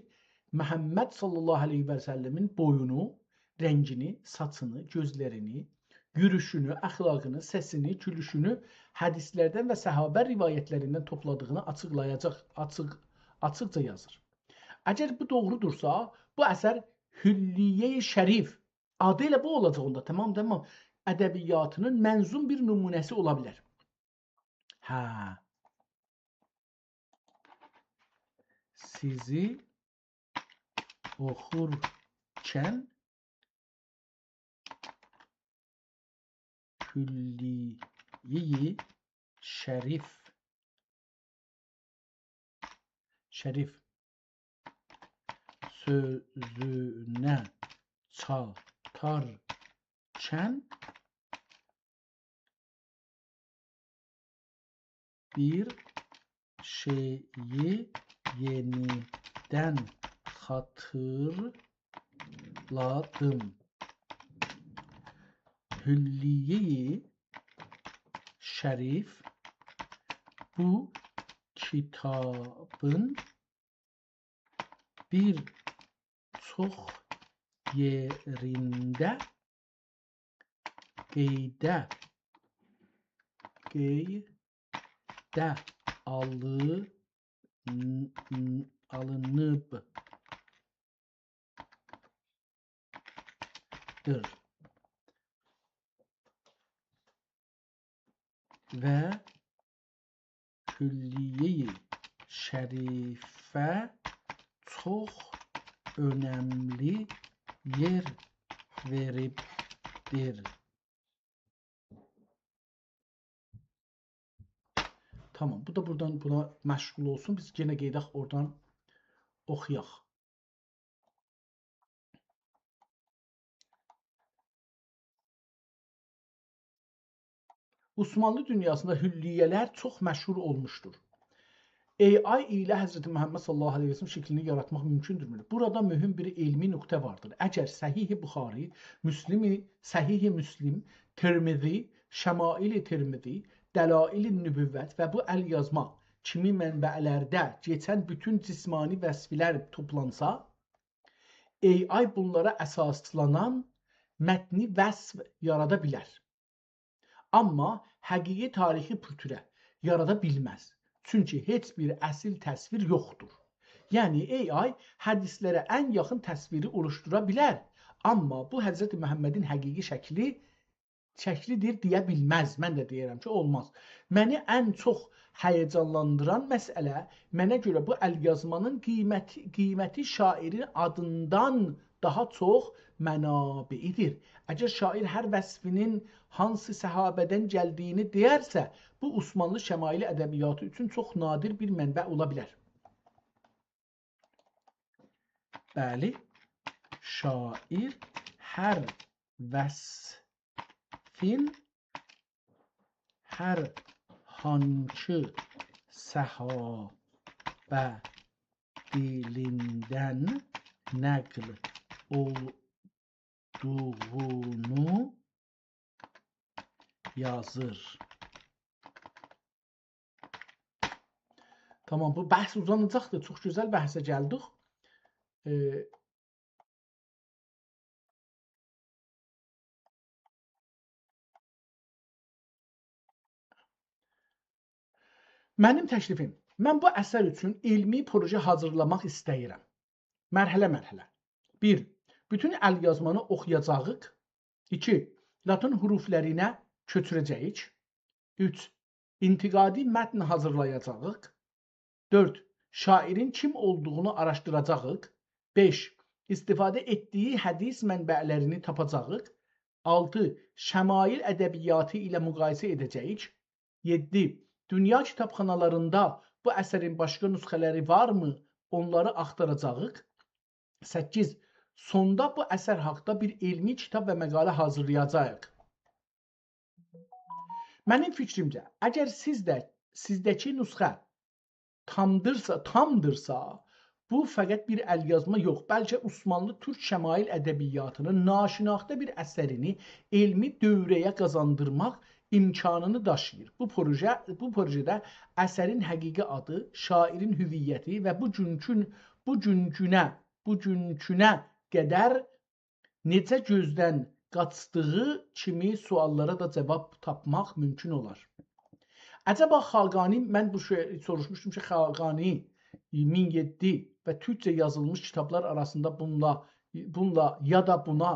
محمد صلی الله علیه و سلمین بویونو، رنگینی، ساچینی، گؤزلرینی، یوروشونو، اخلاقینی، سسینی، گولوشونو حدیثلردن و صحابه روایتلریندن توپلادیغینی آچیقلایاجاق، آچیق، آچیقجا یازیر. اگر بو دوغرودورسا، بو اثر حلیه‌ی شریف، آدی ائله بو اولاجاق اوندا، تامام، تامام، ادبیاتینین منظوم بیر نمونه‌سی اولا بیلر. هه. سیزی اوخورکن حلیه‌ی شریف، شریف سؤزونه چاتارکن بیر شئیی یئنیدن خاطیرلادیم. حلیه‌ی شریف بو کیتابین بیر چوخ یئرینده قئیده، قئیده آلین-، آلینیبدیر. و حلیه‌ی شریفه چوخ اؤنملی یئر وئریبدیر. تامام، بو دا بورادان بونا مشغول اولسون. بیز یئنه قئییدک اورادان اوخویاق. عثمانلی دونیاسیندا حلیه‌لر چوخ مشهور اولموشدور. AI ایله حضرت محمد صلی الله علیه و سلم شکلینی یاراتماق مومکوندورمو؟ بورادا مهم بیر علمی نقطه واردیر. اگر صحیح بخاری، مسلم، صحیح مسلم، ترمذی، شمائل ترمذی، دلائل نبوت و بو ال‌یازما کیمی منبع‌لرده کئچن بوتون جسمانی وصف‌لر توپلانسا، AI بونلارا اساسلانان متنی وصف یارادا بیلر. اما حقیقی تاریخی پورتره یارادا بیلمز. چونکی هئچ بیر اصیل تصویر یوخدور. یعنی AI حدیثلره ان یاخین تصویری اولوشدورا بیلر. اما بو حضرت محمدین حقیقی شکلی شکلی‌دیر دئیه بیلمز. من ده دئییرم کی، اولماز. منی ان چوخ هیجانلاندیران مسئله، منه گؤره بو ال‌یازمانین قیمتی، قیمتی شاعرین آدیندان داها چوخ منابعی‌دیر. اگر شاعر هر وصفینین هانسی صحابه‌دن گلدیگینی دئیرسه، بو عثمانلی شمائل ادبیاتی اوچون چوخ نادر بیر منبع اولا بیلر. بلی، شاعر هر وصفین هر هانسی صحابه دیلیندن نقل اولدوغونو یازیر. تامام، بو بحث اوزاناجاقدیر. چوخ گؤزل بحثه گلدیک. ائ، منیم تکلیفیم. من بو اثر اوچون علمی پروژه حاضیرلاماق ایسته‌ییرم. مرحله مرحله. بیر، بوتون الیازمانی اوخویاجاغیق. ایکی، لاتین حروفلرینه کؤچوره‌جه‌ییک. اوچ، انتقادی متن حاضیرلایاجاغیق. دؤرد، شاعرین کیم اولدوغونو آراشدیراجاغیق. بئش، استفاده ائتدیگی حدیث منبع‌لرینی تاپاجاغیق. آلتی، شمایل ادبیاتی ایله مقایسه ائده‌جه‌ییک. یئددی، دونیا کیتابخانالاریندا بو اثرین باشقا نسخه‌لری وارمی؟ اونلاری آختاراجاغیق. سککیز، سوندا بو اثر حاقدا بیر علمی کیتاب و مقاله حاضیرلایاجاغیق. منیم فیکریمجه، اگر سیز ده، سیزده‌کی نسخه تامدیرسا، تامدیرسا، بو فقط بیر الیازما یوخ، بلکه عثمانلی تورک شمایل ادبیاتینین ناشناخته بیر اثرینی علمی دؤوره‌یه قازاندیرماق امکانینی داشیییر. بو پروژه، بو پروژه‌ده اثرین حقیقی آدی، شاعرین هویتی و بو گونکون، بو گونکونه، بو گونکونه قدر نئجه گؤزدن قاچدیغی کیمی سؤاللارا دا جاواب تاپماق مومکون اولار. عجبا خاقانی، من بو شئی سوروشموشدوم کی، خاقانی مین یئددی و تورکجه یازیلمیش کیتابلار آراسیندا بونونلا، بونونلا یا دا بونا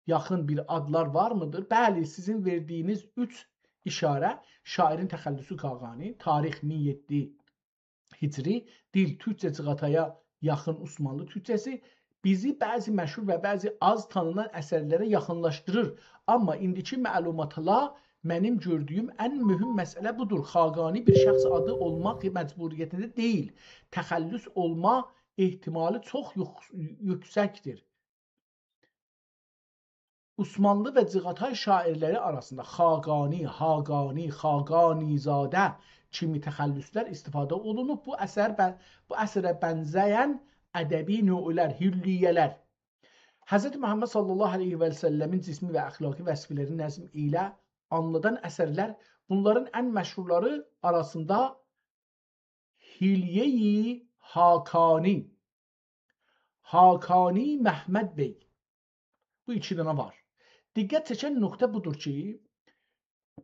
یاخین بیر آدلار وارمیدیر؟ بلی، سیزین وئردیگینیز اوچ ایشاره، شاعرین تخلصو خاقانی، تاریخ مین یئددی هجری، دیل تورکجه، جیغاتایا یاخین عثمانلی تورکجه‌سی، بیزی بعضی مشهور و بعضی آز تانینان اثرلره یاخینلاشدیریر. آمما ایندیکی معلوماتلا منیم گؤردویوم ان مهم مسئله بودور. خاقانی بیر شخص آدی اولماق مجبوریتینده دئییل. تخلص اولما احتمالی چوخ یوخ-، یوکسکدیر. عثمانلی و جیغاتای شاعرلری آراسیندا خاقانی، هاقانی، خاقانی‌زاده کیمی تخلصلر استفاده اولونوب. بو اثر بن-، بو اثره بنزه‌ین ادبی نوعلر، حلیه‌لر. حضرت محمد صلی الله علیه و سلمین جسمی و اخلاقی وصفلرین نظم ایله آنلادان اثرلر، بونلارین ان مشهورلاری آراسیندا حلیه‌ی هاقانی، هاقانی محمد بی. بو ایکی دنه وار. دقت چکن نقطه بودور کی،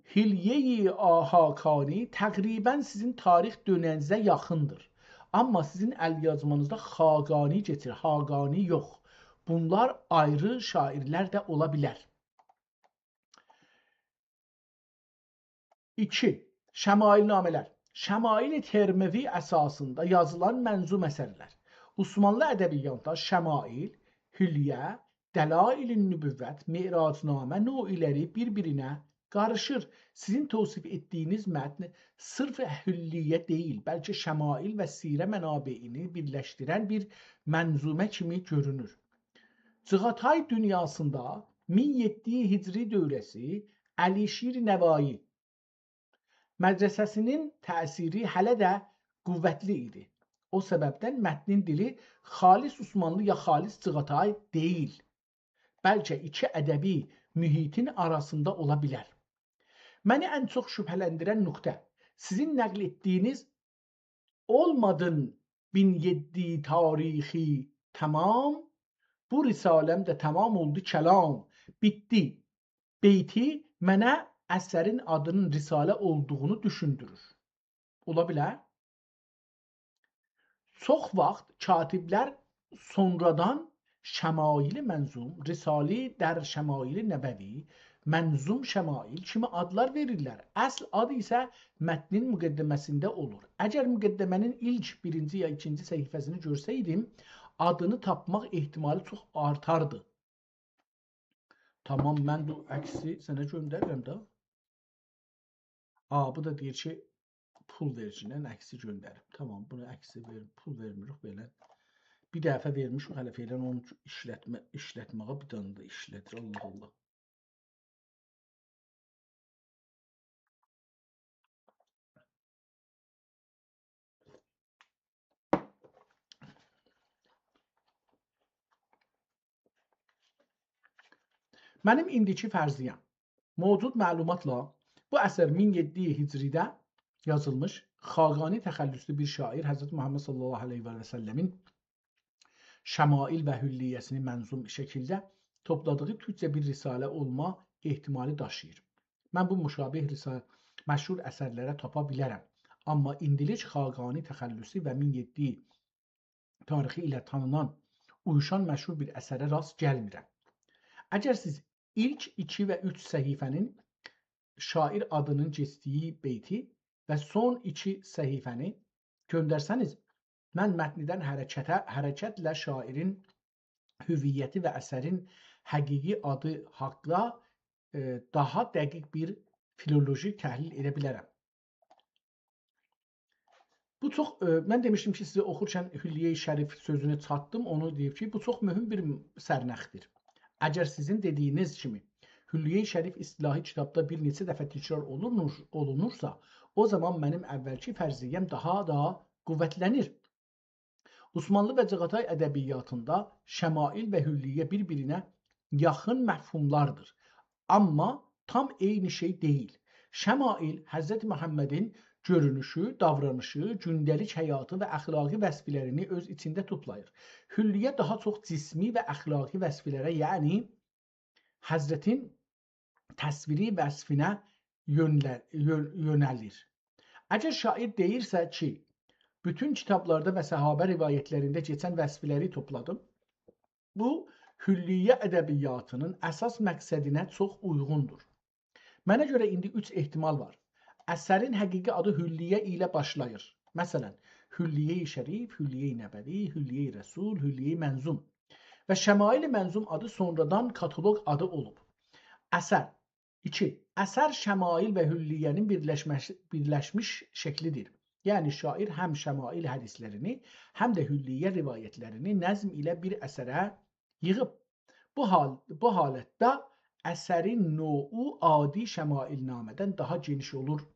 حلیه‌ی آ-، هاقانی تقریباً سیزین تاریخ دؤنمینیزه یاخیندیر. آمما سیزین الیازمانیزدا خاقانی کئچیر، هاقانی یوخ. بونلار آیری شاعرلر ده اولا بیلر. ایکی، شمایل‌نامه‌لر. شمایل ترمذی اساسیندا یازیلان منظوم اثرلر. عثمانلی ادبیاتیندا شمایل، حلیه، دلایل نبوت، معراج‌نامه نوعلری بیر-بیرینه قاریشیر. سیزین توصیف ائتدیگینیز متن صرف حلیه دئییل، بلکه شمایل و سیره منابعینی بیرلشدیرن بیر منظومه کیمی گؤرونور. جیغاتای دونیاسیندا مین یئددی هجری دوره‌سی علیشیر نوایی مدرسه‌سینین تأثیری هله ده قوتلی ایدی. او سببدن متنین دیلی خالص عثمانلی یا خالص جیغاتای دئییل. بلکه ایکی ادبی محیطین آراسیندا اولا بیلر. منی ان چوخ شبهه‌لندیرن نقطه، سیزین نقل ائتدیگینیز «اولمادین مین یئددی تاریخی تمام، بو رساله‌م ده تمام اولدو کلام، بیتدی» بیتی منه اثرین آدینین رساله اولدوغونو دوشوندورور. اولا بیلر. چوخ واخت کاتبلر سونرادان شمایل منظوم، رساله در شمایل نبوی، منظوم شمایل کیمی آدلار وئریرلر. اصل آد ایسه متنین مقدمه‌سینده اولور. اگر مقدمه‌نین ایلک بیرینجی یا ایکینجی صفحه‌سینی گؤرسه‌یدیم، آدینی تاپماق احتمالی چوخ آرتاردی. تامام، من بو عکسی سنه گؤندریرم ده. آ، بو دا دئییر کی، پول وئرگینن عکسی گؤندریم. تامام، بونو عکسی وئر-، پول وئرمیریک بئله. بیر دفعه وئرمیشیک، هله فعلاً اونو ایشلتمه، ایشلتمه‌یه بیر دنه ده ایشلدیر. الله الله. منیم ایندیکی فرضیه‌م، موجود معلوماتلا بو اثر مین یئددی هجریده یازیلمیش، خاقانی تخلصلی بیر شاعر حضرت محمد صلی الله علیه و سلمین شمائل و حلیه‌سینی منظوم شکیلده توپلادیغی تورکجه بیر رساله اولما احتمالی داشیییر. من بو مشابه رسا-، مشهور اثرلره تاپا بیلرم. آمما ایندیلیک خاقانی تخلصلی و مین یئددی تاریخی ایله تانینان، اویوشان مشهور بیر اثره راست گلمیرم. اگر سیز ایلک ایکی و اوچ صفحه‌نین شاعر آدینین کئچدیگی بیتی و سون ایکی صفحه‌نی گؤندرسه‌نیز، من متندن حرکته، حرکتله شاعرین هویتی و اثرین حقیقی آدی حاقدا، ائ، داها دقیق بیر فیلولوژیک تحلیل ائده بیلرم. بو چوخ، ائ، من دئمیشدیم کی، سیزه اوخورکن حلیه‌ی شریف سؤزونو چاتدیم، اونو دئییب کی، بو چوخ مهم بیر سرنخدیر. اگر سیزین دئدیگینیز کیمی حلیه‌ی شریف اصطلاحی کیتابدا بیر نئچه دفعه تکرار اولونور، اولونورسا، او زامان منیم اولکی فرضیه‌م داها دا قوتلنیر. عثمانلی و چغاتای ادبیاتیندا شمائل و حلیه بیر-بیرینه یاخین مفهوملاردیر. آمما تام عینی شئی دئییل. شمائل حضرت محمدین گؤرونوشو، داورانیشی، گونده‌لیک حیاتی و اخلاقی وصفلرینی اؤز ایچینده توپلاییر. حلیه داها چوخ جسمی و اخلاقی وصفلره، یعنی حضرتین تصویری وصفینه یؤنله-، یؤ-، یؤنلیر. اگر شاعر دئییرسه کی، بوتون کیتابلاردا و صحابه روایتلرینده کئچن وصفلری توپلادیم، بو، حلیه ادبیاتینین اساس مقصدینه چوخ اویغوندور. منه گؤره ایندی اوچ احتمال وار. اثرین حقیقی آدی حلیه ایله باشلاییر. مثلا، حلیه‌ی شریف، حلیه‌ی نبوی، حلیه‌ی رسول، حلیه‌ی منظوم. و شمائل منظوم آدی سونرادان کاتالوق آدی اولوب. اثر. ایکی، اثر شمائل و حلیه‌نین بیرلشمش-، بیرلشمیش شکلیدیر. یعنی شاعر هم شمائل حدیثلرینی، هم ده حلیه روایتلرینی نظم ایله بیر اثره ییغیب. بو حال-، بو حالتده اثرین نوعو عادی شمائل‌نامه‌دن داها گئنیش اولور.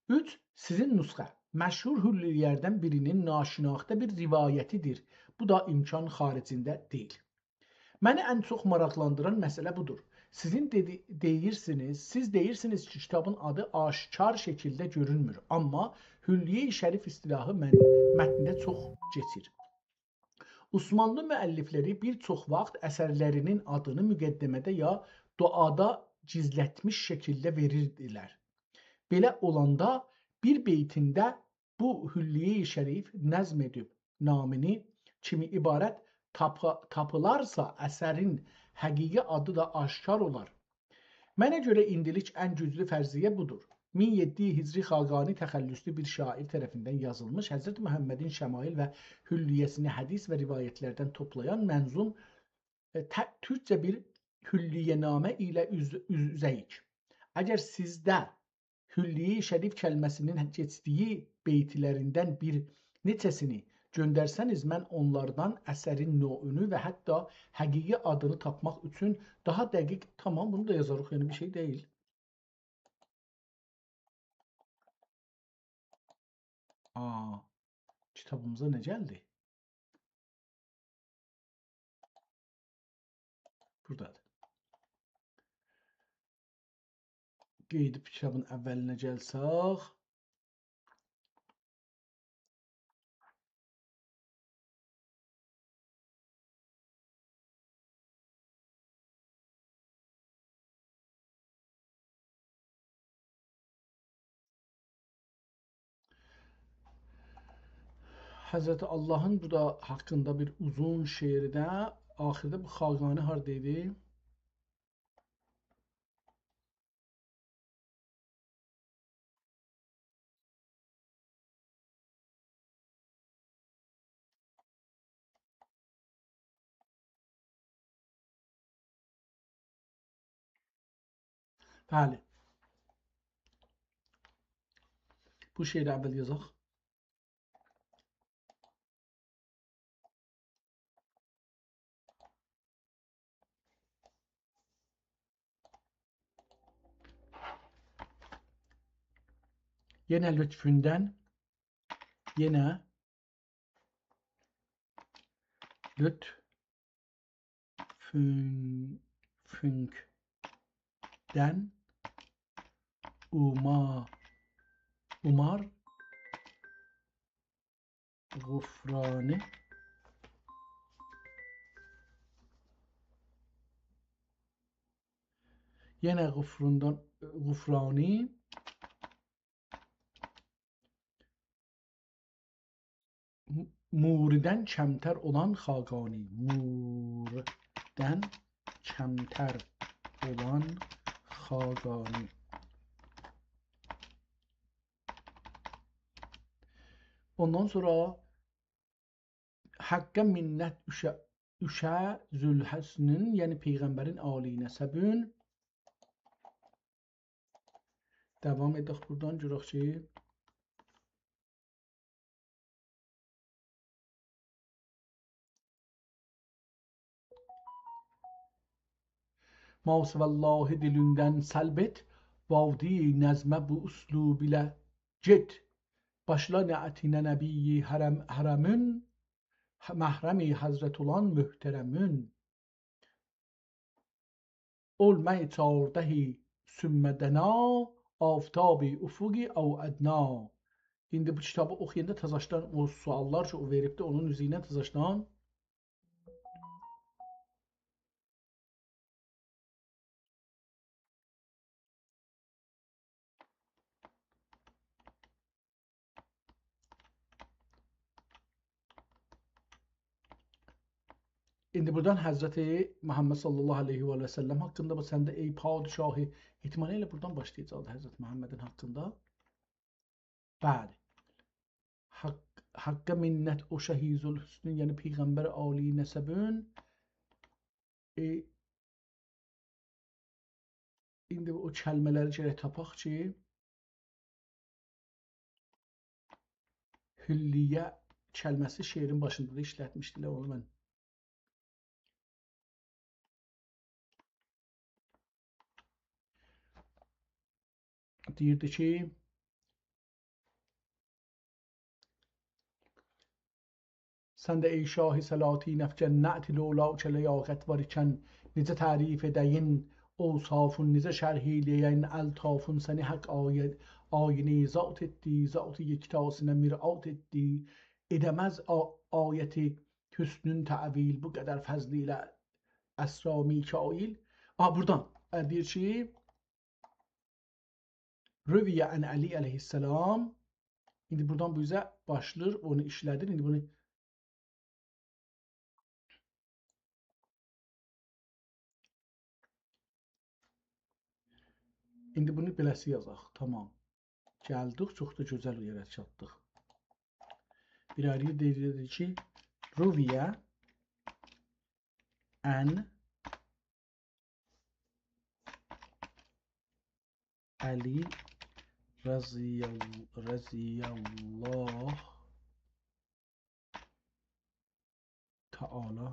اوچ، سیزین نسخه مشهور حلیه‌لردن بیرینین ناشناخته بیر روایتیدیر. بو دا امکان خارجینده دئییل. منی ان چوخ ماراقلاندیران مسئله بودور. سیزین دئدی-، دئییرسینیز، سیز دئییرسینیز کی، کیتابین آدی آشکار شکیلده گؤرونمور، آمما حلیه‌ی شریف اصطلاحی من-، متنده چوخ کئچیر. عثمانلی مؤلفلری بیر چوخ واخت اثرلرینین آدینی مقدمه‌ده یا دعادا گیزلتمیش شکیلده وئریردیلر. بئله اولاندا بیر بیتینده بو حلیه‌ی شریف نظم ائدیب نامینی کیمی عبارت تاپی-، تاپیلارسا، اثرین حقیقی آدی دا آشکار اولار. منه گؤره ایندیلیک ان گوجلو فرضیه بودور. مین یئددی هجری خاقانی تخلصلی بیر شاعر طرفیندن یازیلمیش، حضرت محمدین شمائل و حلیه‌سینی حدیث و روایتلردن توپلایان منظوم، ائ، ته-، تورکجه بیر حلیه‌نامه ایله اوز-، اوز-، اوزه‌ییک. اگر سیزده حلیه‌ی شریف کلمه‌سینین کئچدیگی بیتلریندن بیر نئچه‌سینی گؤندرسه‌نیز، من اونلاردان اثرین نوعونو و حتی حقیقی آدینی تاپماق اوچون داها دقیق، تامام، بونو دا یازاریق، یعنی بیر شئی دئییل. آ، کیتابیمیزا نه گلدی؟ بورادادیر. قئییدیب کیتابین اوّلینه گلسک. حضرت اللهین بو دا حاقیندا بیر اوزون شعری ده، آخیردا بو خاقانی هاردا ایدی؟ بلی. بو شعری اول یازاق. یئنه لطفوندن، یئنه لطفون-، فونکدن اوماریق. اومار غفرانی. یئنه غفروندان، غفرانی. موردن کمتر اولان خاقانی. موردن کمتر اولان خاقانی. اوندان سونرا حقه منت دوشه، دوشه ذوالحسنین، یعنی پیغمبرین عالی نسبین. داوام ائدک بورادان، گؤرک کی، ما سوی الله دیلیندن سلب ائت، وادی نظمه بو اسلوب ایله گئت. باشلا نعتینه نبی حرم، حرمین، محرم حضرت اولان محترمین. اول مه چهارده ثم دنا، آفتاب افق او ادنی. ایندی بو کیتابی اوخویاندا تزه‌باشدان او سؤاللار کی، او وئریبدی، اونون اوزو ایله تزه‌باشدان ایندی بورادان حضرت محمد صلی الله علیه و آله و سلم حاقیندا، بو سنده ای پادشاهی، احتمالا ائله بورادان باشلایاجاقدی حضرت محمدین حاقیندا. بلی. حق، حقه منت او شه ذوالحسنین، یعنی پیغمبر عالی نسبین. ائ، ایندی او کلمه‌لری گرک تاپاق کی، حلیه کلمه‌سی شعرین باشیندا دا ایشلتمیشدیلر، اونو من دئییردی کی، سن ده ای شاه سلاطین افکن، نعت لؤلؤ چه لیاقت وار ایکن، نئجه تعریف ائده‌یین اوصافین، نئجه شرح ائیله‌یه‌یین الطافین، سنی حق آی، آیینی ذات ائتدی، ذات یکتاسینه مرآت ائتدی، ائده‌مز آ، آیت حسنون تأویل، بو قدر فضل ایله اسرا میکائیل. آ، بورادان، ائ، دئییر کی، روی عن علی علیه السلام. ایندی بورادان بو اوزه باشلاییر، اونو ایشله‌دیر. ایندی بونو، ایندی بونو بئله‌سی یازاق. تامام. گلدیک، چوخ دا گؤزل یئره چاتدیق. بیر آیری دئییر کی، روی عن علی رضی ال، رضی الله تعالی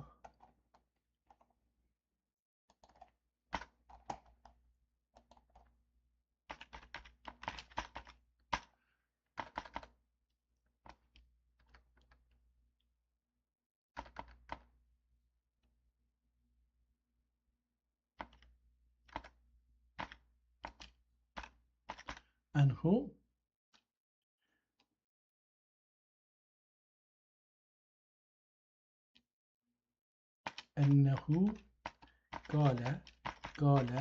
عنه، أنه قال، قال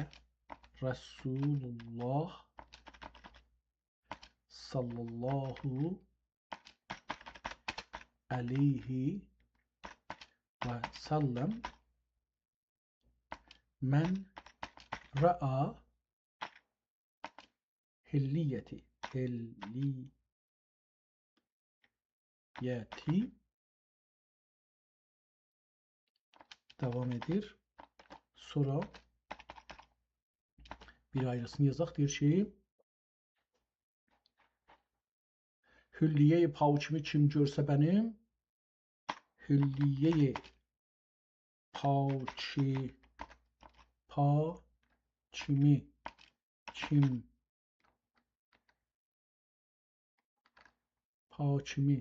رسول الله صلی الله علیه و سلم، من رأی حلیتی، حلیتی. داوام ائدیر. سونرا بیر آیریسینی یازاق. دئییر کی، حلیه‌ی پاکیمی کیم گؤرسه منیم، حلیه‌ی پاکی، پاکیمی کیم، پاکیمی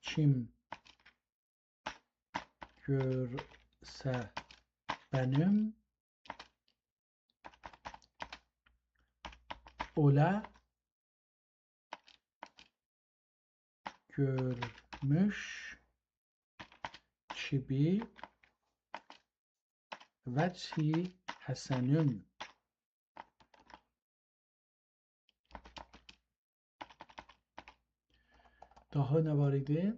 کیم گؤرسه منیم، اوله گؤرموش کیمی وجه حسنون. داها نه وار ایدی؟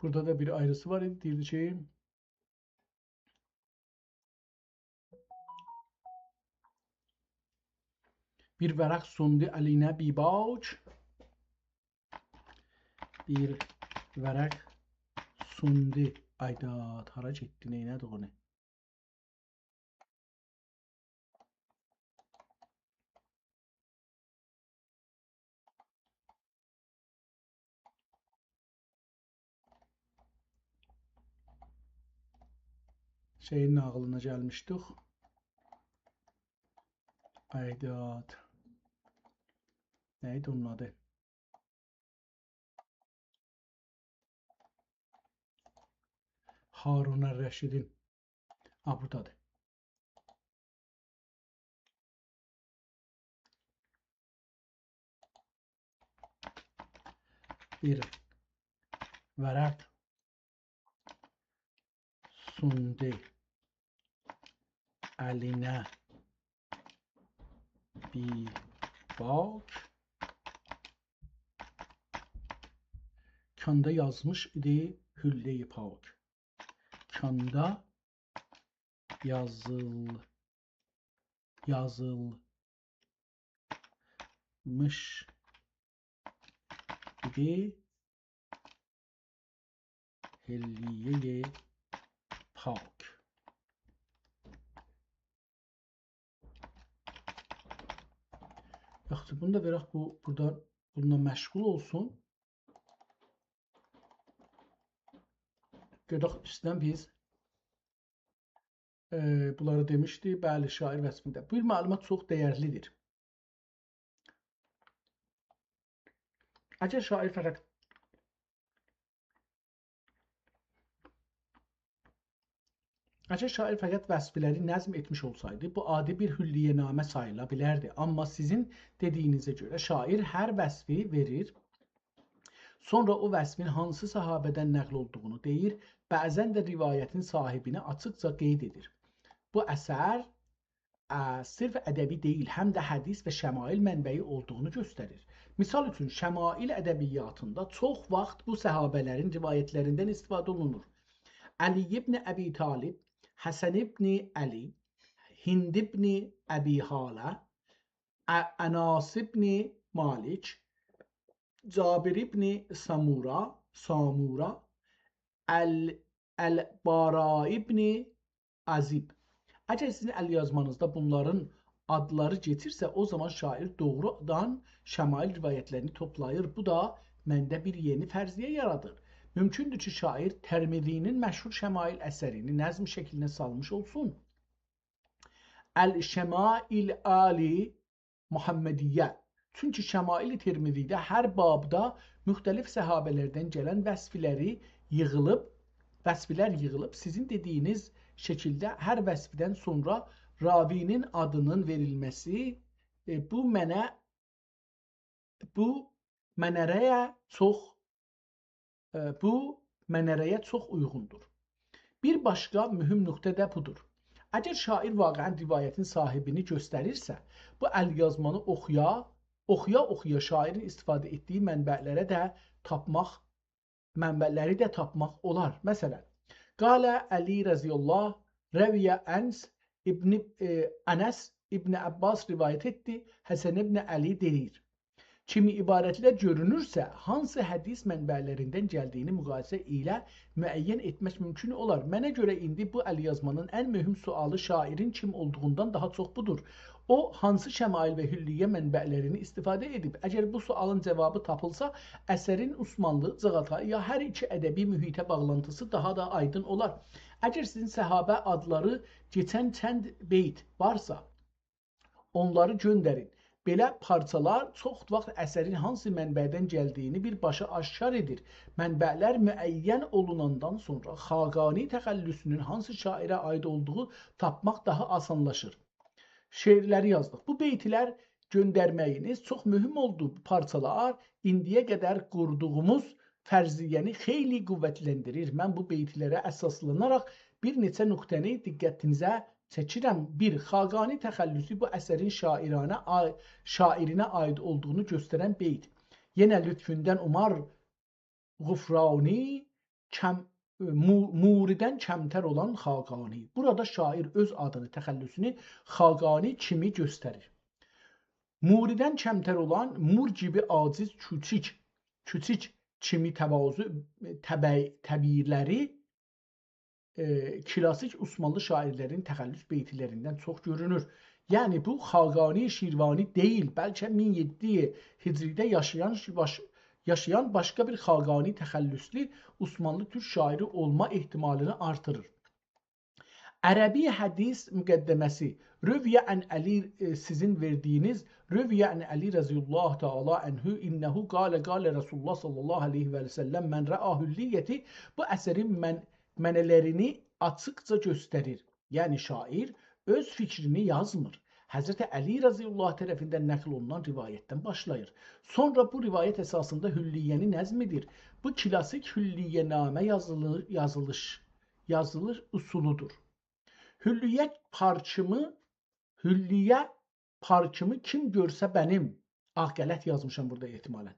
بورادا دا بیر آیریسی وار ایدی. دئییردی کی، بیر ورق سوندو الینه بی‌باک. بیر ورق سوندو. آی داد، هارا گئتدی، نئینه‌دی اونو؟ شئیین ناغیلینا گلمیشدیک. آی داد. نه ایدی اونون آدی؟ هارون الرشیدین. ها، بورادادیر. بیر ورق سوندو الینه بی‌باک. کاندا یازمیش ایدی حله‌ی پاک. کاندا یازیل-، یازیلمیش ایدی حله‌ی پاک. یاخشی، بونو دا وئرک، بو بورادا بونونلا مشغول اولسون. گئدک اوستدن بیز، ائ، بونلاری دئمیشدی، بلی، شاعر وصفینده. بو معلومات چوخ دیرلیدیر. اگر شاعر فقط اگر شاعر فقط وصفلری نظم ائتمیش اولسایدی، بو عادی بیر حلیه‌نامه ساییلا بیلردی. آمما سیزین دئدیگینیزه گؤره شاعر هر وصفی وئریر، سونرا او وصفین هانسی صحابه‌دن نقل اولدوغونو دئییر، بعضا ده روایتین صاحبینی آچیقجا قید ائدیر. بو اثر ا، صرف ادبی دئییل، هم ده حدیث و شمایل منبعی اولدوغونو گؤستریر. مثال اوچون، شمایل ادبیاتیندا چوخ واخت بو صحابه‌لرین روایتلریندن استفاده اولونور. علی ابن ابی‌طالب، حسن ابن علی، هند ابن ابی هاله، ا-، انس ابن مالک، جابر ابن سمورا، سامورا، ال-، البراء ابن عازب. اگر سیزین ال‌یازمانیزدا بونلارین آدلاری کئچیرسه، او زامان شاعر دوغرودان شمایل روایتلرینی توپلاییر. بو دا منده بیر یئنی فرضیه یارادیر. مومکوندور کی، شاعر ترمذی‌نین مشهور شمایل اثرینی نظم شکلینه سالمیش اولسون. الشمائل آل محمدیه. چونکی شمائل ترمذی‌ده هر بابدا مختلف صحابه‌لردن گلن وصفلری ییغیلیب، وصفلر ییغیلیب، سیزین دئدیگینیز شکیلده هر وصفدن سونرا راوی‌نین آدینین وئریلمه‌سی، ائ، بو منه، بو منره‌یه چوخ ائ، بو منره‌یه چوخ اویغوندور. بیر باشقا مهم نقطه ده بودور. اگر شاعر واقعا روایتین صاحبینی گؤستریرسه، بو ال‌یازمانی اوخویا، اوخویا-اوخویا شاعرین استفاده ائتدیگی منبعلره ده تاپماق، منبعلری ده تاپماق اولار. مثلا، قال علی رضی الله، روی انس ابن، ائ، انس ابن عباس روایت ائتدی، حسن ابن علی دئییر کیمی عبارتلر گؤرونورسه، هانسی حدیث منبعلریندن گلدیگینی مقایسه ایله معین ائتمک مومکون اولار. منه گؤره ایندی بو ال‌یازمانین ان مهم سؤالی شاعرین کیم اولدوغوندان داها چوخ بودور. او هانسی شمایل و حلیه منبع‌لرینی استفاده ائدیب؟ اگر بو سؤالین جاوابی تاپیلسا، اثرین عثمانلی، چاغاتای یا هر ایکی ادبی محیطه باغلانتیسی داها دا آیدین اولار. اگر سیزین صحابه آدلاری کئچن چند بیت وارسا، اونلاری گؤندرین. بئله پارچالار چوخ واخت اثرین هانسی منبعدن گلدیگینی بیرباشا آشکار ائدیر. منبع‌لر معین اولوناندان سونرا خاقانی تخلصونون هانسی شاعره عاید اولدوغو تاپماق داها آسانلاشیر. شعرلری یازدیق. بو بیت‌لر گؤندرمه‌یینیز چوخ مهم اولدو. بو پارچالار ایندییه قدر قوردوغوموز فرضیه‌نی خیلی قوتلندیریر. من بو بیت‌لره اساسلاناراق بیر نئچه نقطه‌نی دقتینیزه چکیرم. بیر، خاقانی تخلصو بو اثرین شاعرانه آ-، شاعرینه عاید اولدوغونو گؤسترن بیت. یئنه لطفوندن عمر غفرانی، کم، مو-، موریدن کمتر اولان خاقانی. بورادا شاعر اؤز آدینی، تخلصونو خاقانی کیمی گؤستریر. موریدن کمتر اولان، مور کیمی عاجز، کوچوک، کوچوک کیمی تواضع، تبع-، تعبیرلری، ائ، کلاسیک عثمانلی شاعرلرین تخلص بیت‌لریندن چوخ گؤرونور. یعنی بو خاقانی شیروانی دئییل، بلکه مین یئددی هجری‌ده یاشایان، باش-، یاشایان باشقا بیر خاقانی تخلصلو عثمانلی تورک شاعری اولما احتمالینی آرتیریر. عربی حدیث مقدمه‌سی. روی عن علی، ائ، سیزین وئردیگینیز روی عن علی رضی الله تعالی عنه، انه قال، قال رسول الله صلی الله علیه و سلم، من رأی حلیتی، بو اثرین من-، معنالرینی آچیقجا گؤستریر. یعنی شاعر اؤز فیکرینی یازمیر. حضرت علی رضی الله طرفیندن نقل اولونان روایتدن باشلاییر. سونرا بو روایت اساسیندا حلیه‌نی نظم ائدیر. بو کلاسیک حلیه‌نامه یازیلی-، یازیلیش، یازیلیش اصولودور. حلیه پارچیمی، حلیه پارچیمی کیم گؤرسه بنیم. آه، غلط یازمیشام بورادا احتمالاً.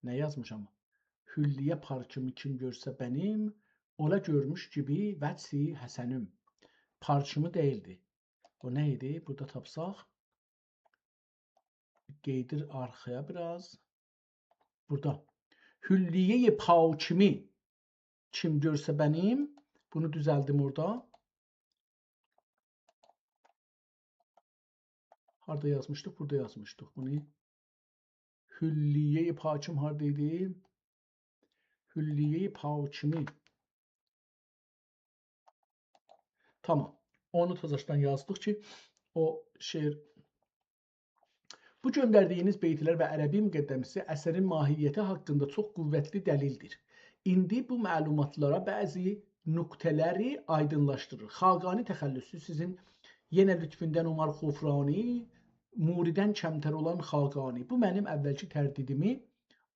نه یازمیشام؟ حلیه پارچیمی کیم گؤرسه بنیم، اولا گؤرموش کیمی وجهی حسنیم. پارچیمی دئییلدی. او نه ایدی؟ بورادا تاپساق. قئییدیر آرخایا بیر آز. بورادا. حلیه‌ی پاکیمی کیم گؤرسه بنیم، بونو دوزلدیم اورادا. هاردا یازمیشدیق؟ بورادا یازمیشدیق بونو. حلیه‌ی پاکیم هاردا ایدی؟ حلیه‌ی پاکیمی. تامام. اونو تازاشدان یازدیق کی، او شعر. بو گؤندردیگینیز بیت‌لر و عربی مقدمه‌سی اثرین ماهیتی حاقیندا چوخ قوتلی دلیلدیر. ایندی بو معلوماتلارا بعضی نقطه‌لری آیدینلاشدیریر. خاقانی تخلصو سیزین یئنه لطفوندن عمر غفرانی، موریدن کمتر اولان خاقانی. بو منیم اولکی تردیدیمی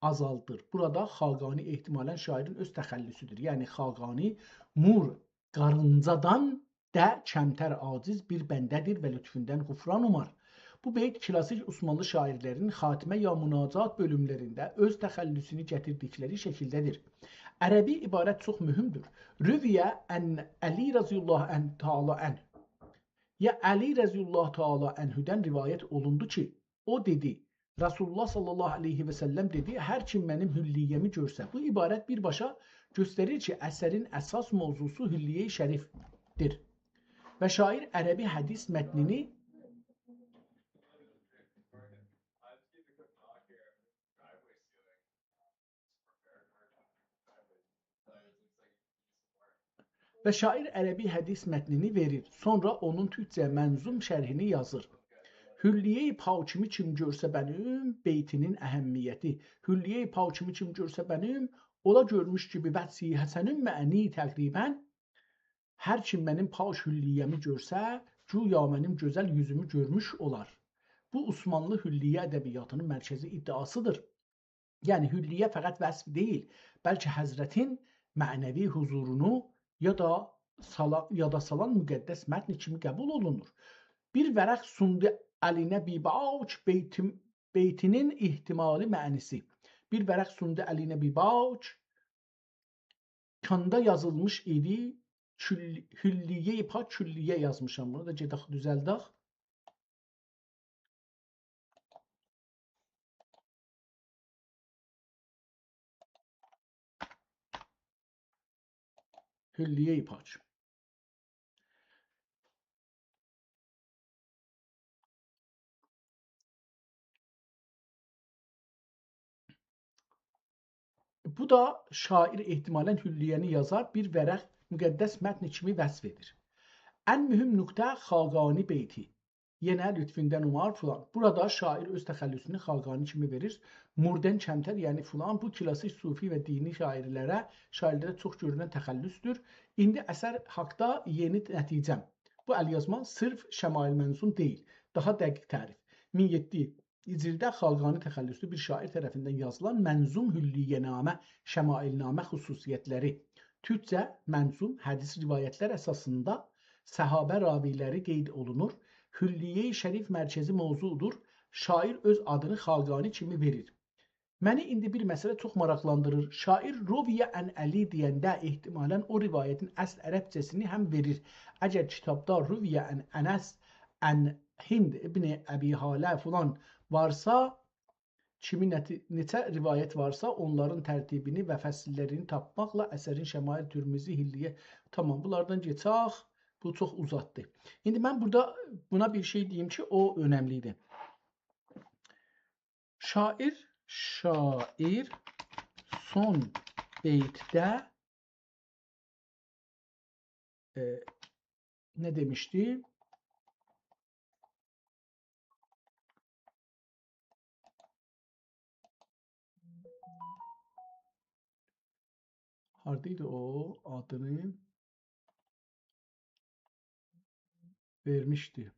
آزالدیر. بورادا خاقانی احتمالاً شاعرین اؤز تخلصودور. یعنی خاقانی مور قارینجادان دا کمتر عاجز بیر بنده‌دیر و لطفوندن غفران اومار. بو بیت کلاسیک عثمانلی شاعرلرین خاتمه یا مناجات بؤلوملرینده اؤز تخلصونو گتیردیکلری شکیلده‌دیر. عربی عبارت چوخ مهمدور. رویه عن علی رضی الله عنه تعالی عنه. یا علی رضی الله تعالی عنه‌دن روایت اولوندو کی، او دئدی، رسول الله صلی الله علیه و سلم دئدی: «هر کیم منیم حلیه‌می گؤرسه.» بو عبارت بیرباشا گؤستریر کی، اثرین اساس موضوعسو حلیه‌ی شریفدیر. و شاعر عربی حدیث متنینی و شاعر عربی حدیث متنینی وئریر. سونرا اونون تورکجه منظوم شرحینی یازیر. حلیه‌ی پاکیمی کیم گؤرسه بنیم، بیتینین اهمیتی. حلیه‌ی پاکیمی کیم گؤرسه بنیم، اولا گؤرموش کیمی وجهی حسنیم معنی تقریباً، هر کیم منیم پاک حلیه‌می گؤرسه، گویا منیم گؤزل یوزومو گؤرموش اولار. بو عثمانلی حلیه ادبیاتینین مرکزی ادعاسیدیر. یعنی حلیه فقط وصف دئییل، بلکه حضرتین معنوی حضورونو یادا سالا-، یادا سالان مقدس متن کیمی قبول اولونور. «بیر ورق سوندو الینه بی باک» بیتیم-، بیتینین احتمالی معنیسی. «بیر ورق سوندو الینه بی باک» کاندا یازیلمیش ایدی. کل-، حلیه‌ی پاک، کلیه یازمیشام. بونو دا گئدک دوزلدک. حلیه‌ی پاک. بو دا شاعیر احتمالاً حلیه‌نی یازار، بیر ورق مقدس متن کیمی وصف ائدیر. ان مهم نقطه خاقانی بیتی. یئنه لطفیندن اومار فلان. بورادا شاعیر اؤز تخلصونو خاقانی کیمی وئریر. مردن کمتر، یعنی فلان، بو کلاسیک صوفی و دینی شاعرلره، شاعرلره چوخ گؤرونن تخلصدور. ایندی اثر حاقدا یئنی نتیجه‌م. بو ال‌یازما صرف شمایل منظوم دئییل. داها دقیق تعریف. مین یئددی هجریده خاقانی تخلصلو بیر شاعیر طرفیندن یازیلان منظوم حلیه‌نامه، شمایل‌نامه خصوصیتلری. تورکجه منظوم حدیث روایتلر اساسیندا صحابه راویلری قید اولونور. حلیه شریف مرکزی موضوعدور. شاعیر اؤز آدینی خاقانی کیمی وئریر. منی ایندی بیر مسئله چوخ ماراقلاندیریر. شاعیر «روی عن علی» دئینده احتمالاً او روایتین اصل عربجه‌سینی هم وئریر. اگر کیتابدا «روی عن انس، عن هند ابن ابی هاله» فلان وارسا، کیمی نتی-، نئچه روایت وارسا، اونلارین ترتیبینی و فصللرینی تاپماقلا اثرین شمایل، ترمذی، حلیه، تامام، بونلاردان کئچک. بو چوخ اوزاتدی. ایندی من بورادا بونا بیر شئی دئییم کی، او اؤنملی ایدی. شاعیر، شاعیر سون بیتده، ائ، نه دئمیشدی؟ هاردا ایدی او آدینی وئرمیشدی؟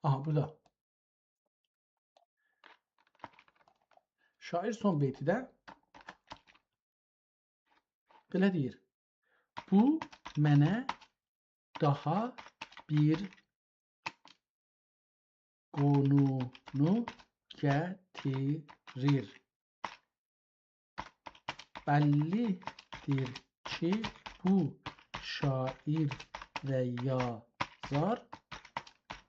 آها، بورادا. شاعیر سون بیتیده بئله دئییر: «بو منه داها بیر قونونو گتیریر. بللی‌دیر کی، بو شاعیر و یازار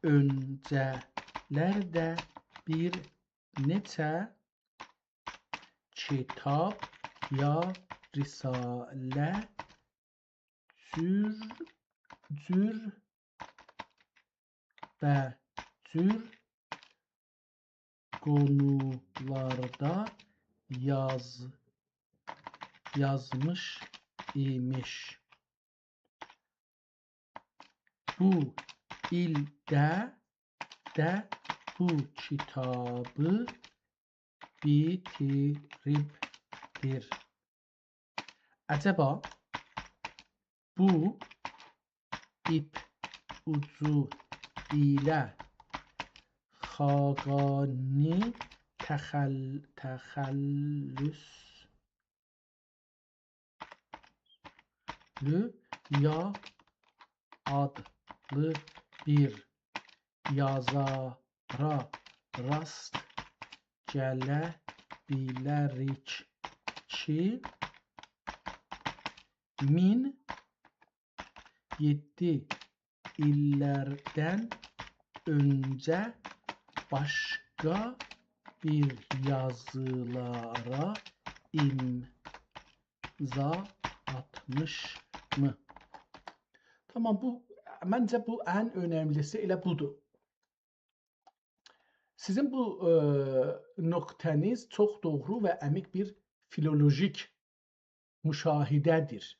اؤنجه‌لرده بیر نئچه کیتاب یا رساله جور، جور به جور قونولاردا یاز-، یازمیش ایمیش. بو ایلده ده بو کیتابی بیتیریبدیر.» عجبا بو ایپ اوجو ایله خاقانی تخل-، تخلصلو یا آدلی بیر یازارا راست گله بیلریک کی، مین یئددی ایللردن اؤنجه باشقا بیر یازیلارا ایمضا آتمیشمی؟ تامام، بو، منجه بو ان اؤنملی‌سی ائله بودور. سیزین بو، ائ، نقطه‌نیز چوخ دوغرو و عمیق بیر فیلولوژیک مشاهده‌دیر.